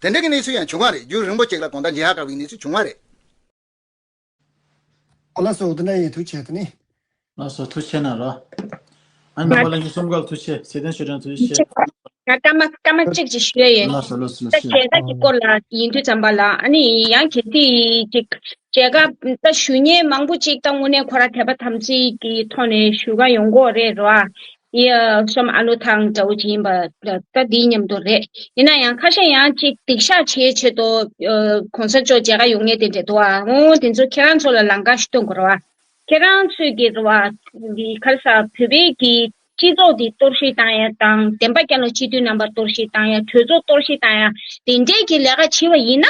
དེ་འདྲ་གི་གནས་ཚུལ་ཡང་བྱུང་བ་རེད། རྒྱུན་རིང་པོ་ཅིག་ལ་གང་ལྟར་མཇལ་ཁ་བཀག་པའི་གནས་ཚུལ་བྱུང་བ་རེད། ཨོ་ལགས་སོ། དེ་འདྲ་ཡིན། ཐུགས་རྗེ་ཆེ། དེ་ནི། ལགས་སོ། ཐུགས་རྗེ་གནང་རོགས། ཨ་ནི་རྣམ་པ་ལྷན་རྒྱས་གསུམ་ཀ་ལ་ཐུགས་རྗེ་ཆེ། ཚེ་བརྟན་ཆོས་སྒྲོན་ཐུགས་རྗེ་ཆེ། ང་སྐར་མ་སྐར་མ་གཅིག་ཅིག་ཞུ་ཡ་ཡོད། ལགས་སོ་ལགས་སོ་ལགས་ད་སོ། མཇལ་ཁ་གི་སྐོར་ལ་ཡིན་དུས་ཙམ་པ་ལ་ཨ་ནི་ཡང་གལ་སྲིད་ཅིག་མཇལ་ཁ་ད་ཞུ་མཁན་མང་པོ་ཅིག་ད་དངོས་གནས་ཁོ་ར་དད་པ་དམ་ཚིག་གི་ཐོག་ནས་ཞུ་ག་ཡོང་གི་ཡོད་རེད་རོ། ཡ་སོམ་ཨ་ལོ་ཐང་འདྲ་བོ་ཅིག་ཡིན་པ་ད་ད་འདིའི་མཉམ་དུ་རེད། ཡིན་ན་ཡང་ཁ་ཤས་ཡང་ཅིག་སྡིག་བཤགས་བྱེད་ཆེད་དུ་ཨ་གོང་ས་མཆོག་མཇལ་ཁ་ཡོང་མཁན་དེ་འདྲ་འདུག་ཨ། འོ་དེ་ཚོ་ཁྱེད་རང་ཚོ་ལ་ལམ་ཁ་ཞིག་སྟོན་དགོས་རེད་བ། ཁྱེད་རང་ཚོས་ཀྱི་རེད་བ། འདི་ག་རེ་ཟ་བོད་པའི་གི་སྤྱི་ཚོགས་འདི་གཏོར་བཤིག་བཏང་ཡ་དང་བདེན་པ་རྒྱལ་ལོ་སྤྱི་འཐུས་རྣམ་པ་གཏོར་བཤིག་བཏང་ཡ་གྲོས་ཚོགས་གཏོར་བཤིག་བཏང་ཡ་དེ་འདྲའི་གི་ལས་ཀ་བྱེད་པ་ཡིན་ན།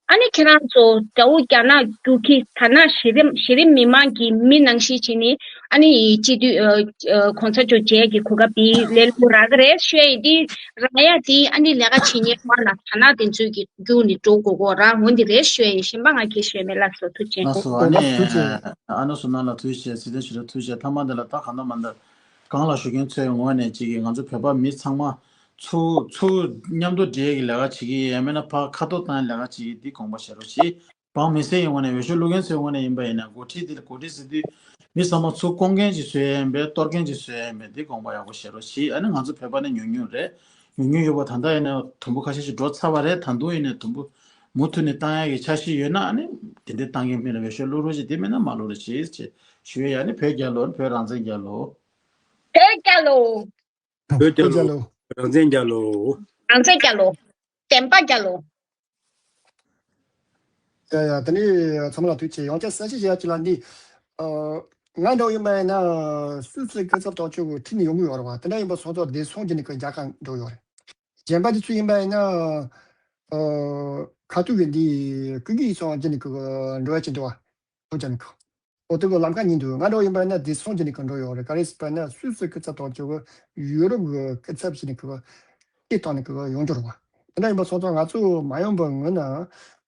ཨ་ནི་ཁྱེད་རང་ཚོ་དགྲ་བོ་རྒྱ་ནག་རྒྱུག་ཁྱི་ད་ནག་གཞི་རིམ་གཞི་རིམ་མི་མང་གི་མི་ནང་བཞིན་བྱས་ནས་ཨ་ནི་སྤྱི་འཐུས་ཨ་ཨ་གོང་ས་མཆོག་མཇལ་གྱི་གོ་སྐབས་དེ་ལས་སླ་པོ་རག་གི་རེད་ཞུ་ཡ་ཡིན། དེ་རག་ཡ་དེ་ཨ་ནི་ལས་ཀ་བྱེད་མཁན་ཁོ་ན་ད་ནག་དེ་ཚོས་ཀྱི་རྒྱུག་ནས་འགྲོ་དགོས་གོ་ར་འོན་དེ་རེད་ཞུ་ཡ་ཡིན། གཞན་པ་ང་གིས་ཞུ་ཡ་མེད། ལགས་སོ་ཐུགས་རྗེ་ཆེ། ལགས་སོ། ཨ་ནི་ཨ་ནུ་བསོད་ནམས་ལགས་ཐུགས་རྗེ་ཆེ། ཚེ་བརྟན་ཞུ་རྒྱུ་ཐུགས་རྗེ་ཆེ། མཐའ་མ་འདི་ལ་ད་གང་ལྟར་མ་ལྟར་གང་ལ་ཞུ་མཁན་ཚོའི་ངོས་ནས་ཅིག་གིས་ང་ཚོ་བོད་པ་མི་ཚང་མ་ཚུར་ཚུར་མཉམ་དུ་འབྲེལ་གྱི་ལས་ཀ་བྱེད་ཀྱི་ཡོད་མེད་ན་ཕར་ཁ་ཐོར་བཏང་ཡ་ལས་ཀ་བྱེད་ཀྱི་འདི་དགོངས་པ་བཞེས་རོགས་གྱིས། འབངས་མི་སེར་ཡི་ངོས་ནས་འོས་ཤོག་བླུག་མཁན་ཚོའི་ངོས་ནས་ཡིན་པ་ཡིན་ན་འགོ་ཁྲིད་འདི་ལ་འགོ་ཁྲིད་ཟེར་དུས་མི་ཚང་མ་ཚུར་བསྐོང་མཁན་ཅིག་བཟོས་ཡ་ཡིན་པས་གཏོར་མཁན་ཅིག་བཟོས་ཡ་ཡིན་པས་འདི་དགོངས་པ་ཡག་པོ་བཞེས་རོགས་གྱིས། ཨ་ནི་ང་ཚོ་བོད་པ་ནི་ཉུང་ཉུང་རེད། ཉུང་ཉུང་ཡོད་པ་ད་ལྟ་ཡིན་ན་དུམ་བུ་ཁ་ཤས་ཤིག་འགྲོ་ཚར་བ་རེད། ད་དུང་ཡིན་ན་དུམ་བུ་མུ་མཐུད་ནས་བཏང་ཡག་གི་འཆར་གཞི་ཡོད་ན་ཨ་ནི་དེ་འདྲའི་བཏང་གི་མིན་ལ་འོས་ཤོག་བླུག་རོགས་བྱེད། དེ་མིན་ན་མ་བླུག་རོགས་བྱེད་ཅེས་ཞུ་ཡ་ཡིན། ཨ་ནི་བོད་རྒྱལ་ལོ། བོད་རང་བཙན་རྒྱལ་ལོ། བོད་རྒྱལ་ལོ། བོད་རྒྱལ་ལོ། རང་བཙན་རྒྱལ་ལོ། རང་བཙན་རྒྱལ་ལོ། བདེན་པ་རྒྱལ་ལོ། ཡ་ཡ། དེ་ནས་ཚང་མ་ལ་ཐུགས་རྗེ་ཆེ། ཡང་བསྐྱར་གསལ་བཤད་བྱེད་ཡ་གཅིག་ལ་འདི། ཨ། ང་འདྲ་བོ་ཡིན་པ་ཡིན་ན་སུད་སི་སྐུ་ཚབ་དོན་གཅོད་ཀྱི་ཁྲིད་ནས་ཡོང་གི་ཡོད་རེད་བ། དེ་འདྲ་ཡིན་པ་སོང་ཙང་བདེ་སྲུང་བྱས་ནས་ཀྱི་རྒྱལ་ཁ་འགྲོ་ཡོད་རེད། གཞན་པ་དེ་ཚོ་ཡིན་པ་ཡིན་ན། ཨ། ཁ་ཐུག་གི་འདི་སྐུ་སྒེར་སོང་བྱས་ནས་ཀྱི་འགྲོ་ཡ་ཅིག་འདུག་བ། འོ་ཅག་ནི་ཁོ། འོ་དེ་གི་ལམ་ཁ་གཉིས་འདུག་ང་འདྲ་བོ་ཡིན་པ་ཡིན་ན་བདེ་སྲུང་བྱས་ནས་ཀྱི་འགྲོ་ཡོད་རེད། ག་རེ་ཟེར་བ་ཡིན་ན་སུད་སི་སྐུ་ཚབ་དོན་གཅོད་ཀྱི་ཡུ་རོབ་ཀྱི་སྐུ་ཚབ་བྱས་ནས་ཀྱི་ཁྲིད་བཏང་ནས་ཀྱི་ཡོང་རྒྱུ་རེད་བ། དེ་འདྲ་ཡིན་པ་སོང་ཙང་ང་ཚོ་མ་ཡོང་བའི་སྔོན་ན་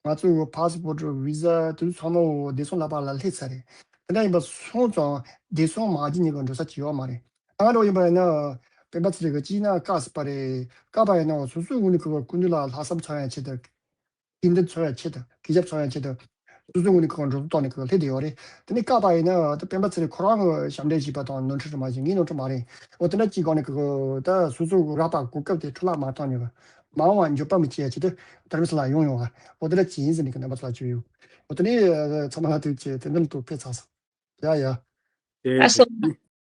ང་ཚོ་གི་ཕ་སི་པོ་ཊི། བི་ཟ། དེ་ཚོ་ཚང་མ་བདེ་སྲུང་ལག་པ་ལ་སླེབས་ཚར་རེད། དེ་འདྲ་ཡིན་པ་སོང་ཙང་བདེ་སྲུང་མ་བྱས་ནས་ཀྱི་འགྲོ་ས་ཅིག་ཡོད་མ་རེད། ང་འདྲ་བོ་ཡིན་པ་ཡིན་ན་སྤེན་པ་ཚེ་རིང་གི་ཅིག་ན་བཀག་ཟེར་བ་རེད། བཀག་པ་ཡིན་ན་སོ་སོའི་ངོས་ནས་ཀྱི་སྐུ་མདུན་ལ་ལྷག་བསམ་ཚང་ཡ་ཆེད་དུ། དེ་འདྲ་ཚོར་ཡ་ཆེད་དུ། སྐད་ཆ་ཚོར་ཡ་ཆེད་དུ། སོ་སོའི་ངོས་ནས་ཁོ་འགྲོ་སོང་བཏང་ནས་ཁོ་སླེབས་བསྡད་ཡོད་རེད། དེ་ནས་བཀག་པ་ཡིན་ན་ད་སྤེན་པ་ཚེ་རིང་ཁོ་རང་གི་ཞབས་འདྲེན་བྱས་པ་དང་ནོར་འཁྲུལ་མ་བྱས། ངའི་ནོར་འཁྲུལ་མ་རེད། འོ་དེ་འདྲ་ཅིག་སྒང་ནས་ཁོ་ད་སོ་སོ་རག་པ་གོ་སྐབས་དེ་འཕྲོ་བརླག་མ་བཏང་ནས་མ་འོངས་པ་འགྱོད་པ་མི་བྱེད་ཡ་ཆེད་དུ་དྷ་རམ་ས་ལ་ཡོང་ཡོང་བ། འོ་དེ་འདྲ་ཅིག་ཡིན་ཟེར་ནས་ཁོ་རྣམ་པ་ཚོ་ལ་བརྗོད་ཡོད། འོ་དེ་ནས་ཚང་མ་ལ་ཐུགས་རྗེ་ཆེ། དེ་འདྲ་ལ་ཐུགས་ཕེབས་ཚར་སོང་། ཡ་ཡ། ཨ་སོ།